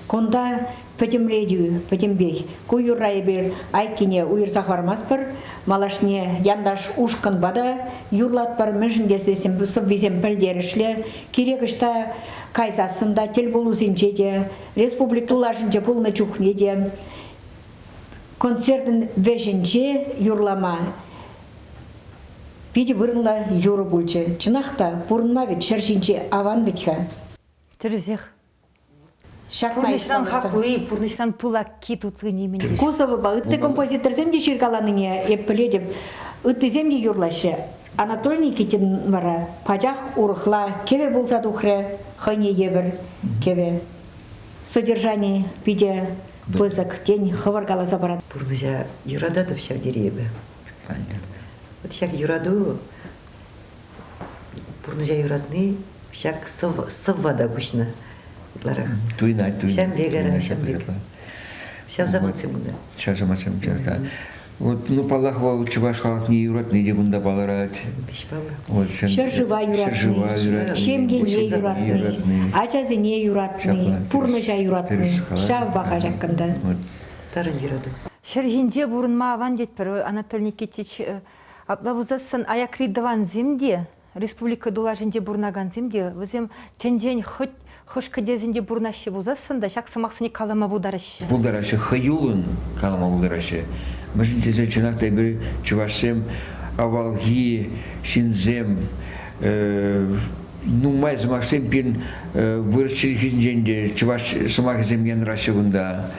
Кунта пӗтӗмлетӳ пӗтӗмпех. Ку юрра эпир айккине уйӑрса хӑвармастпӑр. Малашне Янташ ушкӑнпа та юрлатпӑр, мӗншӗн тесессӗн сӑввисем пӗлтерӗшлӗ. Кирек ӑҫта кайсассӑн та, тӗлпулусенче те, республика тулашӗнче пулнӑ чухне те концертӑн вӗҫӗнче юрлама питӗ вырӑнлӑ юрӑ пулчӗ. Чӑнах та, пурӑнма вӗт ҫӗр ҫинче аван вӗт-ха. Тӗрӗсех. Пурнӑҫран хакли, пурнӑҫран пылакки тутли нимӗн те. Ку сӑвӑпа ытти композиторсем те ҫыркаланине эп пӗлетӗп. Ыттисем те юрлаҫҫӗ. Анатолий Никитин вара пачах урӑхла кӗвӗ пулса тухрӗ, хӑйне евӗр кӗвӗ. Содержани питӗ пысӑк, тен, хӑвӑр каласа парат. Пурнӑҫа юрататӑп ҫав тери эпӗ. Вот ҫак юрату пурнӑҫа юратни ҫак сӑвва та куҫнӑ ытларах. Туйнать, туйнать. Ҫам пек, ҫам пек. Ҫав самантсем кунта. Ҫав самантсем, да. Вот, ну, паллах, вӑл чӑваш халӑхне юратни те кунта палӑрать. Вот, Ҫӗршыва юратни, ҫемьене юратни, ачасене юратни, пурнӑҫа юратни. Ҫав паха ҫаккӑнта. Тарӑн юрату. Ҫӗр ҫинче пурӑнма аван тетпӗр, Анатолий Никитич. Апла пулсассӑн аякри тӑвансем те, республика тулашӗнче пурӑнакансем те, вӗсем тӗнчен хӑть хӑш кӗтесӗнче пурӑнаҫҫӗ пулсассӑн та ҫак сӑмахсене калама пултараҫҫӗ. Пултараҫҫӗ, хӑюллӑн калама пултараҫҫӗ. Мӗншӗн тесен чӑнах та эпир чӑвашсем авалхи ҫынсем нумай сӑмахсем пирӗн вырӑс чӗлхинчен те чӑваш сӑмахӗсем янраҫҫӗ кунта.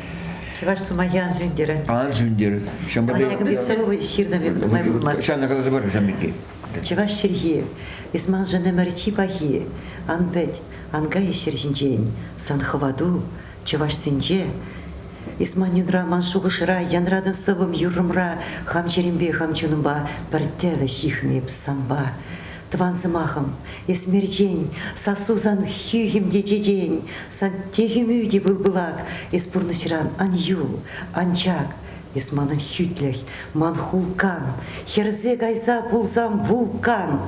Чӑваш сӑмахӗ ан сӳнтер. Ан сӳнтер. Ҫакӑн пек сӑвӑ ҫырнӑ пек нумай пулмасть. Ҫавна каласа пар, ҫавӑн пекки. Чӑваш чӗлхи, эс маншӑн ӗмӗр чи пахи. Ан пӗт, ан кай ҫӗр ҫинчен. Сан хӑвату чӑвашсенче. Эс ман юнра, ман шухӑшра, янратӑн сӑвӑм юррӑмра, хам чӗремпе, хам чунӑмпа пӗр тӗвӗ ҫыхнӑ эп санпа. Тӑван сӑмахӑм, эс мерчен, сассу сан хӳхӗм те чечен, сан техӗмӳ те пыл-пылак, эс пурнӑҫран ан юл, ан чак. Эс манӑн хӳтлӗх, ман хулкан, хӗрсе кайса пулсам вулкан,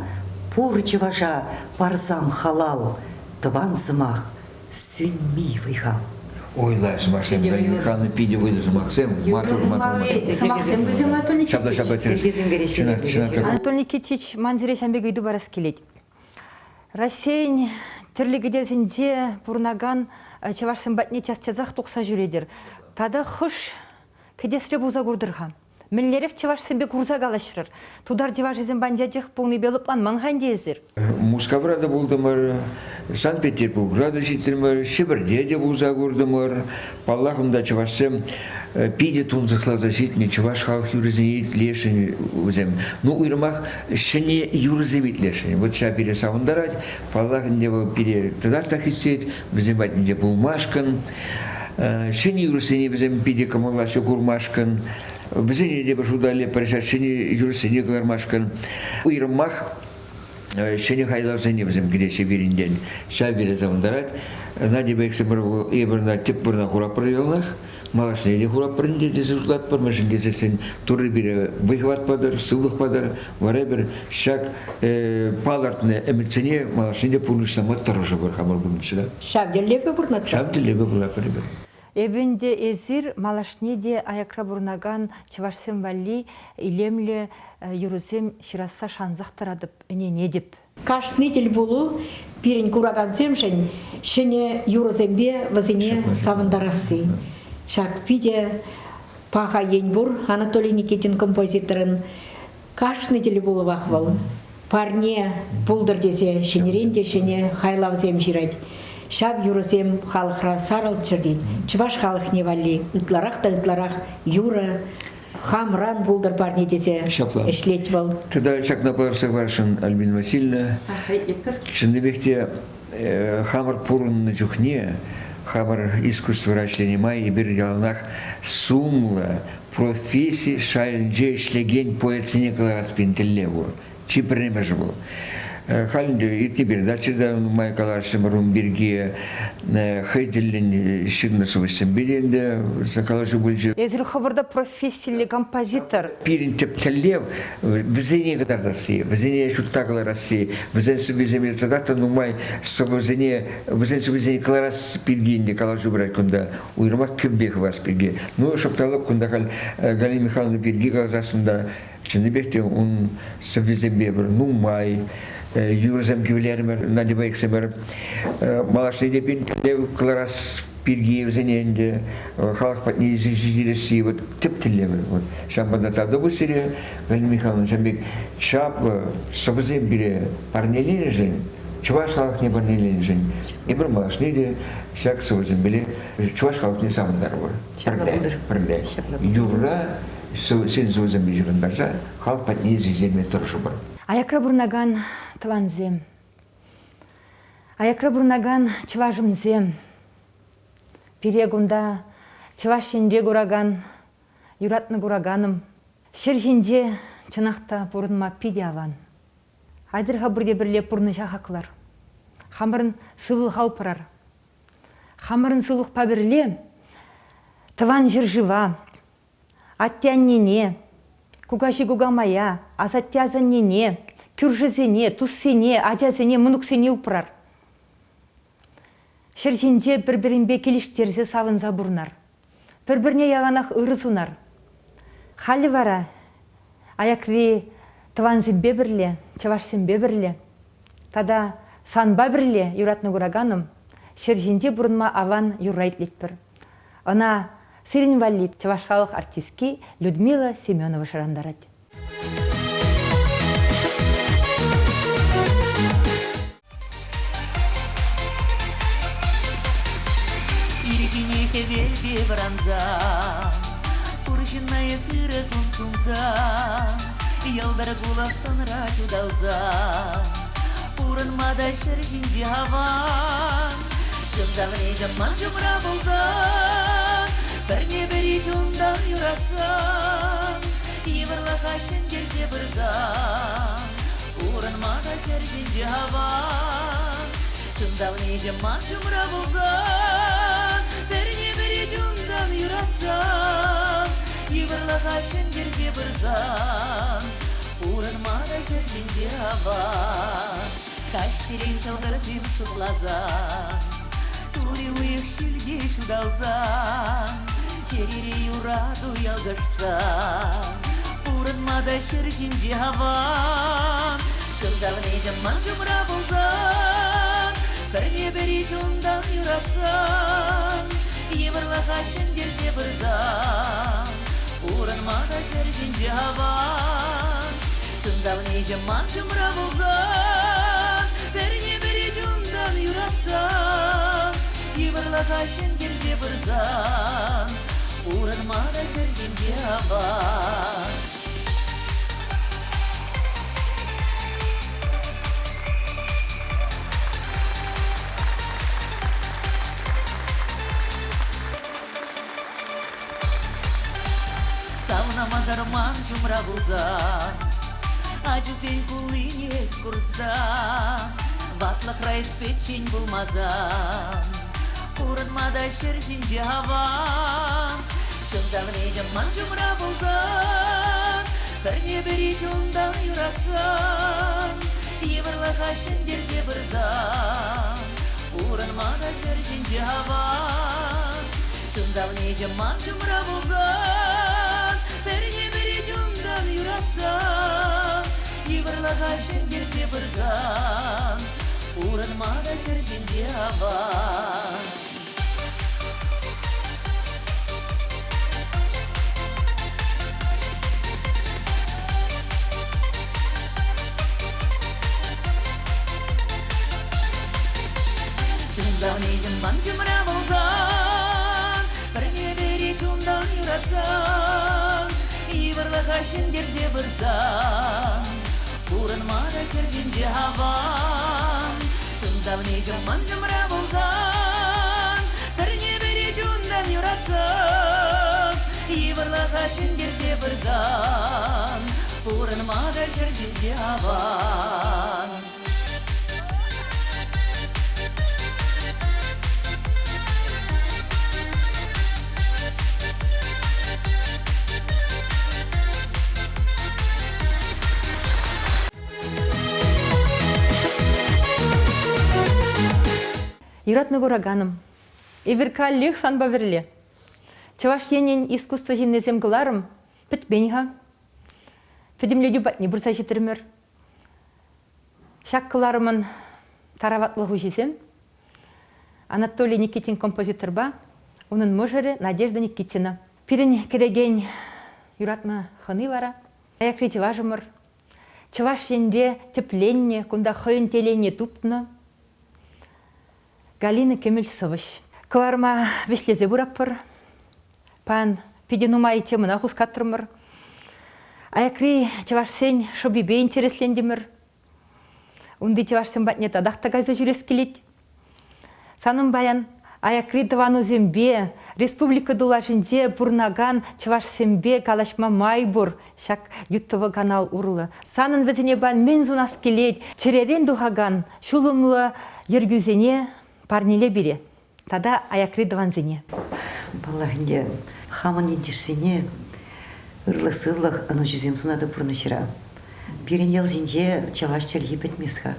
пур чӑваша парсам халал, тӑван сӑмах сӳнми вӑй-хал. Ой, лайӑх сӑмахсем, Михайловна, питӗ вӑйлӑ сӑмахсем. Матур, матур. Сӑмахсем вӗсем Анатолий Никитич. Ҫапла, ҫапла, тӗрӗс. Анатолий Никитич, ман сире ҫам пек ыйту парас килет. Раҫҫейӗн тӗрлӗ кӗтесӗнче пурӑнакан чӑвашсем патне час-часах тухса ҫӳретӗр. Тата хӑш кӗтесре пулса куртӑр-ха? Мӗнлерех чӑвашсемпе курса калаҫрӑр? Тутар чӑвашӗсем панчачех пулнипе лӑпланман-ха ӗнтӗ эсир. Мускавра та пултӑмӑр. Санкт-Петербургра та ҫитрӗмӗр, Ҫӗпӗрте те пулса куртӑмӑр. Паллах, унта чӑвашсем питӗ тунсӑхласа ҫитнӗ чӑваш халӑх юррисене итлесшӗн вӗсем. Ну, уйрӑмах ҫӗнӗ юрӑсем итлесшӗн. Вот ҫав пире савӑнтарать. Паллах, ӗнтӗ вӑл пире татах та хистет, вӗсем патӗнче пулмашкӑн. Ҫӗнӗ юрӑсене вӗсем питӗ кӑмӑллаҫҫӗ курмашкӑн. Вӗсене те пӗр шута илетпӗр ҫак ҫӗнӗ юрӑсене кӑлармашкӑн. Уйрӑмах ҫӗнӗ хайлавсене вӗсем кӗтеҫҫӗ пирӗнтен. Ҫав пире савӑнтарать. Надя иксӗмӗр эпир ӑна тӗп вырӑна хуратпӑр яланах. Малашне те хуратпӑр ӗнтӗ тесе шутлатпӑр. Мӗншӗн тесессӗн Турри пире вӑй-хӑват патӑр, сывлӑх патӑр. Вара эпир ҫак палӑртнӑ ӗмӗтсене малашне те пурнӑҫлама тӑрӑшӑпӑр хамӑр пурнӑҫра. Ҫав тӗллевпе пурӑнатпӑр. Ҫав тӗллевпе пурӑнатпӑр эпир. Эпӗ ӗнтӗ эсир малашне те аякра пурӑнакан чӑвашсем валли илемлӗ юрӑсем ҫырасса шансах тӑратӑп, ӗненетӗп. Кашни тӗлпулу пирӗн куракансемшӗн ҫӗнӗ юрӑсемпе вӗсене савӑнтарасси. Ҫак питӗ паха ен пур Анатолий Никитин композиторӑн. Кашни тӗлпулӑвах вӑл парне пултӑр тесе ҫӗнӗрен те ҫӗнӗ хайлавсем ҫырать. Ҫав юрӑсем халӑхра сарӑлччӑр тет. Чӑваш халӑхне валли ытларах та ытларах юрӑ хамран пултӑр парне тесе Ҫапла. ӗҫлет вӑл. Тата ҫакна палӑртса хӑварасшӑн, Альбина Васильевна. Чӑннипех те хамӑр пурӑннӑ чухне хамӑр искусствӑра ӗҫленӗ май эпир яланах сумлӑ професси шайӗнче ӗҫлекен поэтсене кӑларас пин тӗллев пур. Чи пӗрремӗшӗ вӑл. Халь ӗнтӗ иртнӗ передача та нумай калаҫрӑмӑр ун пирки. Хӑй тӗллӗн ҫырнӑ сӑвӑҫсемпе те ӗнтӗ калаҫу пулчӗ. Эсир хӑвӑр та профессиллӗ композитор. Пирӗн тӗп тӗллев вӗсене кӑтартасси, вӗсене ҫутта кӑларасси, вӗсен сӑввисене татах та нумай сӑвӑсене, вӗсен сӑввисене кӑларас пирки ӗнтӗ калаҫу пырать кунта. Уйрӑмах кӗвве хывас пирки. Ну, шӑп кунта халь Галина Михайловна пирки каласассӑн та чӑннипех те ун сӑввисемпе пӗр нумай юрӑсем кӗвӗлерӗмӗр, Надьӑпа иксӗмӗр. Малашне те пин тӗллев кӑларас пирки вӗсене ӗнтӗ халӑх патне илсе ҫитересси вот тӗп тӗллевӗ. Вот. Ҫавӑнпа та тавтапуҫ сире, Галина Михайловна, ҫавӑн пек чаплӑ сӑвӑсем пире парнеленӗшӗн, чӑваш халӑхне парнеленӗшӗн эпир малашне те ҫак сӑвӑсемпеле чӑваш халӑхне савӑнтарӑпӑр. Пӗрле, пӗрле. Юрра сен сӑвӑсемпе ҫыхӑнтарса халӑх патне илсе ҫитерме тӑрӑшӑпӑр. Аякра пурӑнакан тӑвансем, аякра пурӑнакан чӑвашӑмсем, пире кунта Чӑваш Енре куракан, юратнӑ кураканӑм, ҫӗр ҫинче чӑнах та пурӑнма питӗ аван. Айтӑр-ха пурте пӗрле пурнӑҫа хаклар. Хамӑрӑн сывлӑха упрар. Хамӑрӑн сывлӑхпа пӗрле Тӑван ҫӗршыва, атте-аннене, кукаҫи-кукамая, асатте-асаннене, кӳршӗсене, туссене, ачасене, мӑнуксене упрар. Ҫӗр ҫинче пӗр-пӗринпе килӗштерсе савӑнса пурӑнар. Пӗр-пӗрне яланах ырӑ сунар. Халӗ вара аякри тӑвансемпе пӗрле, чӑвашсемпе пӗрле тата санпа пӗрле юратнӑ кураканӑм ҫӗр ҫинче пурӑнма аван юрра итлетпӗр. Ӑна сирӗн валли чӑваш халӑх артистки Людмила Семенова шӑрантарать. Ирхине хӗвелпе вӑрансан, Пур ҫынна эс ырӑ кун сунсан, Йӑлтӑр кулӑх сӑнра ҫуталсан, Пурӑнма та ҫӗр ҫинче аван. Чун савнишӗм ман ҫумра пулсан, Пӗрне-пӗри чунтан юратсан, Йывӑрлӑха ҫӗнтерсе пырсан, Пурӑнма та ҫӗр ҫинче аван. Чун савнишӗм ман ҫумра пулсан, Пӗрне-пӗри чунтан юратсан, Йывӑрлӑха ҫӗнтерсе пырсан, Пурӑнма та ҫӗр ҫинче аван. Каҫсерен ҫӑлтӑрсем шутласан, Тури уйӑх ҫӳлте ҫуталсан, Чӗрере юрату ялкӑшсан, Пурӑнма та ҫӗр ҫинче аван. Чун савнишӗм ман ҫумра пулсан, Пӗрне-пӗри чунтан юратсан, Йывӑрлӑха ҫӗнтерсе пырсан, Пурӑнма та ҫӗр ҫинче аван. Чун савнишӗм ман ҫумра пулсан, Пӗрне-пӗри чунтан юратсан. Йывӑрлӑха ҫӗнтерсе пырсан, пурӑнма та ҫӗр ҫинче аван. Савнӑ мӑшӑр ман ҫумра пулсан, Ачусен куллине эс курсан, Ватлӑхра эс пӗччен пулмасан, Пурӑнма та ҫӗр ҫинче аван. Чун савниҫӗм ман ҫумра пулсан, Пӗрне-пӗри чунтан юратсан, Йывӑрлӑха ҫӗнтерсе пырсан, Пурӑнма та ҫӗр ҫинче аван. Чун савниҫӗм ман ҫумра пулсан, Пӗрне-пӗри чунтан юратсан, Йывӑрлӑха ҫӗнтерсе пырсан, Пурӑнма та ҫӗр ҫинче аван. Чун савниҫӗм ман ҫумра пулсан, Пӗрне-пӗри чунтан юратсан, Йывӑрлӑха ҫӗнтерсе пырсан, Пурӑнма та ҫӗр ҫинче аван. Чун савниҫӗм ман ҫумра пулсан, Пӗрне-пӗри чунтан юратсан, Йывӑрлӑха ҫӗнтерсе пырсан, Пурӑнма та ҫӗр ҫинче аван. Юратнӑ кураканӑм, эпир каллех санпа пӗрле. Чӑваш Енӗн искусство ҫыннисем кӑларӑм пӗтмен-ха. Пӗтӗмлетӳ патне пырса ҫитрӗмӗр. Ҫак кӑларӑмӑн тараватлӑ хуҫисем Анатолий Никитин композиторпа унӑн мӑшӑрӗ Надежда Никитина. Пирӗн кӗрекен юратнӑ хӑни вара аякри чӑвашӑмӑр Чӑваш Енре тӗпленнӗ, кунта хӑйӗн телейне тупнӑ Галина Кӗмӗл сӑвӑҫ. Кӑларма вӗҫлесе пыратпӑр. Паян питӗ нумай темӑна хускатрӑмӑр. Аякри чӑвашсен шӑпипе интереслентӗмӗр. Унти чӑвашсем патне татах та кайса ҫӳрес килет. Санӑн паян аякри тӑванусемпе, республика тулашӗнче пурӑнакан чӑвашсемпе калаҫма май пур ҫак ЮТВ канал урлӑ. Санӑн вӗсене паян мӗн сунас килет, чӗререн тухакан ҫулӑмлӑ йӗркӳсене парнеле пире тата аякри тӑвансене. Паллах ӗнтӗ, хамӑн ентешсене ырлӑх-сывлӑх, ӑнӑҫусем сунатӑп пурнӑҫра. Пирӗн ялсенче чӑваш чӗлхи пӗтмест-ха.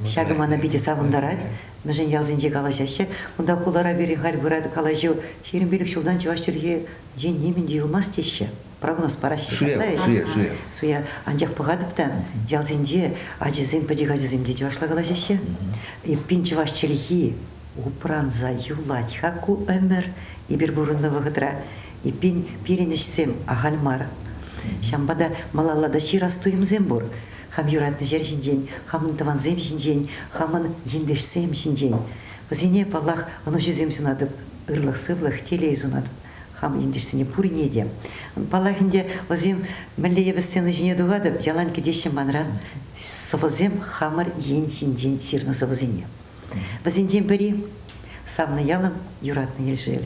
Ҫакӑ мана питӗ савӑнтарать. Мӗншӗн ялсенче калаҫаҫҫӗ. Кунта хулара пирӗн халь пырать калаҫу. 25 ҫултан чӑваш чӗлхи нимӗн те юлмасть теҫҫӗ. Прогноз параҫҫӗ. Суя, суя, суя. Суя. Анчах пӑхатӑп та, ялсенче ачасем, пӗчӗк ачасем те чӑвашла калаҫаҫҫӗ. Эппин чӑваш чӗлхи упранса юлать-ха ку ӗмӗр эпир пурӑннӑ вӑхӑтра. Эппин пирӗн ӗҫсем ахаль мар. Ҫавӑнпа та малалла та ҫырас туйӑмсем пур. Хам юратнӑ ҫӗр ҫинчен, хамӑн тӑвансем ҫинчен, хамӑн ентешсем ҫинчен. Вӗсене, паллах, ӑнӑҫусем сунатӑп, ырлӑх-сывлӑх, телей сунатӑп хам ентешсене пурне те. Паллах ӗнтӗ, вӗсем мӗнле эпӗ сцена ҫине тухатӑп, ялан кӗтеҫҫӗ манран сӑвӑсем хамӑр ен ҫинчен ҫырнӑ сӑвӑсене. Вӗсенчен пӗри «Савнӑ ялӑм, юратнӑ Елшел».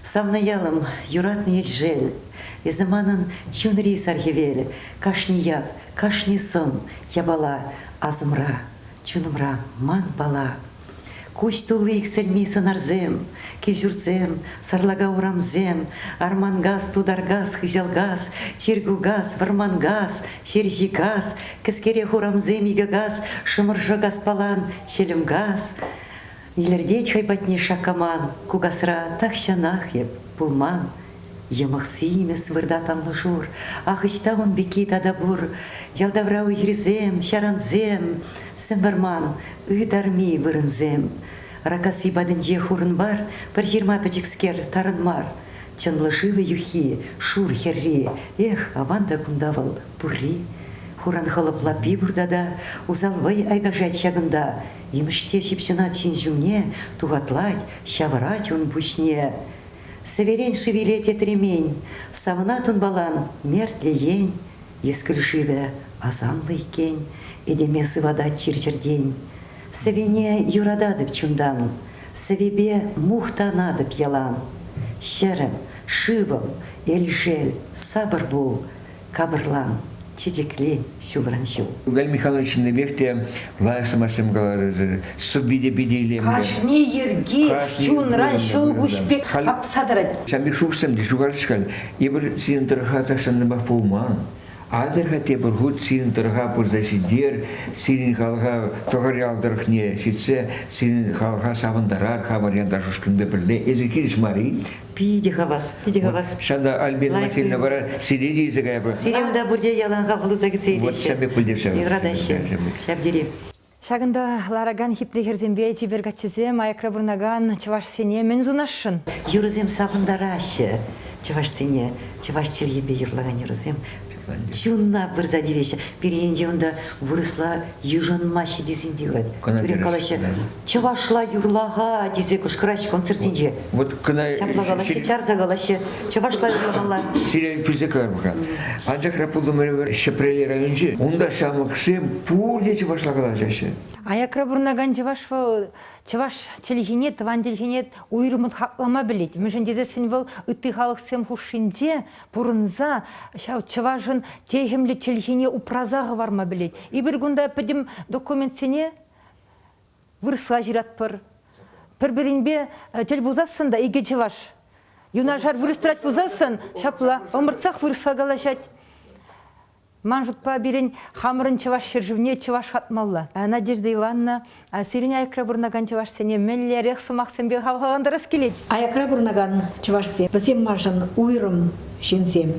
Савнӑ ялӑм, юратнӑ Елшел, эсӗ манӑн чунри сар хӗвел, кашни ят, кашни сӑн, япала асӑмра, чунӑмра ман пала. Куҫ тулли иксӗлми сӑнарсем, кил-ҫуртсем, сарлака урамсем, Арманкас, Тутаркас, Хыҫалкас, Чиркӳкас, Вӑрманкас, Ҫерҫикас, кӗскерех урамсем Икӗкас, Шӑмӑршӑ-Каспалан, Ҫелӗмкас. Илӗртет хӑй патне Шаккаман, ку касра тахҫанах эп пулман. Йӑмӑх симӗс выртать анлӑ шур, ах, ӑҫта ун пекки тата пур? Ялтавра уй-хирсем, ҫарансем, сӗм вӑрман, ытарми вырӑнсем. Ракасси патӗнче хурӑн вар, пӗр ҫырма пӗчӗкскер тарӑн мар. Чӑнлӑ шывӗ юххи, шур хӗрри, эх, аван та кунта вӑл пурри. Хуран хӑлӑп лаппи пур тата, усал вӑй айкашать ҫакӑнта. Имӗш те ҫыпҫӑнать ҫын ҫумне, тухатлать, ҫавӑрать ун пуҫне. Сӗверен шыв илет этремен, савӑнать унпалан мертлӗ ен. Ескӗл шывӗ асамлӑ иккен, этеме сыватать чир-чӗртен. Сӗвене юрататӑп чунтан, сӗвепе мухтанатӑп ялан. Ҫӗрӗм, шывӑм, Элшел, сапӑр пул, капӑрлан, чечеклен ҫулран ҫул. Галина Михайловна чӑннипех те лайӑх сӑмахсем каларӗ. Сӑвви те питӗ илемлӗ. Кашни йӗрки чунран ҫӑлкуҫ пек хапса тӑрать. Ҫав пек шухӑшсем те ҫухалчӗҫ халь. Эпир сирӗн тӑрӑха тахҫантанпах пулман. Атьӑр-ха тепӗр хут сирӗн тӑрӑха пырса ҫитер, сирӗн халӑха Тӑхӑрьял тӑрӑхне ҫитсе сирӗн халӑха савӑнтарар хамӑр янташ ушкӑнпа пӗрле. Эсир килӗш мар-и? Питӗ хавас, питӗ хавас. Ҫанда Альбина Васильевна вара сире те илсе кайӑпӑр. Сире унта пурте ялан хапӑл туса кӗтсе илеҫҫӗ. Вот ҫав пек пӗлтерсе. Юратаҫҫӗ. Ҫав тери. Ҫакӑнта ларакан хитре хӗрсемпе чипер каччӑсем аякра пурӑнакан чӑвашсене мӗн сунасшӑн? Юрӑсем савӑнтараҫҫӗ чӑвашсене. Чӑваш чӗлхипе юрлакан юрӑсем чунна пырса тивеҫҫӗ. Пирӗн енче унта вырӑсла йышӑнмаҫҫӗ тесен те юрать. Тӳрех калаҫҫӗ, чӑвашла юрла-ха тесе кӑшкӑраҫҫӗ концертсенче. Вот кӑна Ҫапла калаҫҫӗ, чарса калаҫҫӗ, чӑвашла юрламалла. Сире пӳлсе кӑлармӑр-ха. Анчах пултӑмӑр Ҫӗпрел районӗнче. Унта ҫамрӑксем пурте чӑвашла калаҫаҫҫӗ. Аякра пурӑнакан чӑваш вӑл чӑваш чӗлхине, тӑван чӗлхене уйрӑммӑн хаклама пӗлет. Мӗншӗн тесессӗн вӑл ытти халӑхсем хушшинче пурӑнса ҫав чӑвашӑн техӗмлӗ чӗлхине упраса хӑварма пӗлет. Эпир кунта пӗтӗм документсене вырӑсла ҫыратпӑр. Пӗр-пӗринпе тӗл пулсассӑн та икӗ чӑваш юнашар вырӑс тӑрать пулсассӑн ҫапла ӑмӑртсах вырӑсла калаҫать. Ман шутпа пирӗн хамӑрӑн чӑваш ҫӗршывне чӑваш хатмалла. Надежда Ивановна, сирӗн аякра пурӑнакан чӑвашсене мӗнлерех сӑмахсемпе хавхалантарас килет? Аякра пурӑнакан чӑвашсем, вӗсем маншӑн уйрӑм ҫынсем.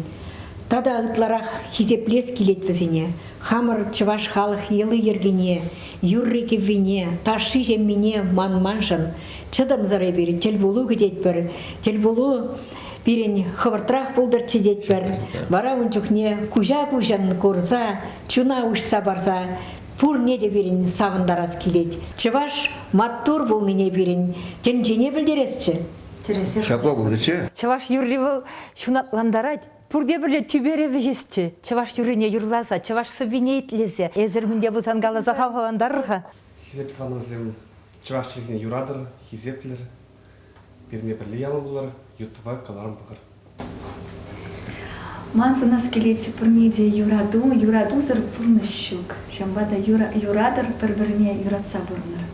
Тата ытларах хисеплес килет вӗсене. Хамӑр чӑваш халӑх йӑли-йӗркине, юрри-кӗввине, ташши-ҫеммине манманшӑн чӑтӑмсӑр эпир тӗлпулу кӗтетпӗр. Тӗлпулу пирӗн хӑвӑртрах пултӑрччӗ тетпӗр. Вара ун чухне куҫа-куҫӑн курса, чуна уҫса парса пурне те пирӗн савӑнтарас килет. Чӑваш маттур пулнине пирӗн тӗнчене пӗлтересчӗ. Ҫапла пулнӑччӗ. Чӑваш юрри вӑл ҫунатлантарать. Пурте пӗрле тӳпере вӗҫесчӗ. Чӑваш юррине юрласа, чӑваш сӑввине итлесе. Эсир мӗнле пулсан каласа хавхалантарӑр-ха. Хисеплӗ тӑванӑмсем, чӑваш чӗлхине юратӑр, хисеплӗр. Пирӗнпе пӗрле ялан пулӑр, ютва кӑларӑм пӑхӑр. Ман сунас килет пурне те юрату, юратусӑр пурнӑҫ ҫук. Ҫавӑнпа та юратӑр пӗр-пӗрне юратса пурӑнӑр.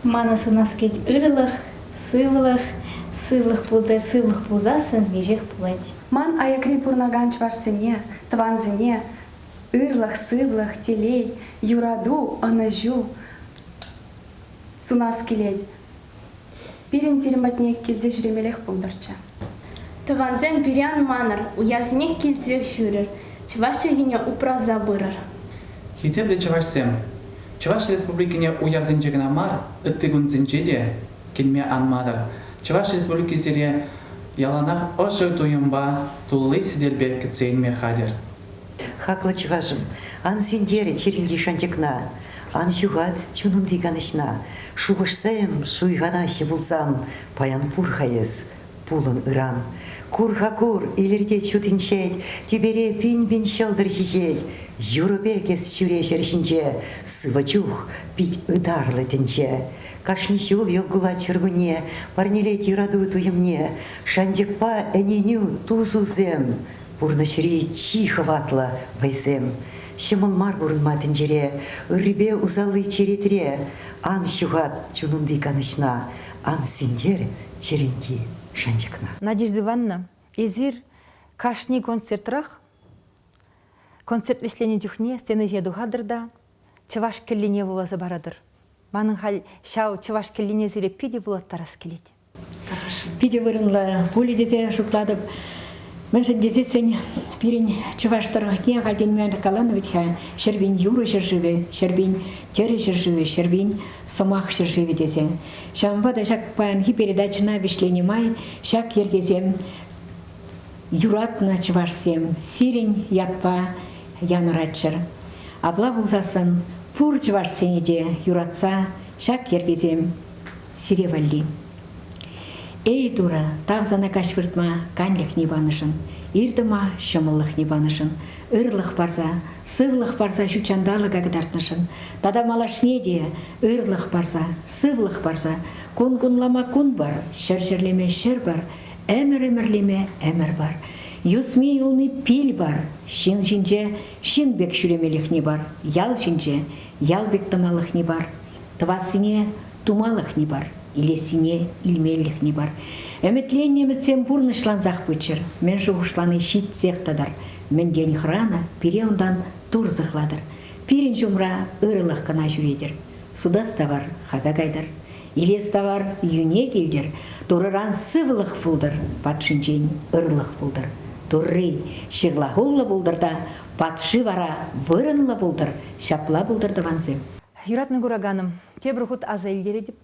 Манӑн сунас килет ырлӑх, сывлӑх, сывлӑх пултӑр, сывлӑх пулсассӑн веҫех пулать. Ман аякри пурӑнакан чӑвашсене, тӑвансене ырлӑх, сывлӑх, телей, юрату, ӑнӑҫу сунас килет. Пирӗн сирӗн патне килсе ҫӳремеллех пултӑрччӗ. Тӑвансем пире ан манӑр, уявсене килсех ҫӳрӗр, чӑваш чӗлхине упраса пырӑр. Хисеплӗ чӑвашсем! Чӑваш Республикине уявсенче кӑна мар, ытти кунсенче те килме ан манӑр. Чӑваш Республики сире яланах ӑшӑ туйӑмпа, тулли сӗтелпе кӗтсе илме хатӗр. Хаклӑ чӑвашӑм, ан сӳнтер чирӗнти шанчӑкна, ан ҫухат чунунти канӑҫна. Шухӑшсем шуйханаҫҫӗ пулсан, паян пур-ха эс, пулӑн ыран. Кур-ха кур, илӗртет ҫут инҫет, тӳпере пин-пин ҫӑлтӑр ҫиҫет. Юрӑ пек эс ҫӳре ҫӗр ҫинче, сывӑ чух пит ытарлӑ тӗнче. Кашни ҫул йӑл кулать ҫуркунне, парнелет юрату туйӑмне. Шанчӑкпа ӗненӳ тусусем, пурнӑҫри чи хӑватлӑ вӑйсем. Ҫӑмӑл мар пурӑнма тӗнчере, ыррипе усалли черетре. Ан ҫухат чунунти канӑҫна, ан сӳнтер чӗрӳнти шанчӑкна. Надежда Ивановна, эсир кашни концертрах концерт вӗҫленӗ чухне сцена ҫине тухатӑр та чӑваш кӗллине вуласа паратӑр. Манӑн халь ҫав чӑваш кӗллине сире питӗ вулаттарас килет. Питӗ вырӑнлӑ пулӗ тесе шутлатӑп. Мӗншӗн тесессӗн пирӗн чӑваш тӑрӑхне ахальтен мар каланӑ вӗт-ха ҫӗрпин юрӑ ҫӗршывӗ, ҫӗрпин тӗрӗ ҫӗршывӗ, ҫӗрпин сӑмах ҫӗршывӗ тесе. Ҫавӑнпа та ҫак паянхи передачӑна вӗҫленӗ май ҫак йӗркесем. юратнӑ чӑвашсем сирӗн ятпа янӑраччӑр. Апла пулсассӑн пур чӑвашсене те юратса ҫак йӗркесем сире валли. Эй, Турӑ, тав сана каҫ выртма канлӗхне панӑшӑн, ир тӑма ҫӑмӑллӑхне панӑшӑн, ырлӑх парса, сывлӑх парса ҫутҫанталӑка кӑтартнӑшӑн тата малашне те ырлӑх парса, сывлӑх парса кун кунлама кун пар, ҫӗрлеме ҫӗр пар, ӗмӗр ӗмӗрлеме ӗмӗр пар. Юсми юлми пил пар, ҫын ҫинче ҫын пек ҫӳремелӗхне пар, ял ҫинче ял пек тӑмалӑхне пар, тӑвассине тумалӑхне пар, илессине илмеллӗхне пар. Ӗмӗтленнӗ ӗмӗтсем пурнӑҫлансах пыччӑр, мӗн шухӑшлани ҫитсех тӑтӑр. Мӗнтен хӑранӑ, пире унтан Тур сыхлатӑр. Пирӗн ҫумра ырӑлӑх кӑна ҫӳретӗр. Сутас тавар хака кайтӑр. Илес тавар йӳне килтӗр. Турӑран сывлӑх пултӑр, патшинчен ырлӑх пултӑр. Турри ҫырлахуллӑ пултӑр та, патши вара вырӑнлӑ пултӑр, ҫапла пултӑр тӑвансем. Юратнӑ кураканӑм, тепӗр хут аса илтеретӗп.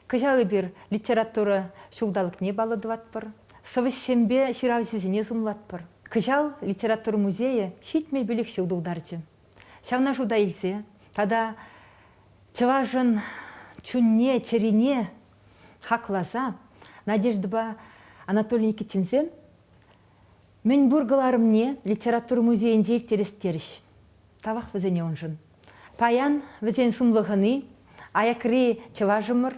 Кӑҫал эпир литература ҫулталӑкне паллӑ тӑватпӑр, сӑвӑҫсемпе ҫыравҫӑсене сумлатпӑр. Кӑҫал литература музейӗ 75 ҫул тултарчӗ. Ҫавна шута илсе тата чӑвашӑн чунне, чӗрине хакласа Надеждӑпа Анатолий Никитинсем мӗнпур кӑларӑмне литература музейӗнче ирттерес терӗҫ. Тавах вӗсене уншӑн. Паян вӗсен сумлӑ хӑни аякри чӑвашӑмӑр,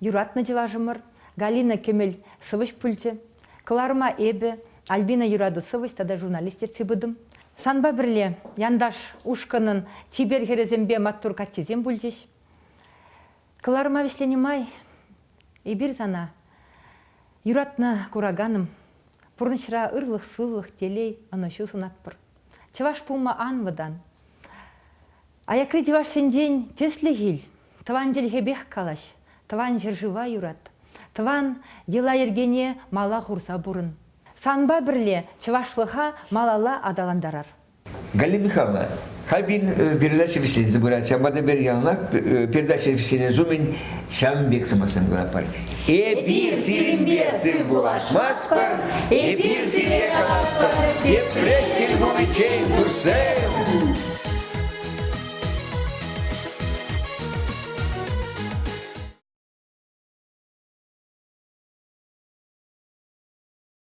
юратнӑ чӑвашӑмӑр Галина Кӗмӗл сӑвӑҫ пулчӗ. Кӑларӑма эпӗ, Альбина Юрату сӑвӑҫ тата журналист ертсе пытӑм. Санпа пӗрле Янташ ушкӑнӑн чипер хӗрӗсемпе маттур каччисем пулчӗҫ. Кӑларӑма вӗҫленӗ май эпир сана, юратнӑ кураканӑм, пурнӑҫра ырлӑх-сывлӑх, телей, ӑнӑҫу сунатпӑр. Чӑваш пулма ан вӑтан. Аякри чӑвашсенчен тӗслӗх ил, тӑван чӗлхепех калаҫ, тӑван ҫӗршыва юрат, тӑван йӑла-йӗркене мала хурса пурӑн. Санпа пӗрле чӑвашлӑха малалла аталантарар. Галина Михайловна, халь пирӗн передача вӗҫленсе пырать. Ҫавӑнпа та эпир яланах передача вӗҫленес умӗн ҫавӑн пек сӑмахсем калатпӑр. Эпир сирӗнпе сыв пулашмастпӑр, эпир сире калатпӑр, тепре тӗл пуличчен, туссем!